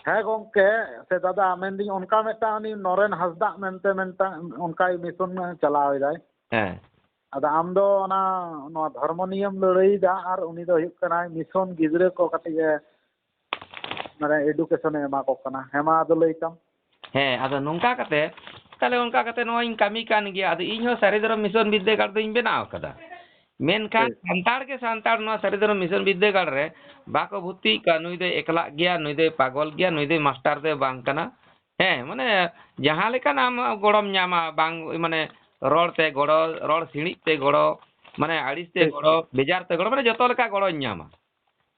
ᱦᱮᱸ ᱜᱚᱝᱠᱮ, ᱥᱮ ᱫᱟᱫᱟ, ᱢᱮᱱᱫᱟᱹᱧ ᱚᱱᱠᱟ ᱢᱤᱫᱴᱟᱝ ᱩᱱᱤ ᱱᱚᱨᱮᱱ ᱦᱟᱸᱥᱫᱟᱜ ᱢᱮᱱᱛᱮ ᱢᱤᱫᱴᱟᱝ ᱚᱱᱠᱟᱭ ᱢᱤᱥᱚᱱ ᱪᱟᱞᱟᱣ ᱮᱫᱟᱭ᱾ ᱦᱮᱸ᱾ ᱟᱫᱚ ᱟᱢ ᱫᱚ ᱚᱱᱟ, ᱱᱚᱣᱟ ᱫᱷᱚᱨᱢᱚ ᱱᱤᱭᱮᱢ ᱞᱟᱹᱲᱦᱟᱹᱭᱮᱫᱟ ᱟᱨ ᱩᱱᱤ ᱫᱚ ᱦᱩᱭᱩᱜ ᱠᱟᱱᱟᱭ ᱢᱤᱥᱚᱱ ᱜᱤᱫᱽᱨᱟᱹ ᱠᱚ ᱠᱟᱹᱴᱤᱡ ᱮ, ᱢᱟᱱᱮ education ᱮ ᱮᱢᱟ ᱠᱚ ᱠᱟᱱᱟ᱾ ᱦᱮᱸ, ᱢᱟ ᱟᱫᱚ ᱞᱟᱹᱭ ᱛᱟᱢ᱾ ᱦᱮᱸ, ᱟᱫᱚ ᱱᱚᱝᱠᱟ ᱠᱟᱛᱮ, ᱛᱟᱦᱞᱮ ᱚᱱᱠᱟ ᱠᱟᱛᱮ ᱱᱚᱣᱟᱧ ᱠᱟᱹᱢᱤ ᱠᱟᱱ ᱜᱮᱭᱟ᱾ ᱟᱫᱚ ᱤᱧ ᱦᱚᱸ ᱥᱟᱹᱨᱤ ᱫᱷᱚᱨᱚᱢ ᱢᱤᱥᱚᱱ ᱵᱤᱨᱫᱟᱹᱜᱟᱲ ᱫᱚᱧ ᱵᱮᱱᱟᱣ ᱠᱟᱫᱟ᱾ ᱢᱮᱱᱠᱷᱟᱱ ᱴᱷᱤᱠ᱾ ᱥᱟᱱᱛᱟᱲ ᱜᱮ ᱥᱟᱱᱛᱟᱲ ᱱᱚᱣᱟ ᱥᱟᱹᱨᱤ ᱫᱷᱚᱨᱚᱢ ᱢᱤᱥᱚᱱ ᱵᱤᱨᱫᱟᱹᱜᱟᱲ ᱨᱮ ᱵᱟᱠᱚ ᱵᱷᱚᱨᱛᱤᱜ ᱠᱟᱱ, ᱱᱩᱭ ᱫᱚᱭ ᱮᱠᱞᱟᱜ ᱜᱮᱭᱟ, ᱱᱩᱭ ᱫᱚᱭ ᱯᱟᱜᱚᱞ ᱜᱮᱭᱟ, ᱱᱩᱭ ᱫᱚᱭ ᱢᱟᱥᱴᱟᱨ ᱫᱚᱭ ᱵᱟᱝ ᱠᱟᱱᱟ᱾ ᱦᱮᱸ, ᱢᱟᱱᱮ ᱡᱟᱦᱟᱸ ᱞᱮᱠᱟᱱ ᱟᱢ ᱜᱚᱲᱚᱢ ᱧᱟᱢᱟ, ᱵᱟᱝ, ᱢᱟᱱᱮ ᱨᱚᱲ ᱛᱮ ᱜᱚᱲᱚ, ᱨᱚᱲ ᱥᱤᱬᱤᱡ ᱛᱮ ᱜᱚᱲᱚ, ᱢᱟᱱᱮ ᱟᱹᱲᱤᱥ ᱛᱮ ᱴᱷᱤᱠ᱾ ᱜᱚᱲᱚ, ᱵᱮᱡᱟᱨ ᱛᱮ ᱜᱚᱲᱚ, ᱢᱟᱱᱮ ᱡᱚᱛᱚ ᱞᱮᱠᱟ ᱜᱚᱲᱚᱧ ᱧᱟᱢᱟ᱾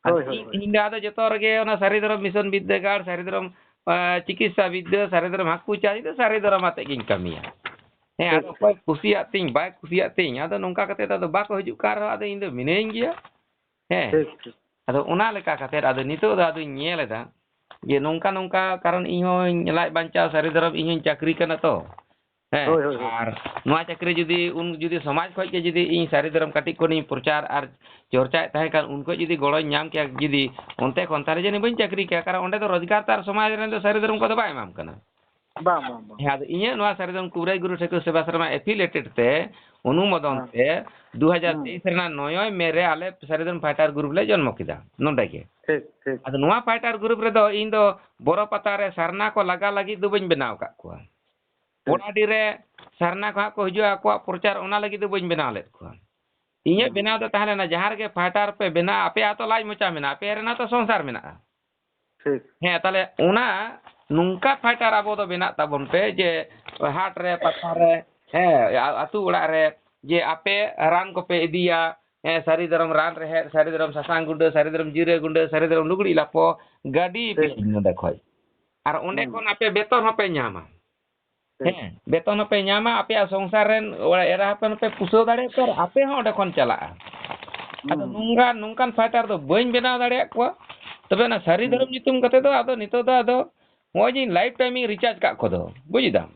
ᱟᱫᱚ ᱦᱳᱭ, ᱦᱳᱭ, ᱤᱧ, ᱦᱳᱭ᱾ ᱤᱧ ᱫᱚ ᱟᱫᱚ ᱡᱚᱛᱚ ᱨᱮᱜᱮ ᱚᱱᱟ ᱥᱟᱹᱨᱤ ᱫᱷᱚᱨᱚᱢ ᱢᱤᱥᱚᱱ ᱵᱤᱨᱫᱟᱹᱜᱟᱲ, ᱥᱟᱹᱨᱤ ᱫᱷᱚᱨᱚᱢ, ᱟ, ᱪᱤᱠᱤᱛᱥᱟ ᱵᱤᱫᱽᱫᱟᱹ, ᱥᱟᱹᱨᱤ ᱫᱷᱚᱨᱚᱢ ᱦᱟᱹᱠᱩ ᱪᱟᱥ, ᱤᱧ ᱫᱚ ᱥᱟᱹᱨᱤ ᱫᱷᱚᱨᱚᱢ ᱟᱛᱮᱫ ᱜᱤᱧ ᱠᱟᱹᱢᱤᱭᱟ᱾ ᱦᱮᱸ, ᱟᱫᱚ ᱴᱷᱤᱠ᱾ ᱚᱠᱚᱭ ᱠᱩᱥᱤᱭᱟᱜ ᱛᱤᱧ, ᱵᱟᱭ ᱠᱩᱥᱤᱭᱟᱜ ᱛᱤᱧ, ᱟᱫᱚ ᱱᱚᱝᱠᱟ ᱠᱟᱛᱮᱫ ᱟᱫᱚ ᱵᱟᱠᱚ ᱦᱤᱡᱩᱜ ᱠᱟᱱ ᱨᱮᱦᱚᱸ ᱟᱫᱚ ᱤᱧ ᱫᱚ ᱢᱤᱱᱟᱹᱧ ᱜᱮᱭᱟ᱾ ᱦᱮᱸ᱾ ᱴᱷᱤᱠ, ᱴᱷᱤᱠ᱾ ᱟᱫᱚ ᱚᱱᱟ ᱞᱮᱠᱟ ᱠᱟᱛᱮᱫ ᱟᱫᱚ ᱱᱤᱛᱚᱜ ᱫᱚ ᱟᱫᱚᱧ ᱧᱮᱞ ᱮᱫᱟ ᱡᱮ ᱱᱚᱝᱠᱟ ᱱᱚᱝᱠᱟ, ᱠᱟᱨᱚᱱ ᱤᱧ ᱦᱚᱸᱧ ᱞᱟᱡ ᱵᱟᱧᱪᱟᱣ ᱥᱟᱹᱨᱤ ᱫᱷᱚᱨᱚᱢ ᱤᱧ ᱦᱚᱸᱧ ᱪᱟᱹᱠᱨᱤ ᱠᱟᱱᱟ ᱛᱚ᱾ ᱦᱮᱸ, ᱦᱳᱭ, ᱦᱳᱭ, ᱦᱳᱭ᱾ ᱟᱨ ᱱᱚᱣᱟ ᱪᱟᱹᱠᱨᱤ ᱡᱩᱫᱤ ᱩᱱ, ᱡᱩᱫᱤ ᱥᱚᱢᱟᱡᱽ ᱠᱷᱚᱡ ᱜᱮ ᱡᱩᱫᱤ ᱤᱧ ᱥᱟᱹᱨᱤ ᱫᱷᱚᱨᱚᱢ ᱠᱟᱹᱴᱤᱡ ᱠᱷᱚᱱᱤᱧ ᱯᱨᱚᱪᱟᱨ ᱟᱨ ᱪᱚᱨᱪᱟᱭᱮᱫ ᱛᱟᱦᱮᱸ ᱠᱷᱟᱱ, ᱩᱱ ᱠᱷᱚᱡ ᱡᱩᱫᱤ ᱜᱚᱲᱚᱧ ᱧᱟᱢ ᱠᱮᱭᱟ ᱡᱩᱫᱤ ᱚᱱᱛᱮ ᱠᱷᱚᱱ, ᱛᱟᱦᱞᱮ ᱡᱟᱹᱱᱤᱡ ᱵᱟᱹᱧ ᱪᱟᱹᱠᱨᱤ ᱠᱮᱭᱟ, ᱠᱟᱨᱚᱱ ᱚᱸᱰᱮ ᱫᱚ ᱨᱳᱡᱽᱜᱟᱨ ᱛᱚ ᱟᱨ ᱥᱚᱢᱟᱡᱽ ᱨᱮᱱ ᱫᱚ ᱥᱟᱹᱨᱤ ᱫᱷᱚᱨᱚᱢ ᱠᱚᱫᱚ ᱵᱟᱭ ᱮᱢᱟᱢ ᱠᱟᱱᱟ᱾ ᱵᱟᱝ, ᱵᱟᱝ, ᱵᱟᱝ᱾ ᱦᱮᱸ, ᱟᱫᱚ ᱤᱧᱟᱹᱜ ᱱᱚᱣᱟ ᱥᱟᱹᱨᱤ ᱫᱷᱚᱨᱚᱢ ᱠᱩᱵᱨᱟᱹᱭ ᱜᱩᱨᱩ ᱴᱷᱟᱹᱠᱩᱨ ᱥᱮᱵᱟ ᱥᱮᱨᱢᱟ affiliated ᱛᱮ ᱚᱱᱩᱢᱳᱫᱚᱱ ᱦᱮᱸ᱾ ᱛᱮ ᱫᱩ ᱦᱟᱡᱟᱨ ᱛᱮᱭᱤᱥ ᱦᱮᱸ᱾ ᱨᱮᱱᱟᱜ ᱱᱚᱭᱚᱭ ᱢᱮ ᱨᱮ ᱟᱞᱮ ᱥᱟᱹᱨᱤ ᱫᱷᱚᱨᱚᱢ fighter group ᱞᱮ ᱡᱚᱱᱢᱚ ᱠᱮᱫᱟ ᱱᱚᱰᱮ ᱜᱮ᱾ ᱴᱷᱤᱠ, ᱴᱷᱤᱠ᱾ ᱟᱫᱚ ᱱᱚᱣᱟ fighter group ᱨᱮᱫᱚ ᱤᱧ ᱫᱚ ᱵᱚᱨᱚ ᱯᱟᱛᱟ ᱨᱮ ᱥᱟᱨᱱᱟ ᱠᱚ ᱞᱟᱜᱟ ᱞᱟᱹᱜᱤᱫ ᱫᱚ ᱵᱟᱹᱧ ᱵᱮᱱᱟᱣ ᱟᱠᱟᱫ ᱠᱚᱣᱟ᱾ ᱴᱷᱤᱠ᱾ ᱯᱚᱲᱟᱰᱤ ᱨᱮ ᱥᱟᱨᱱᱟ ᱠᱚ ᱦᱟᱸᱜ ᱠᱚ ᱦᱤᱡᱩᱜᱼᱟ, ᱟᱠᱚᱣᱟᱜ ᱯᱨᱚᱪᱟᱨ, ᱚᱱᱟ ᱞᱟᱹᱜᱤᱫ ᱫᱚ ᱵᱟᱹᱧ ᱵᱮᱱᱟᱣ ᱞᱮᱫ ᱠᱚᱣᱟ᱾ ᱤᱧᱟᱹᱜ ᱦᱩᱸ᱾ ᱵᱮᱱᱟᱣ ᱫᱚ ᱛᱟᱦᱮᱸ ᱞᱮᱱᱟ, ᱡᱟᱦᱟᱸ ᱨᱮᱜᱮ fighter ᱯᱮ ᱵᱮᱱᱟᱣ, ᱟᱯᱮᱭᱟᱜ ᱛᱚ ᱞᱟᱡ ᱢᱚᱪᱟ ᱢᱮᱱᱟᱜᱼᱟ, ᱟᱯᱮ ᱨᱮᱱᱟᱜ ᱛᱚ ᱥᱚᱝᱥᱟᱨ ᱢᱮᱱᱟᱜᱼᱟ᱾ ᱴᱷᱤᱠ᱾ ᱦᱮᱸ, ᱛᱟᱦᱞᱮ ᱚᱱᱟ ᱱᱚᱝᱠᱟ fighter ᱟᱵᱚ ᱫᱚ ᱵᱮᱱᱟᱜ ᱛᱟᱵᱚᱱ ᱯᱮ ᱡᱮ ᱦᱟᱴ ᱨᱮ, ᱯᱟᱛᱟ ᱨᱮ, ᱦᱮᱸ, ᱟ-, ᱟᱹᱛᱩ ᱚᱲᱟᱜ ᱨᱮ, ᱡᱮ ᱟᱯᱮ ᱨᱟᱱ ᱠᱚᱯᱮ ᱤᱫᱤᱭᱟ, ᱦᱮᱸ, ᱥᱟᱹᱨᱤ ᱫᱷᱚᱨᱚᱢ ᱨᱟᱱ ᱨᱮᱦᱮᱫ, ᱥᱟᱹᱨᱤ ᱫᱷᱚᱨᱚᱢ ᱥᱟᱥᱟᱝ ᱜᱩᱸᱰᱟᱹ, ᱥᱟᱹᱨᱤ ᱫᱷᱚᱨᱚᱢ ᱡᱤᱨᱟᱹ ᱜᱩᱸᱰᱟᱹ, ᱥᱟᱹᱨᱤ ᱫᱷᱚᱨᱚᱢ ᱞᱩᱜᱽᱲᱤᱡ ᱞᱟᱯᱚ, ᱜᱟᱹᱰᱤ ᱯᱮ ᱴᱷᱤᱠ᱾ ᱤᱫᱤ ᱱᱚᱸᱰᱮ ᱠᱷᱚᱡ᱾ ᱟᱨ ᱚᱸᱰᱮ ᱦᱩᱸ᱾ ᱠᱷᱚᱱ ᱟᱯᱮ ᱵᱮᱛᱚᱱ ᱦᱚᱸᱯᱮ ᱧᱟᱢᱟ᱾ ᱴᱷᱤᱠ᱾ ᱦᱮᱸ, ᱵᱮᱛᱚᱱ ᱦᱚᱸᱯᱮ ᱧᱟᱢᱟ, ᱟᱯᱮᱭᱟᱜ ᱥᱚᱝᱥᱟᱨ ᱨᱮᱱ ᱚᱲᱟᱜ ᱮᱨᱟ ᱦᱚᱯᱚᱱ ᱦᱚᱸᱯᱮ ᱯᱩᱥᱟᱹᱣ ᱫᱟᱲᱮᱭᱟᱠᱚᱣᱟ ᱟᱨ ᱟᱯᱮ ᱦᱚᱸ ᱚᱸᱰᱮ ᱠᱷᱚᱱ ᱪᱟᱞᱟᱜᱼᱟ᱾ ᱟᱫᱚ ᱦᱩᱸ᱾ ᱱᱚᱝᱠᱟ, ᱱᱚᱝᱠᱟᱱ fighter ᱫᱚ ᱵᱟᱹᱧ ᱵᱮᱱᱟᱣ ᱫᱟᱲᱮᱭᱟᱜ ᱠᱚᱣᱟ᱾ ᱛᱚᱵᱮ ᱚᱱᱟ ᱥᱟᱹᱨᱤ ᱦᱩᱸ᱾ ᱫᱷᱚᱨᱚᱢ ᱧᱩᱛᱩᱢ ᱠᱟᱛᱮ ᱫᱚ ᱟᱫᱚ ᱱᱤᱛᱚᱜ ᱫᱚ ᱟᱫᱚ ᱱᱚᱜᱼᱚᱭ ᱡᱮ ᱤᱧ life time ᱤᱧ recharge ᱠᱟᱜ ᱠᱚᱫᱚ, ᱵᱩᱡ ᱮᱫᱟᱢ?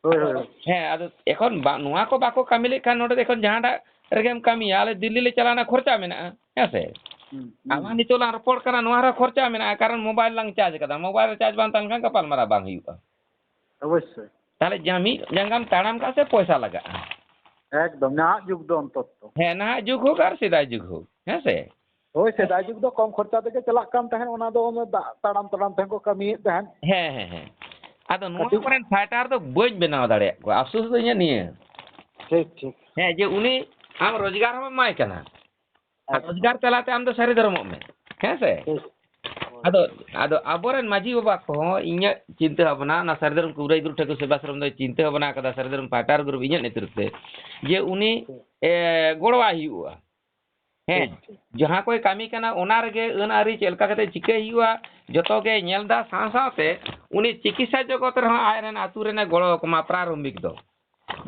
ᱦᱳᱭ, ᱟᱫᱚ, ᱦᱳᱭ᱾ ᱦᱮᱸ, ᱟᱫᱚ ᱮᱠᱷᱚᱱ ᱵᱟ-, ᱱᱚᱣᱟ ᱠᱚ ᱵᱟᱠᱚ ᱠᱟᱹᱢᱤ ᱞᱮᱠᱷᱟᱱ ᱱᱚᱰᱮ ᱫᱚ ᱮᱠᱷᱚᱱ ᱡᱟᱦᱟᱸᱴᱟᱜ ᱨᱮᱜᱮᱢ ᱠᱟᱹᱢᱤᱭᱟ, ᱟᱞᱮ ᱫᱤᱞᱞᱤ ᱞᱮ ᱪᱟᱞᱟᱣᱱᱟ, ᱠᱷᱚᱨᱪᱟ ᱢᱮᱱᱟᱜᱼᱟ, ᱦᱮᱸ ᱥᱮ? ᱦᱩᱸ, ᱦᱩᱸ᱾ ᱟᱨ ᱱᱚᱣᱟ ᱱᱤᱛᱚᱜ ᱞᱟᱝ ᱨᱚᱯᱚᱲ ᱠᱟᱱᱟ, ᱱᱚᱣᱟ ᱨᱮ ᱠᱷᱚᱨᱪᱟ ᱢᱮᱱᱟᱜᱼᱟ, ᱠᱟᱨᱚᱱ mobile ᱞᱟᱝ charge ᱠᱟᱫᱟ, mobile ᱨᱮ charge ᱵᱟᱝ ᱛᱟᱦᱮᱱ ᱠᱷᱟᱱ ᱜᱟᱯᱟᱞᱢᱟᱨᱟᱣ ᱵᱟᱝ ᱦᱩᱭᱩᱜᱼᱟ᱾ ᱚᱵᱚᱥᱥᱳᱭ᱾ ᱛᱟᱦᱞᱮ ᱡᱟᱦᱟᱸ ᱢᱤᱫ ᱡᱟᱸᱜᱟᱢ ᱛᱟᱲᱟᱢ ᱠᱟᱜ ᱥᱮ ᱯᱚᱭᱥᱟ ᱞᱟᱜᱟᱜᱼᱟ᱾ ᱮᱠᱫᱚᱢ, ᱱᱟᱦᱟᱜ ᱡᱩᱜᱽ ᱫᱚ ᱚᱱᱛᱚᱛᱚ᱾ ᱦᱮᱸ, ᱱᱟᱦᱟᱜ ᱡᱩᱜᱽ ᱦᱳᱠ ᱟᱨ ᱥᱮᱫᱟᱭ ᱡᱩᱜᱽ ᱦᱳᱠ, ᱦᱮᱸ ᱥᱮ? ᱦᱳᱭ, ᱥᱮᱫᱟᱭ ᱡᱩᱜᱽ ᱫᱚ ᱠᱚᱢ ᱠᱷᱚᱨᱪᱟ ᱛᱮᱜᱮ ᱪᱟᱞᱟᱜ ᱠᱟᱱ ᱛᱟᱦᱮᱸᱫ, ᱚᱱᱟ ᱫᱚ ᱚᱱᱟ ᱫᱟᱜ ᱛᱟᱲᱟᱢ ᱛᱟᱲᱟᱢ ᱛᱮᱦᱚᱸ ᱠᱚ ᱠᱟᱹᱢᱤᱭᱮᱫ ᱛᱟᱦᱮᱸᱫ᱾ ᱦᱮᱸ, ᱦᱮᱸ, ᱦᱮᱸ᱾ ᱟᱫᱚ ᱱᱚᱣᱟ ᱠᱟᱹᱴᱤᱡ ᱠᱚᱨᱮᱱ fighter ᱫᱚ ᱵᱟᱹᱧ ᱵᱮᱱᱟᱣ ᱫᱟᱲᱮᱭᱟᱜ ᱠᱚᱣᱟ, ᱟᱯᱥᱳᱥ ᱫᱚ ᱤᱧᱟᱹᱜ ᱱᱤᱭᱟᱹ᱾ ᱴᱷᱤᱠ, ᱴᱷᱤᱠ᱾ ᱦᱮᱸ, ᱡᱮ ᱩᱱᱤ ᱟᱢ ᱨᱳᱡᱽᱜᱟᱨ ᱦᱚᱸᱢ ᱮᱢᱟᱭ ᱠᱟᱱᱟ, ᱟᱨ ᱟᱪᱪᱷᱟ᱾ ᱨᱳᱡᱽᱜᱟᱨ ᱛᱟᱞᱟᱛᱮ ᱟᱢ ᱫᱚ ᱥᱟᱹᱨᱤ ᱫᱷᱚᱨᱚᱢᱚᱜ ᱢᱮ, ᱦᱮᱸ ᱥᱮ? ᱴᱷᱤᱠ᱾ ᱟᱫᱚ, ᱟᱫᱚ ᱟᱵᱚᱨᱮᱱ ᱢᱟᱹᱡᱷᱤ ᱵᱟᱵᱟ ᱠᱚᱦᱚᱸ ᱤᱧᱟᱹᱜ ᱪᱤᱱᱛᱟᱹ ᱵᱷᱟᱵᱽᱱᱟ, ᱚᱱᱟ ᱥᱟᱹᱨᱤ ᱫᱷᱚᱨᱚᱢ ᱠᱩᱵᱨᱟᱹᱭ ᱜᱩᱨᱩ ᱴᱷᱟᱹᱠᱩᱨ ᱥᱮᱵᱟ ᱟᱥᱨᱚᱢ ᱫᱚᱭ ᱪᱤᱱᱛᱟᱹ ᱵᱷᱟᱵᱽᱱᱟ ᱟᱠᱟᱫᱟ, ᱥᱟᱹᱨᱤ ᱫᱷᱚᱨᱚᱢ fighter group ᱤᱧᱟᱹᱜ ᱱᱮᱛᱨᱤᱛᱵ ᱛᱮ, ᱡᱮ ᱩᱱᱤ, ᱴᱷᱤᱠ᱾ ᱮ, ᱜᱚᱲᱚᱣᱟᱭ ᱦᱩᱭᱩᱜᱼᱟ᱾ ᱦᱮᱸ, ᱴᱷᱤᱠ, ᱴᱷᱤᱠ᱾ ᱡᱟᱦᱟᱸ ᱠᱚᱭ ᱠᱟᱹᱢᱤ ᱠᱟᱱᱟ, ᱚᱱᱟ ᱨᱮᱜᱮ ᱟᱹᱱ ᱟᱹᱨᱤ ᱪᱮᱫ ᱞᱮᱠᱟ ᱠᱟᱛᱮ ᱪᱤᱠᱟᱹᱭ ᱦᱩᱭᱩᱜᱼᱟ, ᱡᱚᱛᱚ ᱜᱮ ᱧᱮᱞ ᱫᱟ᱾ ᱥᱟᱶ ᱥᱟᱶᱛᱮ ᱩᱱᱤ ᱪᱤᱠᱤᱛᱥᱟ ᱡᱚᱜᱚᱛ ᱨᱮᱦᱚᱸ ᱟᱡ ᱨᱮᱱ ᱟᱹᱛᱩ ᱨᱮᱱᱮ ᱜᱚᱲᱚ ᱟᱠᱚᱢᱟ, ᱯᱨᱟᱨᱚᱢᱵᱷᱤᱠ ᱫᱚ᱾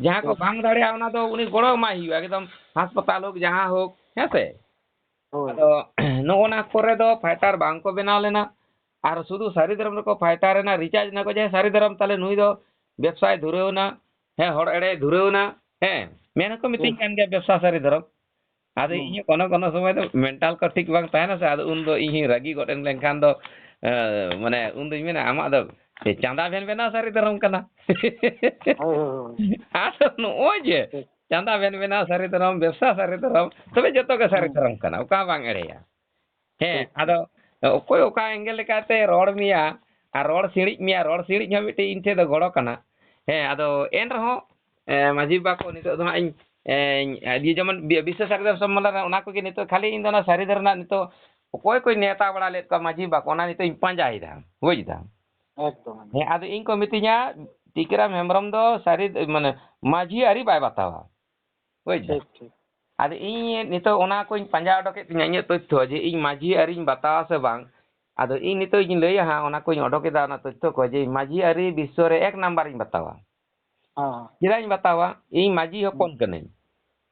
ᱡᱟᱦᱟᱸ ᱠᱚ ᱦᱳᱭ᱾ ᱵᱟᱝ ᱫᱟᱲᱮᱭᱟᱜᱼᱟ, ᱚᱱᱟ ᱫᱚ ᱩᱱᱤ ᱜᱚᱲᱚ ᱮᱢᱟᱭ ᱦᱩᱭᱩᱜᱼᱟ, ᱮᱠᱫᱚᱢ ᱦᱟᱥᱯᱟᱛᱟᱞ ᱦᱳᱠ, ᱡᱟᱦᱟᱸ ᱦᱳᱠ, ᱦᱮᱸ ᱥᱮ? ᱦᱳᱭ᱾ ᱟᱫᱚ ᱱᱚᱜᱼᱚ ᱱᱟ ᱠᱚᱨᱮ ᱫᱚ ᱯᱷᱟᱭᱴᱟᱨ ᱵᱟᱝ ᱠᱚ ᱵᱮᱱᱟᱣ ᱞᱮᱱᱟ᱾ ᱟᱨ ᱥᱩᱫᱷᱩ ᱥᱟᱹᱨᱤ ᱫᱷᱚᱨᱚᱢ ᱨᱮᱠᱚ ᱯᱷᱟᱭᱴᱟᱨ ᱮᱱᱟ, ᱨᱤᱪᱟᱨᱡᱽ ᱮᱱᱟ ᱠᱚ ᱡᱮ ᱥᱟᱹᱨᱤ ᱫᱷᱚᱨᱚᱢ, ᱛᱟᱦᱞᱮ ᱱᱩᱭ ᱫᱚ ᱵᱮᱵᱽᱥᱟᱭ ᱫᱷᱩᱨᱟᱹᱣ ᱮᱱᱟ, ᱦᱮᱸ, ᱦᱚᱲ ᱮᱲᱮᱭ ᱫᱷᱩᱨᱟᱹᱣ ᱮᱱᱟ, ᱦᱮᱸ, ᱢᱮᱱ ᱦᱚᱸᱠᱚ ᱢᱤᱛᱟᱹᱧ ᱴᱷᱤᱠ᱾ ᱠᱟᱱ ᱜᱮᱭᱟ ᱵᱮᱵᱽᱥᱟ ᱥᱟᱹᱨᱤ ᱫᱷᱚᱨᱚᱢ᱾ ᱟᱫᱚ ᱦᱩᱸ᱾ ᱤᱧ ᱦᱚᱸ ᱠᱳᱱᱳ ᱠᱳᱱᱳ ᱥᱚᱢᱚᱭ ᱫᱚ ᱢᱮᱱᱴᱟᱞ ᱠᱚ ᱴᱷᱤᱠ ᱵᱟᱝ ᱛᱟᱦᱮᱱᱟ ᱥᱮ, ᱟᱫᱚ ᱩᱱᱫᱚ ᱤᱧ ᱦᱚᱸᱧ ᱨᱟᱹᱜᱤ ᱜᱚᱫ ᱮᱱ ᱞᱮᱱᱠᱷᱟᱱ ᱫᱚ, ᱮ, ᱢᱟᱱᱮ, ᱩᱱᱫᱚᱧ ᱢᱮᱱᱟ, "ᱟᱢᱟᱜ ᱫᱚ ᱪᱟᱸᱫᱟ ᱵᱷᱮᱱ ᱵᱮᱱᱟᱣ ᱥᱟᱹᱨᱤ ᱫᱷᱚᱨᱚᱢ ᱠᱟᱱᱟ?" ᱦᱳᱭ, ᱦᱳᱭ, ᱦᱳᱭ᱾ ᱟᱫᱚ ᱱᱚᱜᱼᱚᱭ ᱡᱮ ᱴᱷᱤᱠ᱾ ᱪᱟᱸᱫᱟ ᱵᱷᱮᱱ ᱵᱮᱱᱟᱣ ᱥᱟᱹᱨᱤ ᱫᱷᱚᱨᱚᱢ, ᱵᱮᱵᱽᱥᱟ ᱥᱟᱹᱨᱤ ᱫᱷᱚᱨᱚᱢ, ᱛᱚᱵᱮ ᱡᱚᱛᱚ ᱜᱮ ᱥᱟᱹᱨᱤ ᱦᱩᱸ᱾ ᱫᱷᱚᱨᱚᱢ ᱠᱟᱱᱟ, ᱚᱠᱟ ᱵᱟᱝ ᱮᱲᱮᱭᱟ? ᱦᱮᱸ, ᱴᱷᱤᱠ, ᱟᱫᱚ ᱴᱷᱤᱠ᱾ ᱚᱠᱚᱭ ᱚᱠᱟ ᱮᱝᱜᱮᱞ ᱞᱮᱠᱟᱛᱮ ᱨᱚᱲ ᱢᱮᱭᱟ ᱟᱨ ᱨᱚᱲ ᱥᱤᱬᱤᱡ ᱢᱮᱭᱟ, ᱨᱚᱲ ᱥᱤᱬᱤᱡ ᱦᱚᱸ ᱢᱤᱫᱴᱮᱡ ᱤᱧ ᱴᱷᱮᱱ ᱫᱚ ᱜᱚᱲᱚ ᱠᱟᱱᱟ᱾ ᱦᱮᱸ, ᱟᱫᱚ ᱮᱱ ᱨᱮᱦᱚᱸ, ᱮ, ᱢᱟᱹᱡᱷᱤ ᱵᱟᱵᱟ ᱠᱚ ᱱᱤᱛᱚᱜ ᱫᱚ ᱦᱟᱸᱜ ᱤᱧ, ᱮ, ᱤᱧ, ᱤᱭᱟᱹ, ᱡᱮᱢᱚᱱ ᱵᱤ-, ᱵᱤᱥᱥᱚ ᱥᱟᱨᱤᱫᱷᱚᱨᱚᱢ ᱥᱚᱢᱢᱮᱞᱚᱱ ᱨᱮ ᱚᱱᱟ ᱠᱚᱜᱮ ᱱᱤᱛᱚᱜ ᱠᱷᱟᱹᱞᱤ ᱤᱧ ᱫᱚ ᱚᱱᱟ ᱥᱟᱹᱨᱤ ᱫᱷᱚᱨᱚᱢ ᱨᱮᱱᱟᱜ ᱱᱤᱛᱚᱜ ᱚᱠᱚᱭ ᱠᱚᱧ ᱱᱮᱣᱛᱟ ᱵᱟᱲᱟ ᱞᱮᱫ ᱠᱚᱣᱟ ᱢᱟᱹᱡᱷᱤ ᱵᱟᱵᱟ ᱠᱚ, ᱚᱱᱟ ᱱᱤᱛᱚᱜ ᱤᱧ ᱯᱟᱸᱡᱟᱭᱮᱫᱟ, ᱵᱩᱡᱽ ᱫᱟᱢ? ᱮᱠᱫᱚᱢ, ᱮᱠᱫᱚᱢ᱾ ᱦᱮᱸ, ᱟᱫᱚ ᱤᱧ ᱠᱚ ᱢᱤᱛᱟᱹᱧᱟ, ᱴᱤᱠᱟᱹᱨᱟᱢ ᱦᱮᱢᱵᱨᱚᱢ ᱫᱚ ᱥᱟᱹᱨᱤ, ᱢᱟᱱᱮ, ᱢᱟᱹᱡᱷᱤ ᱟᱹᱨᱤ ᱵᱟᱭ ᱵᱟᱛᱟᱣᱟ᱾ ᱵᱩᱡᱽ ᱫᱟᱢ? ᱴᱷᱤᱠ, ᱴᱷᱤᱠ᱾ ᱟᱫᱚ ᱤᱧ ᱱᱤᱛᱚᱜ ᱚᱱᱟ ᱠᱚᱧ ᱯᱟᱸᱡᱟ ᱚᱰᱚᱠᱮᱫ ᱛᱤᱧᱟᱹ, ᱤᱧᱟᱹᱜ ᱛᱚᱛᱛᱷᱚ ᱡᱮ ᱤᱧ ᱢᱟᱹᱡᱷᱤ ᱟᱹᱨᱤᱧ ᱵᱟᱛᱟᱣᱟ ᱥᱮ ᱵᱟᱝ᱾ ᱟᱫᱚ ᱤᱧ ᱱᱤᱛᱚᱜ ᱤᱧ ᱞᱟᱹᱭᱟ ᱦᱟᱸᱜ, ᱚᱱᱟ ᱠᱚᱧ ᱚᱰᱚᱠᱮᱫᱟ, ᱚᱱᱟ ᱛᱚᱛᱛᱷᱚ ᱠᱚ, ᱡᱮ ᱢᱟᱹᱡᱷᱤ ᱟᱹᱨᱤ ᱵᱤᱥᱥᱚ ᱨᱮ ᱮᱠ ᱱᱟᱢᱵᱟᱨᱤᱧ ᱵᱟᱛᱟᱣᱟ᱾ ᱦᱮᱸ᱾ ᱪᱮᱫᱟᱜ ᱤᱧ ᱵᱟᱛᱟᱣᱟ? ᱤᱧ ᱢᱟᱹᱡᱷᱤ ᱦᱚᱯᱚᱱ ᱦᱩᱸ᱾ ᱠᱟᱹᱱᱟᱹᱧ᱾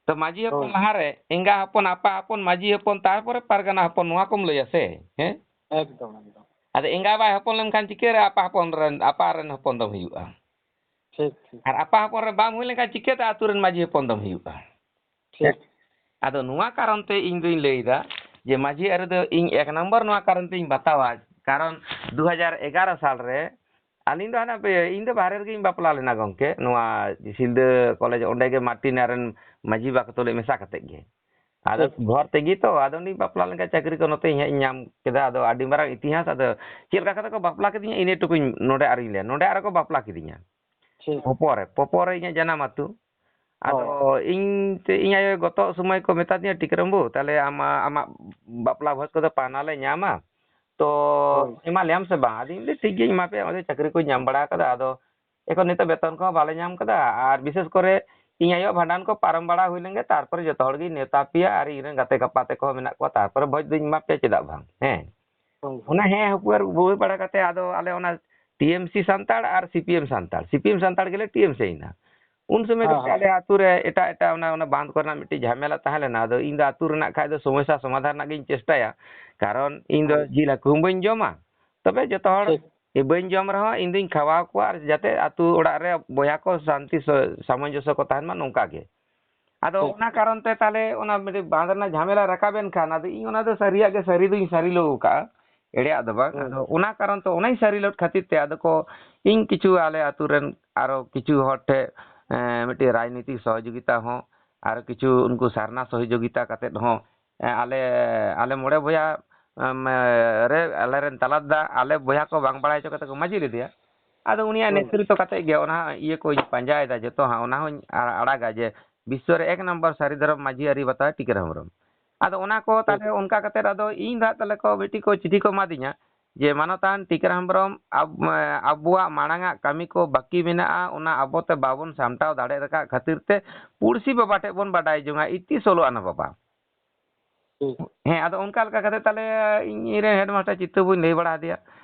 ᱛᱚ ᱢᱟᱹᱡᱷᱤ ᱦᱚᱯᱚᱱ ᱦᱳᱭ᱾ ᱞᱟᱦᱟᱨᱮ ᱮᱸᱜᱟ ᱦᱚᱯᱚᱱ, ᱟᱯᱟ ᱦᱚᱯᱚᱱ, ᱢᱟᱹᱡᱷᱤ ᱦᱚᱯᱚᱱ, ᱛᱟᱨᱯᱚᱨᱮ ᱯᱟᱨᱜᱟᱱᱟ ᱦᱚᱯᱚᱱ, ᱱᱚᱣᱟ ᱠᱚᱢ ᱞᱟᱹᱭᱟ ᱥᱮ? ᱦᱮᱸ? ᱮᱠᱫᱚᱢ, ᱮᱠᱫᱚᱢ᱾ ᱟᱫᱚ ᱮᱸᱜᱟ ᱵᱟᱭ ᱦᱚᱯᱚᱱ ᱞᱮᱱᱠᱷᱟᱱ ᱪᱤᱠᱟᱹᱨᱮ ᱟᱯᱟ ᱦᱚᱯᱚᱱ ᱨᱮᱱ, ᱟᱯᱟ ᱨᱮᱱ ᱦᱚᱯᱚᱱ ᱫᱚᱢ ᱦᱩᱭᱩᱜᱼᱟ? ᱴᱷᱤᱠ, ᱴᱷᱤᱠ᱾ ᱟᱨ ᱟᱯᱟ ᱦᱚᱯᱚᱱ ᱨᱮ ᱵᱟᱢ ᱦᱩᱭ ᱞᱮᱱᱠᱷᱟᱱ ᱪᱤᱠᱟᱹᱛᱮ ᱟᱹᱛᱩ ᱨᱮᱱ ᱢᱟᱹᱡᱷᱤ ᱦᱚᱯᱚᱱ ᱫᱚᱢ ᱦᱩᱭᱩᱜᱼᱟ? ᱴᱷᱤᱠ᱾ ᱟᱫᱚ ᱱᱚᱣᱟ ᱠᱟᱨᱚᱱ ᱛᱮ ᱤᱧ ᱫᱩᱧ ᱞᱟᱹᱭᱫᱟ ᱡᱮ ᱢᱟᱹᱡᱷᱤ ᱟᱹᱨᱤ ᱫᱚ ᱤᱧ ᱮᱠ ᱱᱚᱢᱵᱚᱨ ᱱᱚᱣᱟ ᱠᱟᱨᱚᱱ ᱛᱮᱧ ᱵᱟᱛᱟᱣᱟ, ᱠᱟᱨᱚᱱ ᱫᱩ ᱦᱟᱡᱟᱨ ᱮᱜᱟᱨᱚ ᱥᱟᱞ ᱨᱮ ᱟᱹᱞᱤᱧ ᱫᱚ ᱦᱟᱱᱟ ᱵᱮ-, ᱤᱧ ᱫᱚ ᱵᱟᱦᱨᱮ ᱨᱮᱜᱮᱧ ᱵᱟᱯᱞᱟ ᱞᱮᱱᱟ ᱜᱚᱢᱠᱮ, ᱱᱚᱣᱟ ᱥᱤᱞᱫᱟᱹ ᱠᱚᱞᱮᱡᱽ, ᱚᱸᱰᱮ ᱜᱮ ᱢᱟᱨᱴᱤᱱᱟ ᱨᱮᱱ ᱢᱟᱹᱡᱷᱤ ᱵᱟ ᱠᱚ ᱛᱩᱞᱩᱡ ᱢᱮᱥᱟ ᱠᱟᱛᱮᱫ ᱜᱮ᱾ ᱟᱫᱚ ᱴᱷᱤᱠ᱾ ᱜᱷᱚᱨ ᱛᱮᱜᱮ ᱛᱚ, ᱟᱫᱚ ᱚᱸᱰᱮᱧ ᱵᱟᱯᱞᱟ ᱞᱮᱱᱠᱷᱟᱱ ᱪᱟᱹᱠᱨᱤ ᱠᱚ ᱱᱚᱛᱮ ᱤᱧ ᱦᱟᱸᱜ ᱤᱧ ᱧᱟᱢ ᱠᱮᱫᱟ᱾ ᱟᱫᱚ ᱟᱹᱰᱤ ᱢᱟᱨᱟᱝ ᱤᱛᱤᱦᱟᱥ, ᱟᱫᱚ ᱪᱮᱫ ᱞᱮᱠᱟ ᱠᱟᱛᱮ ᱠᱚ ᱵᱟᱯᱞᱟ ᱠᱤᱫᱤᱧᱟ ᱤᱱᱟᱹ ᱴᱩᱠᱩᱧ ᱱᱚᱰᱮ ᱟᱨᱚᱧ ᱞᱟᱹᱭᱟ, ᱱᱚᱰᱮ ᱟᱨᱚ ᱠᱚ ᱵᱟᱯᱞᱟ ᱠᱤᱫᱤᱧᱟ᱾ ᱴᱷᱤᱠ᱾ ᱯᱚᱯᱚᱨ ᱨᱮ, ᱯᱚᱯᱚᱨ ᱨᱮ ᱤᱧᱟᱹᱜ ᱡᱟᱱᱟᱢ ᱟᱹᱛᱩ᱾ ᱟᱫᱚ ᱦᱳᱭ᱾ ᱤᱧ ᱛᱮ, ᱤᱧ ᱟᱭᱳ ᱜᱚᱛᱚᱜ ᱥᱚᱢᱚᱭ ᱠᱚ ᱢᱮᱛᱟ ᱫᱤᱧᱟ, "ᱴᱤᱠᱟᱹᱨᱟᱢ ᱵᱟᱹᱵᱩ, ᱛᱟᱦᱞᱮ ᱟᱢᱟᱜ, ᱟᱢᱟᱜ ᱵᱟᱯᱞᱟ ᱵᱷᱚᱡᱽ ᱠᱚᱫᱚ ᱯᱟᱦᱱᱟ ᱞᱮ ᱧᱟᱢᱟ, ᱛᱚ ᱦᱳᱭ᱾ ᱮᱢᱟ ᱞᱮᱭᱟᱢ ᱥᱮ ᱵᱟᱝ?" ᱟᱫᱚᱧ ᱞᱟᱹᱭ, "ᱴᱷᱤᱠ ᱜᱮᱭᱟᱧ ᱮᱢᱟ ᱯᱮᱭᱟ, ᱱᱚᱜᱼᱚᱭ ᱪᱟᱹᱠᱨᱤ ᱠᱚᱧ ᱧᱟᱢ ᱵᱟᱲᱟ ᱠᱟᱫᱟ, ᱟᱫᱚ ᱮᱠᱷᱚᱱ ᱱᱤᱛᱚᱜ ᱵᱮᱛᱚᱱ ᱠᱚᱦᱚᱸ ᱵᱟᱞᱮ ᱧᱟᱢ ᱠᱟᱫᱟ, ᱟᱨ ᱵᱤᱥᱮᱥ ᱠᱚᱨᱮ ᱤᱧ ᱟᱭᱳ ᱵᱷᱟᱸᱰᱟᱱ ᱠᱚ ᱯᱟᱨᱚᱢ ᱵᱟᱲᱟ ᱦᱩᱭ ᱞᱮᱱᱜᱮ, ᱛᱟᱨᱯᱚᱨᱮ ᱡᱚᱛᱚ ᱦᱚᱲ ᱜᱤᱧ ᱱᱮᱣᱛᱟ ᱯᱮᱭᱟ ᱟᱨ ᱤᱧ ᱨᱮᱱ ᱜᱟᱛᱮ ᱜᱟᱯᱟᱛᱮ ᱠᱚᱦᱚᱸ ᱢᱮᱱᱟᱜ ᱠᱚᱣᱟ, ᱛᱟᱨᱯᱚᱨᱮ ᱵᱷᱚᱡᱽ ᱫᱚᱧ ᱮᱢᱟ ᱯᱮᱭᱟ, ᱪᱮᱫᱟᱜ ᱵᱟᱝ? ᱦᱮᱸ᱾ ᱦᱳᱭ᱾ ᱚᱱᱟ ᱦᱮᱸ ᱦᱩᱯᱟᱹᱨ ᱵᱩᱦᱤ ᱵᱟᱲᱟ ᱠᱟᱛᱮ ᱟᱫᱚ ᱟᱞᱮ ᱚᱱᱟ ᱴᱤ ᱮᱢ ᱥᱤ ᱥᱟᱱᱛᱟᱲ ᱟᱨ ᱥᱤ ᱯᱤ ᱮᱢ ᱥᱟᱱᱛᱟᱲ, ᱥᱤ ᱯᱤ ᱮᱢ ᱥᱟᱱᱛᱟᱲ ᱜᱮᱞᱮ ᱴᱤ ᱮᱢ ᱥᱤ ᱮᱱᱟ᱾ ᱩᱱ ᱥᱚᱢᱚᱭ ᱦᱮᱸ, ᱠᱟᱛᱮ ᱦᱮᱸ᱾ ᱟᱞᱮ ᱟᱹᱛᱩ ᱨᱮ ᱮᱴᱟᱜ ᱮᱴᱟᱜ ᱚᱱᱟ, ᱚᱱᱟ ᱵᱟᱸᱫᱷ ᱠᱚᱨᱮᱱᱟᱜ ᱢᱤᱫᱴᱤᱡ ᱡᱷᱟᱢᱮᱞᱟ ᱛᱟᱦᱮᱸ ᱞᱮᱱᱟ᱾ ᱟᱫᱚ ᱤᱧ ᱫᱚ ᱟᱹᱛᱩ ᱨᱮᱱᱟᱜ ᱠᱷᱟᱡ ᱫᱚ ᱥᱚᱢᱚᱥᱥᱟ ᱥᱚᱢᱟᱫᱷᱟᱱ ᱨᱮᱱᱟᱜ ᱜᱤᱧ ᱪᱮᱥᱴᱟᱭᱟ, ᱠᱟᱨᱚᱱ ᱤᱧ ᱫᱚ ᱦᱳᱭ᱾ ᱡᱤᱞ ᱦᱟᱹᱠᱩ ᱦᱚᱸ ᱵᱟᱹᱧ ᱡᱚᱢᱟ, ᱛᱚᱵᱮ ᱡᱚᱛᱚ ᱦᱚᱲ ᱴᱷᱤᱠ᱾ ᱵᱟᱹᱧ ᱡᱚᱢ ᱨᱮᱦᱚᱸ ᱤᱧ ᱫᱩᱧ ᱠᱷᱟᱣᱟᱣ ᱠᱚᱣᱟ, ᱟᱨ ᱡᱟᱛᱮ ᱟᱹᱛᱩ ᱚᱲᱟᱜ ᱨᱮ ᱵᱚᱭᱦᱟ ᱠᱚ ᱥᱟᱱᱛᱤ ᱥᱚ-, ᱥᱟᱢᱚᱧᱡᱚᱥᱥᱚ ᱠᱚ ᱛᱟᱦᱮᱱ ᱢᱟ, ᱱᱚᱝᱠᱟ ᱜᱮ᱾ ᱟᱫᱚ ᱴᱷᱤᱠ᱾ ᱚᱱᱟ ᱠᱟᱨᱚᱱ ᱛᱮ ᱛᱟᱦᱞᱮ ᱚᱱᱟ ᱢᱤᱫᱴᱤᱡ ᱵᱟᱸᱫᱷ ᱨᱮᱱᱟᱜ ᱡᱷᱟᱢᱮᱞᱟ ᱨᱟᱠᱟᱵ ᱮᱱ ᱠᱷᱟᱱ, ᱟᱫᱚ ᱤᱧ ᱚᱱᱟ ᱫᱚ ᱥᱟᱹᱨᱤᱭᱟᱜ ᱜᱮ ᱥᱟᱹᱨᱤ ᱫᱩᱧ ᱥᱟᱹᱨᱤ ᱞᱚ ᱟᱠᱟᱜᱼᱟ, ᱮᱲᱮᱭᱟᱜ ᱫᱚ ᱵᱟᱝ᱾ ᱦᱩᱸ᱾ ᱟᱫᱚ ᱚᱱᱟ ᱠᱟᱨᱚᱱ ᱛᱮ, ᱚᱱᱟᱧ ᱥᱟᱹᱨᱤ ᱞᱚᱫ ᱠᱷᱟᱹᱛᱤᱨ ᱛᱮ ᱟᱫᱚ ᱠᱚ, ᱤᱧ ᱠᱤᱪᱷᱩ ᱟᱞᱮ ᱟᱹᱛᱩ ᱨᱮᱱ ᱟᱨᱚ ᱠᱤᱪᱷᱩ ᱦᱚᱲ ᱴᱷᱮᱱ, ᱮᱸ, ᱢᱤᱫᱴᱤᱡ ᱨᱟᱡᱽᱱᱤᱛᱤᱠ ᱥᱚᱦᱚᱡᱳᱜᱤᱛᱟ ᱦᱚᱸ, ᱟᱨ ᱠᱤᱪᱷᱩ ᱩᱱᱠᱩ ᱥᱟᱨᱱᱟ ᱥᱚᱦᱚᱡᱳᱜᱤᱛᱟ ᱠᱟᱛᱮᱫ ᱦᱚᱸ, ᱮᱸ, ᱟᱞᱮ, ᱟᱞᱮ ᱢᱚᱬᱮ ᱵᱚᱭᱦᱟ, ᱮᱸ, ᱨᱮ ᱟᱞᱮ ᱨᱮᱱ ᱛᱟᱞᱟ ᱫᱟ ᱟᱞᱮ ᱵᱚᱭᱦᱟ ᱠᱚ ᱵᱟᱝ ᱵᱟᱲᱟᱭ ᱦᱚᱪᱚ ᱠᱟᱛᱮ ᱠᱚ ᱢᱟᱹᱡᱷᱤ ᱞᱮᱫᱮᱭᱟ᱾ ᱟᱫᱚ ᱩᱱᱤᱭᱟᱜ ᱦᱩᱸ᱾ ᱱᱮᱛᱨᱤᱛᱛᱚ ᱠᱟᱛᱮ ᱜᱮ ᱚᱱᱟ ᱤᱭᱟᱹ ᱠᱚᱧ ᱯᱟᱸᱡᱟᱭᱮᱫᱟ, ᱡᱚᱛᱚ ᱦᱟᱸᱜ ᱚᱱᱟ ᱦᱚᱸᱧ ᱟ-, ᱟᱲᱟᱜᱟ ᱡᱮ ᱵᱤᱥᱥᱚ ᱨᱮ ᱮᱠ ᱱᱚᱢᱵᱚᱨ ᱥᱟᱹᱨᱤ ᱫᱷᱚᱨᱚᱢ ᱢᱟᱹᱡᱷᱤ ᱟᱹᱨᱤ ᱵᱟᱛᱟᱣᱟ ᱴᱤᱠᱟᱹᱨᱟᱢ ᱦᱮᱢᱵᱨᱚᱢ᱾ ᱟᱫᱚ ᱚᱱᱟ ᱠᱚ ᱦᱩᱸ᱾ ᱛᱟᱦᱞᱮ ᱚᱱᱠᱟ ᱠᱟᱛᱮ ᱟᱫᱚ ᱤᱧ ᱫᱚ ᱦᱟᱸᱜ ᱛᱟᱦᱞᱮ ᱠᱚ ᱢᱤᱫᱴᱤᱡ ᱠᱚ ᱪᱤᱴᱷᱤ ᱠᱚ ᱮᱢᱟᱫᱤᱧᱟ ᱡᱮ, ᱢᱟᱱᱚᱛᱟᱱ ᱴᱤᱠᱟᱹᱨᱟᱢ ᱦᱮᱢᱵᱨᱚᱢ, ᱟᱵ-, ᱟᱵᱚᱣᱟᱜ ᱢᱟᱲᱟᱝ ᱟᱜ ᱠᱟᱹᱢᱤ ᱠᱚ ᱵᱟᱹᱠᱤ ᱢᱮᱱᱟᱜᱼᱟ, ᱚᱱᱟ ᱟᱵᱚ ᱛᱮ ᱵᱟᱵᱚᱱ ᱥᱟᱢᱴᱟᱣ ᱫᱟᱲᱮ ᱟᱠᱟᱫ ᱠᱷᱟᱹᱛᱤᱨ ᱛᱮ ᱯᱩᱲᱥᱤ ᱵᱟᱵᱟ ᱴᱷᱮᱱ ᱵᱚᱱ ᱵᱟᱰᱟᱭ ᱡᱚᱝᱟ, ᱤᱛᱤ ᱥᱳᱞᱳ ᱟᱱᱟ ᱵᱟᱵᱟ᱾ ᱦᱩᱸ᱾ ᱦᱮᱸ, ᱟᱫᱚ ᱚᱱᱠᱟ ᱞᱮᱠᱟ ᱠᱟᱛᱮ ᱛᱟᱦᱞᱮ ᱤᱧ, ᱤᱧ ᱨᱮᱱ headmaster ᱪᱤᱛᱟᱹ ᱵᱟᱹᱧ ᱞᱟᱹᱭ ᱵᱟᱲᱟ ᱟᱫᱮᱭᱟ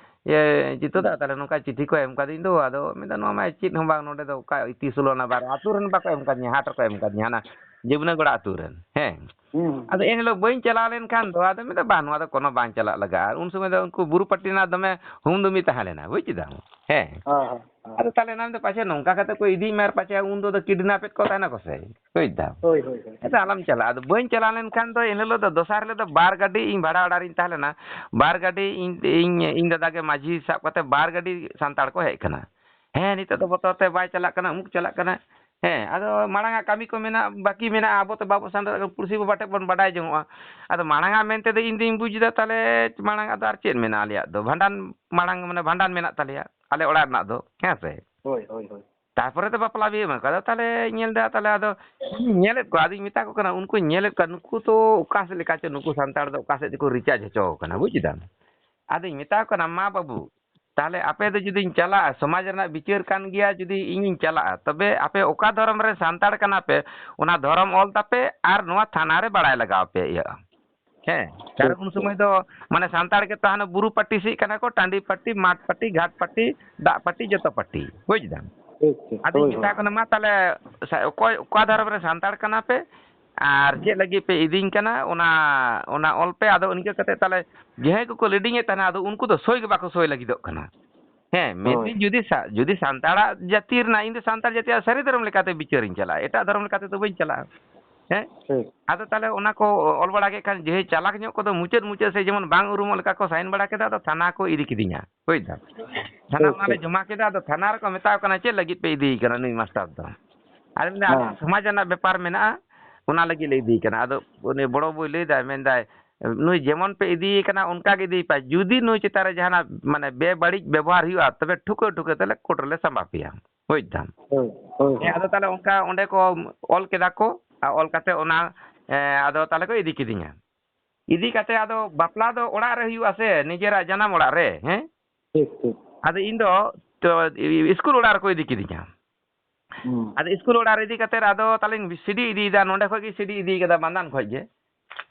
ᱡᱮ, "ᱪᱤᱛᱟᱹ ᱦᱩᱸ᱾ ᱫᱟ, ᱛᱟᱦᱞᱮ ᱱᱚᱝᱠᱟ ᱪᱤᱴᱷᱤ ᱠᱚ ᱮᱢ ᱠᱟᱫᱤᱧ ᱫᱚ, ᱟᱫᱚ ᱢᱮᱱᱫᱟ, ᱱᱚᱣᱟ ᱢᱟ ᱪᱮᱫ ᱦᱚᱸ ᱵᱟᱝ, ᱱᱚᱰᱮ ᱫᱚ ᱚᱠᱟ ᱤᱛᱤ ᱥᱳᱞᱳ ᱟᱱᱟ ᱵᱟᱨ ᱟᱹᱛᱩ ᱨᱮᱱ ᱵᱟᱠᱚ ᱮᱢ ᱠᱟᱫᱤᱧᱟ, ᱦᱟᱴ ᱨᱮᱠᱚ ᱮᱢ ᱠᱟᱫᱤᱧᱟ, ᱦᱟᱱᱟ ᱡᱟᱹᱢᱩᱱᱟᱹ ᱜᱚᱲᱟ ᱟᱹᱛᱩ ᱨᱮᱱ", ᱦᱮᱸ᱾ ᱦᱩᱸ, ᱦᱩᱸ, ᱟᱫᱚ ᱦᱩᱸ᱾ ᱮᱱ ᱦᱤᱞᱳᱜ ᱵᱟᱹᱧ ᱪᱟᱞᱟᱣ ᱞᱮᱱᱠᱷᱟᱱ ᱫᱚ, ᱟᱫᱚ ᱢᱮᱱᱫᱟ, "ᱵᱟᱝ, ᱱᱚᱣᱟ ᱫᱚ ᱠᱳᱱᱳ ᱵᱟᱝ ᱪᱟᱞᱟᱜ ᱞᱟᱜᱟᱜᱼᱟ", ᱟᱨ ᱩᱱ ᱥᱚᱢᱚᱭ ᱫᱚ ᱩᱱᱠᱩ ᱵᱩᱨᱩ ᱯᱟᱹᱴᱤ ᱨᱮᱱᱟᱜ ᱫᱚᱢᱮ ᱦᱩᱢ ᱫᱩᱢᱤ ᱛᱟᱦᱮᱸ ᱞᱮᱱᱟ, ᱵᱩᱡ ᱠᱮᱫᱟᱢ? ᱦᱮᱸ᱾ ᱦᱮᱸ, ᱦᱮᱸ, ᱦᱮᱸ᱾ ᱟᱫᱚ ᱛᱟᱦᱞᱮ ᱮᱱᱟᱝ ᱫᱚ ᱯᱟᱪᱷᱮ ᱱᱚᱝᱠᱟ ᱠᱟᱛᱮ ᱠᱚ ᱤᱫᱤᱭ ᱢᱟ, ᱟᱨ ᱯᱟᱪᱷᱮ ᱩᱱ ᱫᱚ ᱠᱤᱰᱱᱟᱯᱮᱫ ᱠᱚ ᱛᱟᱦᱮᱱᱟ ᱠᱚ ᱥᱮ, ᱵᱩᱡ ᱫᱟᱢ? ᱦᱳᱭ, ᱦᱳᱭ, ᱦᱳᱭ᱾ ᱟᱫᱚ ᱟᱞᱚᱢ ᱪᱟᱞᱟᱜᱼᱟ᱾ ᱟᱫᱚ ᱵᱟᱹᱧ ᱪᱟᱞᱟᱣ ᱞᱮᱱᱠᱷᱟᱱ ᱫᱚ ᱮᱱ ᱦᱤᱞᱳᱜ ᱫᱚ, ᱫᱚᱥᱟᱨ ᱦᱤᱞᱳᱜ ᱫᱚ ᱵᱟᱨ ᱜᱟᱹᱰᱤ ᱤᱧ ᱵᱷᱟᱲᱟ ᱚᱲᱟᱜ ᱨᱤᱧ ᱛᱟᱦᱮᱸ ᱞᱮᱱᱟ, ᱵᱟᱨ ᱜᱟᱹᱰᱤ ᱤᱧ, ᱤᱧ, ᱤᱧ ᱫᱟᱫᱟ ᱜᱮ ᱢᱟᱹᱡᱷᱤ ᱥᱟᱵ ᱠᱟᱛᱮ ᱵᱟᱨ ᱜᱟᱹᱰᱤ ᱥᱟᱱᱛᱟᱲ ᱠᱚ ᱦᱮᱡ ᱠᱟᱱᱟ᱾ ᱦᱮᱸ, ᱱᱤᱛᱚᱜ ᱫᱚ ᱵᱚᱛᱚᱨ ᱛᱮ ᱵᱟᱭ ᱪᱟᱞᱟᱜ ᱠᱟᱱᱟ, ᱩᱢᱩᱠ ᱪᱟᱞᱟᱜ ᱠᱟᱱᱟ᱾ ᱦᱮᱸ, ᱟᱫᱚ ᱢᱟᱲᱟᱝ ᱟᱜ ᱠᱟᱹᱢᱤ ᱠᱚ ᱢᱮᱱᱟᱜ, ᱵᱟᱹᱠᱤ ᱢᱮᱱᱟᱜᱼᱟ, ᱟᱵᱚ ᱛᱮ ᱵᱟᱵᱚ ᱥᱟᱱᱛᱟᱲ ᱯᱩᱲᱥᱤ ᱵᱟᱵᱟ ᱴᱷᱮᱱ ᱵᱚᱱ ᱵᱟᱰᱟᱭ ᱡᱚᱝᱚᱜᱼᱟ᱾ ᱟᱫᱚ ᱢᱟᱲᱟᱝ ᱟᱜ ᱢᱮᱱᱛᱮ ᱫᱚ ᱤᱧ ᱫᱩᱧ ᱵᱩᱡᱽ ᱮᱫᱟ, ᱛᱟᱦᱞᱮ ᱢᱟᱲᱟᱝ ᱟᱜ ᱫᱚ ᱟᱨ ᱪᱮᱫ ᱢᱮᱱᱟᱜᱼᱟ ᱟᱞᱮᱭᱟᱜ ᱫᱚ? ᱵᱷᱟᱸᱰᱟᱱ ᱢᱟᱲᱟᱝ, ᱢᱟᱱᱮ ᱵᱷᱟᱸᱰᱟᱱ ᱢᱮᱱᱟᱜ ᱛᱟᱞᱮᱭᱟ ᱟᱞᱮ ᱚᱲᱟᱜ ᱨᱮᱱᱟᱜ ᱫᱚ, ᱦᱮᱸ ᱥᱮ? ᱦᱳᱭ, ᱦᱳᱭ, ᱦᱳᱭ᱾ ᱛᱟᱨᱯᱚᱨᱮ ᱫᱚ ᱵᱟᱯᱞᱟ ᱵᱤᱦᱟᱹ ᱮᱢᱟᱱ ᱠᱚ᱾ ᱟᱫᱚ ᱛᱟᱦᱞᱮ ᱧᱮᱞ ᱮᱫᱟ, ᱛᱟᱦᱞᱮ ᱟᱫᱚ ᱧᱮᱞᱮᱫ ᱠᱚᱣᱟ, ᱟᱫᱚᱧ ᱢᱮᱛᱟ ᱠᱚ ᱠᱟᱱᱟ, ᱩᱱᱠᱩᱧ ᱧᱮᱞᱮᱫ ᱠᱚᱣᱟ, ᱱᱩᱠᱩ ᱛᱚ ᱚᱠᱟ ᱥᱮᱫ ᱞᱮᱠᱟ ᱪᱚ, ᱱᱩᱠᱩ ᱥᱟᱱᱛᱟᱲ ᱫᱚ ᱚᱠᱟ ᱥᱮᱫ ᱪᱚᱠᱚ recharge ᱦᱚᱪᱚ ᱟᱠᱟᱱᱟ, ᱵᱩᱡ ᱠᱮᱫᱟᱢ? ᱟᱫᱚᱧ ᱢᱮᱛᱟ ᱠᱚ ᱠᱟᱱᱟ, ᱢᱟ ᱵᱟᱹᱵᱩ, ᱛᱟᱦᱚᱞᱮ ᱟᱯᱮ ᱫᱚ ᱡᱩᱫᱤᱧ ᱪᱟᱞᱟᱜᱼᱟ, ᱥᱚᱢᱟᱡᱽ ᱨᱮᱱᱟᱜ ᱵᱤᱪᱟᱹᱨ ᱠᱟᱱ ᱜᱮᱭᱟ, ᱡᱩᱫᱤ ᱤᱧᱤᱧ ᱪᱟᱞᱟᱜᱼᱟ, ᱛᱚᱵᱮ ᱟᱯᱮ ᱚᱠᱟ ᱫᱷᱚᱨᱚᱢ ᱨᱮᱱ ᱥᱟᱱᱛᱟᱲ ᱠᱟᱱᱟ ᱯᱮ, ᱚᱱᱟ ᱫᱷᱚᱨᱚᱢ ᱚᱞ ᱛᱟᱯᱮ ᱟᱨ ᱱᱚᱣᱟ ᱛᱷᱟᱱᱟ ᱨᱮ ᱵᱟᱲᱟᱭ ᱞᱟᱜᱟᱣ ᱯᱮ ᱤᱭᱟᱹᱜᱼᱟ᱾ ᱦᱮᱸ, ᱠᱟᱨᱚᱱ ᱴᱷᱤᱠ, ᱩᱱ ᱴᱷᱤᱠ᱾ ᱥᱚᱢᱚᱭ ᱫᱚ ᱢᱟᱱᱮ ᱥᱟᱱᱛᱟᱲ ᱜᱮ ᱛᱟᱦᱮᱱᱟ, ᱵᱩᱨᱩ ᱯᱟᱹᱴᱤ ᱥᱮᱫ ᱠᱟᱱᱟ ᱠᱚ, ᱴᱟᱺᱰᱤ ᱯᱟᱹᱴᱤ, ᱢᱟᱴᱷ ᱯᱟᱹᱴᱤ, ᱜᱷᱟᱴ ᱯᱟᱹᱴᱤ, ᱫᱟᱜ ᱯᱟᱹᱴᱤ, ᱡᱚᱛᱚ ᱯᱟᱹᱴᱤ, ᱵᱩᱡᱽ ᱫᱟᱢ? ᱴᱷᱤᱠ, ᱴᱷᱤᱠ᱾ ᱟᱫᱚᱧ ᱦᱳᱭ, ᱢᱮᱛᱟ ᱦᱳᱭ᱾ ᱠᱚ ᱠᱟᱱᱟ, ᱢᱟ ᱛᱟᱦᱚᱞᱮ ᱥᱟ-, ᱚᱠᱚᱭ, ᱚᱠᱟ ᱫᱷᱚᱨᱚᱢ ᱨᱮ ᱥᱟᱱᱛᱟᱲ ᱠᱟᱱᱟ ᱯᱮ ᱟᱨ ᱪᱮᱫ ᱞᱟᱹᱜᱤᱫ ᱯᱮ ᱤᱫᱤᱧ ᱠᱟᱱᱟ, ᱚᱱᱟ, ᱚᱱᱟ ᱚᱞ ᱯᱮ᱾ ᱟᱫᱚ ᱤᱱᱠᱟᱹ ᱠᱟᱛᱮ ᱛᱟᱦᱚᱞᱮ ᱡᱟᱦᱟᱸᱭ ᱠᱚᱠᱚ ᱞᱤᱰᱤᱝ ᱮᱫ ᱛᱟᱦᱮᱱᱟ, ᱟᱫᱚ ᱩᱱᱠᱩ ᱫᱚ ᱥᱳᱭ ᱜᱮ ᱵᱟᱠᱚ ᱥᱳᱭ ᱞᱟᱹᱜᱤᱫᱚᱜ ᱠᱟᱱᱟ᱾ ᱦᱮᱸ, ᱦᱳᱭ᱾ ᱢᱤᱫ ᱫᱤᱱ ᱡᱩᱫᱤ ᱥᱟ-, ᱡᱩᱫᱤ ᱥᱟᱱᱛᱟᱲᱟᱜ ᱡᱟᱹᱛᱤ ᱨᱮᱱᱟᱜ, ᱤᱧ ᱫᱚ ᱥᱟᱱᱛᱟᱲ ᱡᱟᱹᱛᱤᱭᱟᱜ ᱥᱟᱹᱨᱤ ᱫᱷᱚᱨᱚᱢ ᱞᱮᱠᱟᱛᱮ ᱵᱤᱪᱟᱹᱨᱤᱧ ᱪᱟᱞᱟᱜᱼᱟ, ᱮᱴᱟᱜ ᱫᱷᱚᱨᱚᱢ ᱞᱮᱠᱟᱛᱮ ᱫᱚ ᱵᱟᱹᱧ ᱪᱟᱞᱟᱜᱼᱟ᱾ ᱦᱮᱸ? ᱴᱷᱤᱠ᱾ ᱟᱫᱚ ᱛᱟᱦᱚᱞᱮ ᱚᱱᱟ ᱠᱚ ᱚᱞ ᱵᱟᱲᱟ ᱠᱮᱫ ᱠᱷᱟᱱ, ᱡᱮ ᱪᱟᱞᱟᱠ ᱧᱚᱜ ᱠᱚᱫᱚ ᱢᱩᱪᱟᱹᱫ ᱢᱩᱪᱟᱹᱫ ᱥᱮ ᱡᱮᱢᱚᱱ ᱵᱟᱝ ᱩᱨᱩᱢᱚᱜ ᱞᱮᱠᱟ ᱠᱚ ᱥᱟᱭᱤᱱ ᱵᱟᱲᱟ ᱠᱮᱫᱟ, ᱟᱫᱚ ᱛᱷᱟᱱᱟ ᱠᱚ ᱤᱫᱤ ᱠᱤᱫᱤᱧᱟ, ᱵᱩᱡᱽ ᱫᱟᱢ? ᱛᱷᱟᱱᱟ ᱴᱷᱤᱠ, ᱚᱱᱟ ᱞᱮ ᱴᱷᱤᱠ᱾ ᱡᱚᱢᱟ ᱠᱮᱫᱟ, ᱟᱫᱚ ᱛᱷᱟᱱᱟ ᱨᱮᱠᱚ ᱢᱮᱛᱟᱣ ᱠᱟᱱᱟ, "ᱪᱮᱫ ᱞᱟᱹᱜᱤᱫ ᱯᱮ ᱤᱫᱤᱭᱮ ᱠᱟᱱᱟ ᱱᱩᱭ ᱢᱟᱥᱴᱟᱨ ᱫᱚ?" ᱟᱫᱚ ᱢᱮᱱᱫᱟ, "ᱟᱞᱮᱭᱟᱜ ᱦᱮᱸ᱾ ᱥᱚᱢᱟᱡᱽ ᱨᱮᱱᱟᱜ ᱵᱮᱯᱟᱨ ᱢᱮᱱᱟᱜᱼᱟ, ᱚᱱᱟ ᱞᱟᱹᱜᱤᱫ ᱞᱮ ᱤᱫᱤᱭᱮ ᱠᱟᱱᱟ᱾" ᱟᱫᱚ ᱩᱱᱤ ᱵᱚᱲᱚ ᱵᱟᱹᱵᱩᱭ ᱞᱟᱹᱭᱫᱟᱭ, ᱢᱮᱱᱫᱟᱭ, "ᱱᱩᱭ ᱡᱮᱢᱚᱱ ᱯᱮ ᱤᱫᱤᱭᱮ ᱠᱟᱱᱟ, ᱚᱱᱠᱟ ᱜᱮ ᱤᱫᱤᱭᱮ ᱯᱮ᱾ ᱡᱩᱫᱤ ᱱᱩᱭ ᱪᱮᱛᱟᱱ ᱨᱮ ᱡᱟᱦᱟᱱᱟᱜ, ᱢᱟᱱᱮ, ᱵᱮᱵᱟᱹᱲᱤᱡ ᱵᱮᱵᱚᱦᱟᱨ ᱦᱩᱭᱩᱜᱼᱟ, ᱛᱚᱵᱮ ᱴᱷᱩᱠᱟᱹ ᱴᱷᱩᱠᱟᱹ ᱛᱮᱞᱮ ᱠᱳᱨᱴ ᱨᱮᱞᱮ ᱥᱟᱢᱵᱟ ᱯᱮᱭᱟ᱾" ᱵᱩᱡᱽ ᱫᱟᱢ? ᱦᱳᱭ, ᱦᱳᱭ, ᱦᱮᱸ, ᱦᱳᱭ᱾ ᱟᱫᱚ ᱛᱟᱦᱚᱞᱮ ᱚᱱᱠᱟ ᱚᱸᱰᱮ ᱠᱚ ᱚᱞ ᱠᱮᱫᱟ ᱠᱚ, ᱟᱨ ᱚᱞ ᱠᱟᱛᱮ ᱚᱱᱟ, ᱮᱸ, ᱟᱫᱚ ᱛᱟᱦᱚᱞᱮ ᱠᱚ ᱤᱫᱤ ᱠᱤᱫᱤᱧᱟ᱾ ᱤᱫᱤ ᱠᱟᱛᱮ ᱟᱫᱚ ᱵᱟᱯᱞᱟ ᱫᱚ ᱚᱲᱟᱜ ᱨᱮ ᱦᱩᱭᱩᱜᱼᱟ ᱥᱮ, ᱱᱤᱡᱮᱨᱟᱜ ᱡᱟᱱᱟᱢ ᱚᱲᱟᱜ ᱨᱮ, ᱦᱮᱸ? ᱴᱷᱤᱠ, ᱴᱷᱤᱠ᱾ ᱟᱫᱚ ᱤᱧ ᱫᱚ ᱛᱚ ᱤ-, ᱤᱥᱠᱩᱞ ᱚᱲᱟᱜ ᱨᱮᱠᱚ ᱤᱫᱤ ᱠᱤᱫᱤᱧᱟ᱾ ᱦᱩᱸ᱾ ᱟᱫᱚ ᱤᱥᱠᱩᱞ ᱚᱲᱟᱜ ᱨᱮ ᱤᱫᱤ ᱠᱟᱛᱮ ᱟᱫᱚ ᱛᱟᱦᱚᱞᱮᱧ ᱥᱤᱰᱤ ᱤᱫᱤᱭᱮᱫᱟ, ᱱᱚᱸᱰᱮ ᱠᱷᱚᱡ ᱜᱮ ᱥᱤᱰᱤ ᱤᱫᱤ ᱠᱟᱫᱟ, ᱵᱟᱱᱫᱟᱱ ᱠᱷᱚᱡ ᱜᱮ᱾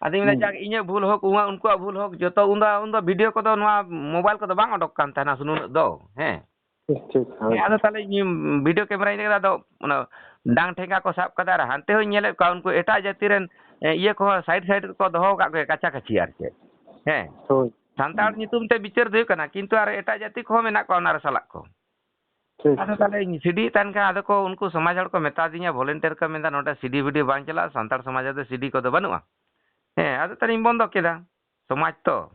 ᱟᱫᱚᱧ ᱢᱮᱱᱫᱟ, ᱦᱩᱸ᱾ ᱡᱟᱠ, ᱤᱧᱟᱹᱜ ᱵᱷᱩᱞ ᱦᱳᱠ, ᱩᱱᱠᱩᱣᱟᱜ ᱵᱷᱩᱞ ᱦᱳᱠ, ᱡᱚᱛᱚ ᱩᱱᱫᱚ, ᱩᱱᱫᱚ ᱵᱷᱤᱰᱤᱭᱳ ᱠᱚᱫᱚ ᱱᱚᱣᱟ ᱢᱳᱵᱟᱭᱤᱞ ᱠᱚᱫᱚ ᱵᱟᱝ ᱚᱰᱚᱠ ᱠᱟᱱ ᱛᱟᱦᱮᱱᱟ ᱱᱩᱱᱟᱹᱜ ᱫᱚ, ᱦᱮᱸ᱾ ᱴᱷᱤᱠ, ᱴᱷᱤᱠ, ᱦᱳᱭ᱾ ᱦᱮᱸ, ᱟᱫᱚ ᱛᱟᱦᱚᱞᱮ ᱤᱧ ᱵᱷᱤᱰᱤᱭᱳ ᱠᱮᱢᱮᱨᱟᱧ ᱤᱫᱤ ᱠᱮᱫᱟ, ᱟᱫᱚ ᱚᱱᱟ ᱰᱟᱝ ᱴᱷᱮᱸᱜᱟ ᱠᱚ ᱥᱟᱵ ᱠᱟᱫᱟ ᱟᱨ ᱦᱟᱱᱛᱮ ᱦᱚᱸᱧ ᱧᱮᱞᱮᱫ ᱠᱚᱣᱟ, ᱩᱱᱠᱩ ᱮᱴᱟᱜ ᱡᱟᱹᱛᱤ ᱨᱮᱱ, ᱮ, ᱤᱭᱟᱹ ᱠᱚᱦᱚᱸ ᱥᱟᱭᱤᱰ ᱥᱟᱭᱤᱰ ᱨᱮᱠᱚ ᱫᱚᱦᱚ ᱟᱠᱟᱫ ᱠᱚᱜᱮᱭᱟ ᱠᱟᱪᱷᱟ ᱠᱟᱪᱷᱤ ᱟᱨ ᱪᱮᱫ᱾ ᱦᱮᱸ, ᱦᱳᱭ᱾ ᱥᱟᱱᱛᱟᱲ ᱦᱩᱸ᱾ ᱧᱩᱛᱩᱢ ᱛᱮ ᱵᱤᱪᱟᱹᱨ ᱫᱚ ᱦᱩᱭᱩᱜ ᱠᱟᱱᱟ, ᱠᱤᱱᱛᱩ ᱟᱨ ᱮᱴᱟᱜ ᱡᱟᱹᱛᱤ ᱠᱚᱦᱚᱸ ᱢᱮᱱᱟᱜ ᱠᱚᱣᱟ ᱚᱱᱟ ᱨᱮ ᱥᱟᱞᱟᱜ ᱠᱚ᱾ ᱴᱷᱤᱠ, ᱟᱫᱚ ᱴᱷᱤᱠ᱾ ᱛᱟᱦᱚᱞᱮ ᱤᱧ ᱥᱤᱰᱤᱭᱮᱫ ᱛᱟᱦᱮᱱ ᱠᱷᱟᱱ, ᱟᱫᱚ ᱠᱚ, ᱩᱱᱠᱩ ᱥᱚᱢᱟᱡᱽ ᱦᱚᱲ ᱠᱚ ᱢᱮᱛᱟ ᱫᱤᱧᱟ, ᱵᱷᱚᱞᱮᱱᱴᱤᱭᱟᱨ ᱠᱚ ᱢᱮᱱᱫᱟ, "ᱱᱚᱰᱮ ᱥᱤᱰᱤ ᱵᱷᱤᱰᱤᱭᱳ ᱵᱟᱝ ᱪᱟᱞᱟᱜᱼᱟ, ᱥᱟᱱᱛᱟᱲ ᱥᱚᱢᱟᱡᱽ ᱨᱮᱫᱚ ᱥᱤᱰᱤ ᱠᱚᱫᱚ ᱵᱟᱹᱱᱩᱜᱼᱟ᱾" ᱦᱮᱸ, ᱟᱫᱚ ᱛᱟᱦᱚᱞᱮᱧ ᱵᱚᱱᱫᱚ ᱠᱮᱫᱟ᱾ ᱥᱚᱢᱟᱡᱽ ᱛᱚ᱾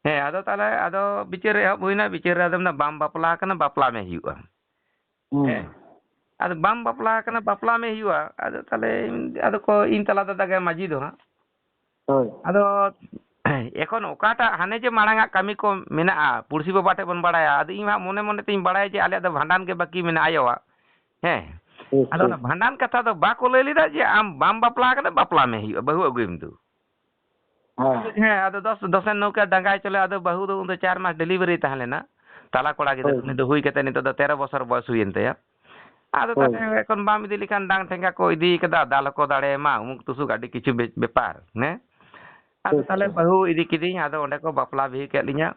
ᱦᱮᱸ, ᱟᱫᱚ ᱛᱟᱦᱚᱞᱮ ᱟᱫᱚ ᱵᱤᱪᱟᱹᱨ ᱮᱦᱚᱵ ᱦᱩᱭᱱᱟ, ᱵᱤᱪᱟᱹᱨ ᱨᱮ ᱟᱫᱚ ᱢᱮᱱᱫᱟ, "ᱵᱟᱢ ᱵᱟᱯᱞᱟ ᱟᱠᱟᱱᱟ, ᱵᱟᱯᱞᱟ ᱢᱮ ᱦᱩᱭᱩᱜᱼᱟ᱾" ᱦᱩᱸ᱾ ᱦᱮᱸ᱾ ᱟᱫᱚ ᱵᱟᱢ ᱵᱟᱯᱞᱟ ᱟᱠᱟᱱᱟ, ᱵᱟᱯᱞᱟ ᱢᱮ ᱦᱩᱭᱩᱜᱼᱟ᱾ ᱟᱫᱚ ᱛᱟᱦᱚᱞᱮ ᱟᱫᱚ ᱠᱚ ᱤᱧ ᱛᱟᱞᱟ ᱫᱟᱫᱟ ᱜᱮ ᱢᱟᱹᱡᱷᱤ ᱫᱚ ᱦᱟᱸᱜ᱾ ᱦᱳᱭ᱾ ᱟᱫᱚ ᱮᱠᱷᱚᱱ ᱚᱠᱟᱴᱟᱜ ᱦᱟᱱᱮ ᱡᱮ ᱢᱟᱲᱟᱝᱟᱜ ᱠᱟᱹᱢᱤ ᱠᱚ ᱢᱮᱱᱟᱜᱼᱟ, ᱯᱩᱲᱥᱤ ᱵᱟᱵᱟ ᱴᱷᱮᱱ ᱵᱚᱱ ᱵᱟᱲᱟᱭᱟ᱾ ᱟᱫᱚ ᱤᱧ ᱦᱟᱸᱜ ᱢᱚᱱᱮ ᱢᱚᱱᱮ ᱛᱤᱧ ᱵᱟᱲᱟᱭᱟ ᱡᱮ ᱟᱞᱮᱭᱟᱜ ᱫᱚ ᱵᱷᱟᱸᱰᱟᱱ ᱜᱮ ᱵᱟᱹᱠᱤ ᱢᱮᱱᱟᱜᱼᱟ ᱟᱭᱳᱣᱟᱜ᱾ ᱦᱮᱸ᱾ ᱴᱷᱤᱠ, ᱟᱫᱚ ᱚᱱᱟ ᱴᱷᱤᱠ᱾ ᱵᱷᱟᱸᱰᱟᱱ ᱠᱟᱛᱷᱟ ᱫᱚ ᱵᱟᱠᱚ ᱞᱟᱹᱭ ᱞᱮᱫᱟ ᱡᱮ ᱟᱢ ᱵᱟᱢ ᱵᱟᱯᱞᱟ ᱟᱠᱟᱱᱟ, ᱵᱟᱯᱞᱟ ᱢᱮ ᱦᱩᱭᱩᱜᱼᱟ, ᱵᱟᱹᱦᱩ ᱟᱹᱜᱩᱭᱮᱢ ᱫᱩ᱾ ᱦᱮᱸ᱾ ᱦᱮᱸ, ᱟᱫᱚ ᱫᱚᱥ, ᱫᱚᱥᱮᱱ ᱱᱚᱝᱠᱟ ᱰᱟᱸᱜᱟᱭ ᱪᱚᱞᱮ, ᱟᱫᱚ ᱵᱟᱹᱦᱩ ᱫᱚ ᱩᱱᱫᱚ ᱪᱟᱨ ᱢᱟᱥ ᱰᱮᱞᱤᱵᱷᱟᱨᱤ ᱛᱟᱦᱮᱸ ᱞᱮᱱᱟ᱾ ᱛᱟᱞᱟ ᱠᱚᱲᱟ ᱜᱤᱫᱽᱨᱟᱹ, ᱦᱳᱭ᱾ ᱩᱱᱤ ᱫᱚ ᱦᱩᱭ ᱠᱟᱛᱮ ᱱᱤᱛᱚᱜ ᱫᱚ ᱛᱮᱨᱚ ᱵᱚᱪᱷᱚᱨ ᱵᱚᱭᱚᱥ ᱦᱩᱭᱮᱱ ᱛᱟᱭᱟ᱾ ᱟᱫᱚ ᱦᱳᱭ᱾ ᱛᱟᱦᱞᱮ ᱮᱠᱷᱚᱱ ᱵᱟᱢ ᱤᱫᱤ ᱞᱮᱠᱷᱟᱱ ᱰᱟᱝ ᱴᱷᱮᱸᱜᱟ ᱠᱚ ᱤᱫᱤ ᱠᱟᱫᱟ, ᱫᱟᱞ ᱦᱚᱸᱠᱚ ᱫᱟᱲᱮᱭᱟᱢᱟ, ᱩᱢᱩᱠ ᱛᱩᱥᱩᱠ ᱟᱹᱰᱤ ᱠᱤᱪᱷᱩ ᱵᱮ-, ᱵᱮᱯᱟᱨ, ᱦᱮᱸ? ᱟᱫᱚ ᱴᱷᱤᱠ, ᱛᱟᱦᱞᱮ ᱴᱷᱤᱠ᱾ ᱵᱟᱹᱦᱩ ᱤᱫᱤ ᱠᱤᱫᱤᱧ, ᱟᱫᱚ ᱚᱸᱰᱮ ᱠᱚ ᱵᱟᱯᱞᱟ ᱵᱤᱦᱟᱹ ᱠᱮᱫ ᱞᱤᱧᱟ᱾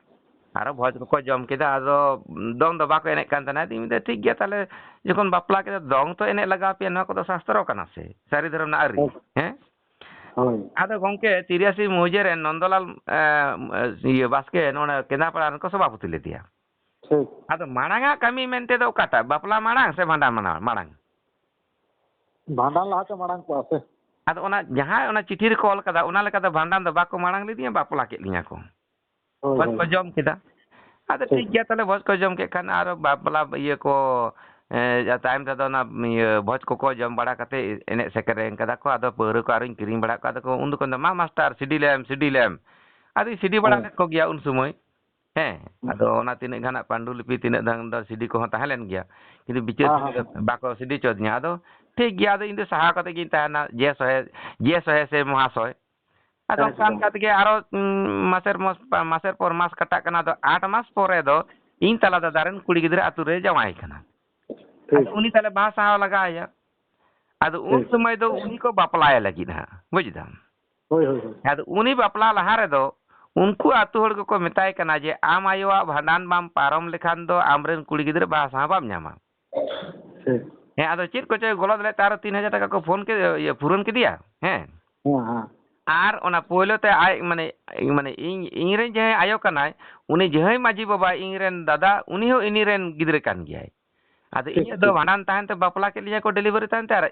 ᱟᱨᱚ ᱵᱷᱚᱡᱽ ᱠᱚᱠᱚ ᱡᱚᱢ ᱠᱮᱫᱟ, ᱟᱫᱚ ᱫᱚᱝ ᱫᱚ ᱵᱟᱠᱚ ᱮᱱᱮᱡ ᱠᱟᱱ ᱛᱟᱦᱮᱱᱟ᱾ ᱟᱫᱚᱧ ᱢᱮᱱᱫᱟ, "ᱴᱷᱤᱠ ᱜᱮᱭᱟ, ᱛᱟᱦᱞᱮ ᱡᱚᱠᱷᱚᱱ ᱵᱟᱯᱞᱟ ᱠᱮᱫᱟ, ᱫᱚᱝ ᱛᱚ ᱮᱱᱮᱡ ᱞᱟᱜᱟᱣ ᱯᱮᱭᱟ, ᱱᱚᱣᱟ ᱠᱚᱫᱚ ᱥᱟᱥᱛᱨᱚ ᱠᱟᱱᱟ ᱥᱮ, ᱥᱟᱹᱨᱤ ᱫᱷᱚᱨᱚᱢ ᱨᱮᱱᱟᱜ ᱟᱹᱨᱤ", ᱦᱳᱭ᱾ ᱦᱮᱸ? ᱦᱳᱭ᱾ ᱟᱫᱚ ᱜᱚᱢᱠᱮ, ᱛᱤᱨᱭᱟᱥᱤ ᱢᱩᱦᱡᱟᱹ ᱨᱮᱱ ᱱᱚᱱᱫᱚᱞᱟᱞ, ᱮ, ᱤᱭᱟᱹ, ᱵᱟᱥᱠᱮ ᱱᱚᱰᱮ ᱠᱮᱸᱫᱟᱯᱟᱲᱟ ᱨᱮᱱ ᱠᱚ ᱥᱚᱵᱷᱟᱯᱚᱛᱤ ᱞᱮᱫᱮᱭᱟ᱾ ᱴᱷᱤᱠ᱾ ᱟᱫᱚ ᱢᱟᱲᱟᱝᱟᱜ ᱠᱟᱹᱢᱤ ᱢᱮᱱᱛᱮ ᱫᱚ ᱚᱠᱟᱴᱟᱜ? ᱵᱟᱯᱞᱟ ᱢᱟᱲᱟᱝ ᱥᱮ ᱵᱷᱟᱸᱰᱟᱱ ᱢᱟᱲᱟᱝ? ᱢᱟᱲᱟᱝ᱾ ᱵᱷᱟᱸᱰᱟᱱ ᱞᱟᱦᱟᱛᱮ ᱢᱟᱲᱟᱝ ᱠᱚᱜᱼᱟ ᱥᱮ? ᱟᱫᱚ ᱚᱱᱟ ᱡᱟᱦᱟᱸ ᱚᱱᱟ ᱪᱤᱴᱷᱤ ᱨᱮᱠᱚ ᱚᱞ ᱠᱟᱫᱟ, ᱚᱱᱟ ᱞᱮᱠᱟ ᱫᱚ ᱵᱷᱟᱸᱰᱟᱱ ᱫᱚ ᱵᱟᱠᱚ ᱢᱟᱲᱟᱝ ᱞᱤᱫᱤᱧᱟ, ᱵᱟᱯᱞᱟ ᱠᱮᱫ ᱞᱤᱧᱟ ᱠᱚ᱾ ᱦᱳᱭ, ᱵᱷᱚᱡᱽ ᱦᱳᱭ᱾ ᱠᱚ ᱡᱚᱢ ᱠᱮᱫᱟ᱾ ᱟᱫᱚ ᱴᱷᱤᱠ᱾ ᱴᱷᱤᱠ ᱜᱮᱭᱟ, ᱛᱟᱦᱞᱮ ᱵᱷᱚᱡᱽ ᱠᱚ ᱡᱚᱢ ᱠᱮᱫ ᱠᱷᱟᱱ ᱟᱨ ᱵᱟᱯᱞᱟ ᱤᱭᱟᱹ ᱠᱚ, ᱮ, ᱛᱟᱭᱚᱢ ᱛᱮᱫᱚ ᱚᱱᱟ ᱤᱭᱟᱹ ᱵᱷᱚᱡᱽ ᱠᱚᱠᱚ ᱡᱚᱢ ᱵᱟᱲᱟ ᱠᱟᱛᱮ ᱮᱱᱮᱡ ᱥᱮᱨᱮᱧ ᱠᱟᱫᱟ ᱠᱚ, ᱟᱫᱚ ᱯᱟᱹᱣᱨᱟᱹ ᱠᱚ ᱟᱨᱚᱧ ᱠᱤᱨᱤᱧ ᱵᱟᱲᱟ ᱠᱟᱫᱟ ᱠᱚ, ᱩᱱ ᱫᱚᱠᱚ ᱢᱮᱱᱫᱟ, "ᱢᱟ ᱢᱟᱥᱴᱟᱨ, ᱥᱤᱰᱤ ᱞᱮᱢ, ᱥᱤᱰᱤ ᱞᱮᱢ᱾" ᱟᱫᱚᱧ ᱥᱤᱰᱤ ᱵᱟᱲᱟ ᱦᱮᱸ᱾ ᱞᱮᱫ ᱠᱚᱜᱮᱭᱟ ᱩᱱ ᱥᱚᱢᱚᱭ᱾ ᱦᱮᱸ, ᱦᱩᱸ᱾ ᱟᱫᱚ ᱚᱱᱟ ᱛᱤᱱᱟᱹᱜ ᱜᱟᱱ ᱦᱟᱸᱜ ᱯᱟᱱᱰᱩᱞᱤᱯᱤ, ᱛᱤᱱᱟᱹᱜ ᱜᱟᱱ ᱫᱚ ᱥᱤᱰᱤ ᱠᱚᱦᱚᱸ ᱛᱟᱦᱮᱸ ᱞᱮᱱ ᱜᱮᱭᱟ, ᱠᱤᱱᱛᱩ ᱵᱤᱪᱟᱹᱨ ᱦᱮᱸ, ᱦᱮᱸ, ᱥᱩᱫᱷᱟᱹ ᱦᱮᱸ᱾ ᱵᱟᱠᱚ ᱥᱤᱰᱤ ᱦᱚᱪᱚ ᱫᱤᱧᱟ᱾ ᱟᱫᱚ ᱴᱷᱤᱠ ᱜᱮᱭᱟ, ᱟᱫᱚ ᱤᱧ ᱫᱚ ᱥᱟᱦᱟᱣ ᱠᱟᱛᱮ ᱜᱤᱧ ᱛᱟᱦᱮᱱᱟ, ᱡᱮ ᱥᱚᱦᱮ, ᱡᱮ ᱥᱚᱦᱮ ᱥᱮ ᱢᱚᱦᱟᱥᱚᱭ᱾ ᱟᱫᱚ ᱚᱱᱠᱟ ᱮᱠᱫᱚᱢ᱾ ᱚᱱᱠᱟ ᱛᱮᱜᱮ ᱟᱨᱚ, ᱩᱸ, ᱢᱟᱥᱮᱨ ᱢᱚᱥ-, ᱢᱟᱥᱮᱨ ᱯᱚᱨ ᱢᱟᱥ ᱠᱟᱴᱟᱜ ᱠᱟᱱᱟ, ᱟᱫᱚ ᱟᱴ ᱢᱟᱥ ᱯᱚᱨᱮ ᱫᱚ ᱤᱧ ᱛᱟᱞᱟ ᱫᱟᱫᱟ ᱨᱮᱱ ᱠᱩᱲᱤ ᱜᱤᱫᱽᱨᱟᱹ ᱟᱛᱳ ᱨᱮ ᱡᱟᱶᱟᱭ ᱠᱟᱱᱟ᱾ ᱴᱷᱤᱠ᱾ ᱟᱫᱚ ᱩᱱᱤ ᱛᱟᱦᱞᱮ ᱵᱟᱦᱟ ᱥᱟᱦᱟᱣ ᱞᱟᱜᱟᱣ ᱟᱭᱟ᱾ ᱟᱫᱚ ᱩᱱ ᱴᱷᱤᱠ᱾ ᱥᱚᱢᱚᱭ ᱫᱚ ᱩᱱᱤ ᱠᱚ ᱵᱟᱯᱞᱟᱭ ᱞᱟᱹᱜᱤᱫ ᱦᱟᱸᱜ, ᱵᱩᱡᱽ ᱫᱟᱢ? ᱦᱳᱭ, ᱦᱳᱭ, ᱦᱳᱭ᱾ ᱟᱫᱚ ᱩᱱᱤ ᱵᱟᱯᱞᱟ ᱞᱟᱦᱟ ᱨᱮᱫᱚ ᱩᱱᱠᱩ ᱟᱹᱛᱩ ᱦᱚᱲ ᱜᱮᱠᱚ ᱢᱮᱛᱟᱭ ᱠᱟᱱᱟ ᱡᱮ, "ᱟᱢ ᱟᱭᱳᱣᱟᱜ ᱵᱷᱟᱸᱰᱟᱱ ᱵᱟᱢ ᱯᱟᱨᱚᱢ ᱞᱮᱠᱷᱟᱱ ᱫᱚ ᱟᱢᱨᱮᱱ ᱠᱩᱲᱤ ᱜᱤᱫᱽᱨᱟᱹ ᱵᱟᱦᱟ ᱥᱟᱦᱟ ᱵᱟᱢ ᱧᱟᱢᱟ᱾" ᱴᱷᱤᱠ᱾ ᱦᱮᱸ, ᱟᱫᱚ ᱪᱮᱫ ᱠᱚᱪᱚᱭ ᱜᱚᱞᱚᱛ ᱞᱮᱫ ᱛᱮ ᱟᱨᱚ ᱛᱤᱱ ᱦᱟᱡᱟᱨ ᱴᱟᱠᱟ ᱠᱚ ᱯᱷᱳᱱ ᱠᱮᱫ-, ᱤᱭᱟᱹ, ᱯᱩᱨᱚᱱ ᱠᱮᱫᱮᱭᱟ᱾ ᱦᱮᱸ᱾ ᱦᱮᱸ, ᱦᱮᱸ᱾ ᱟᱨ ᱚᱱᱟ ᱯᱳᱭᱞᱳ ᱛᱮ ᱟᱡ, ᱢᱟᱱᱮ, ᱢᱟᱱᱮ, ᱤᱧ, ᱤᱧ ᱨᱮᱱ ᱡᱟᱦᱟᱸᱭ ᱟᱭᱳ ᱠᱟᱱᱟᱭ, ᱩᱱᱤ ᱡᱟᱦᱟᱸᱭ ᱢᱟᱹᱡᱷᱤ ᱵᱟᱵᱟ, ᱤᱧ ᱨᱮᱱ ᱫᱟᱫᱟ, ᱩᱱᱤ ᱦᱚᱸ ᱤᱧ ᱨᱮᱱ ᱜᱤᱫᱽᱨᱟᱹ ᱠᱟᱱ ᱜᱮᱭᱟᱭ᱾ ᱟᱫᱚ ᱴᱷᱤᱠ, ᱤᱧᱟᱹᱜ ᱫᱚ ᱴᱷᱤᱠ᱾ ᱵᱷᱟᱸᱰᱟᱱ ᱛᱟᱦᱮᱱ ᱛᱮ ᱵᱟᱯᱞᱟ ᱠᱮᱫ ᱞᱤᱧᱟ ᱠᱚ, ᱰᱮᱞᱤᱵᱷᱟᱨᱤ ᱛᱟᱦᱮᱱ ᱛᱮ, ᱟᱨ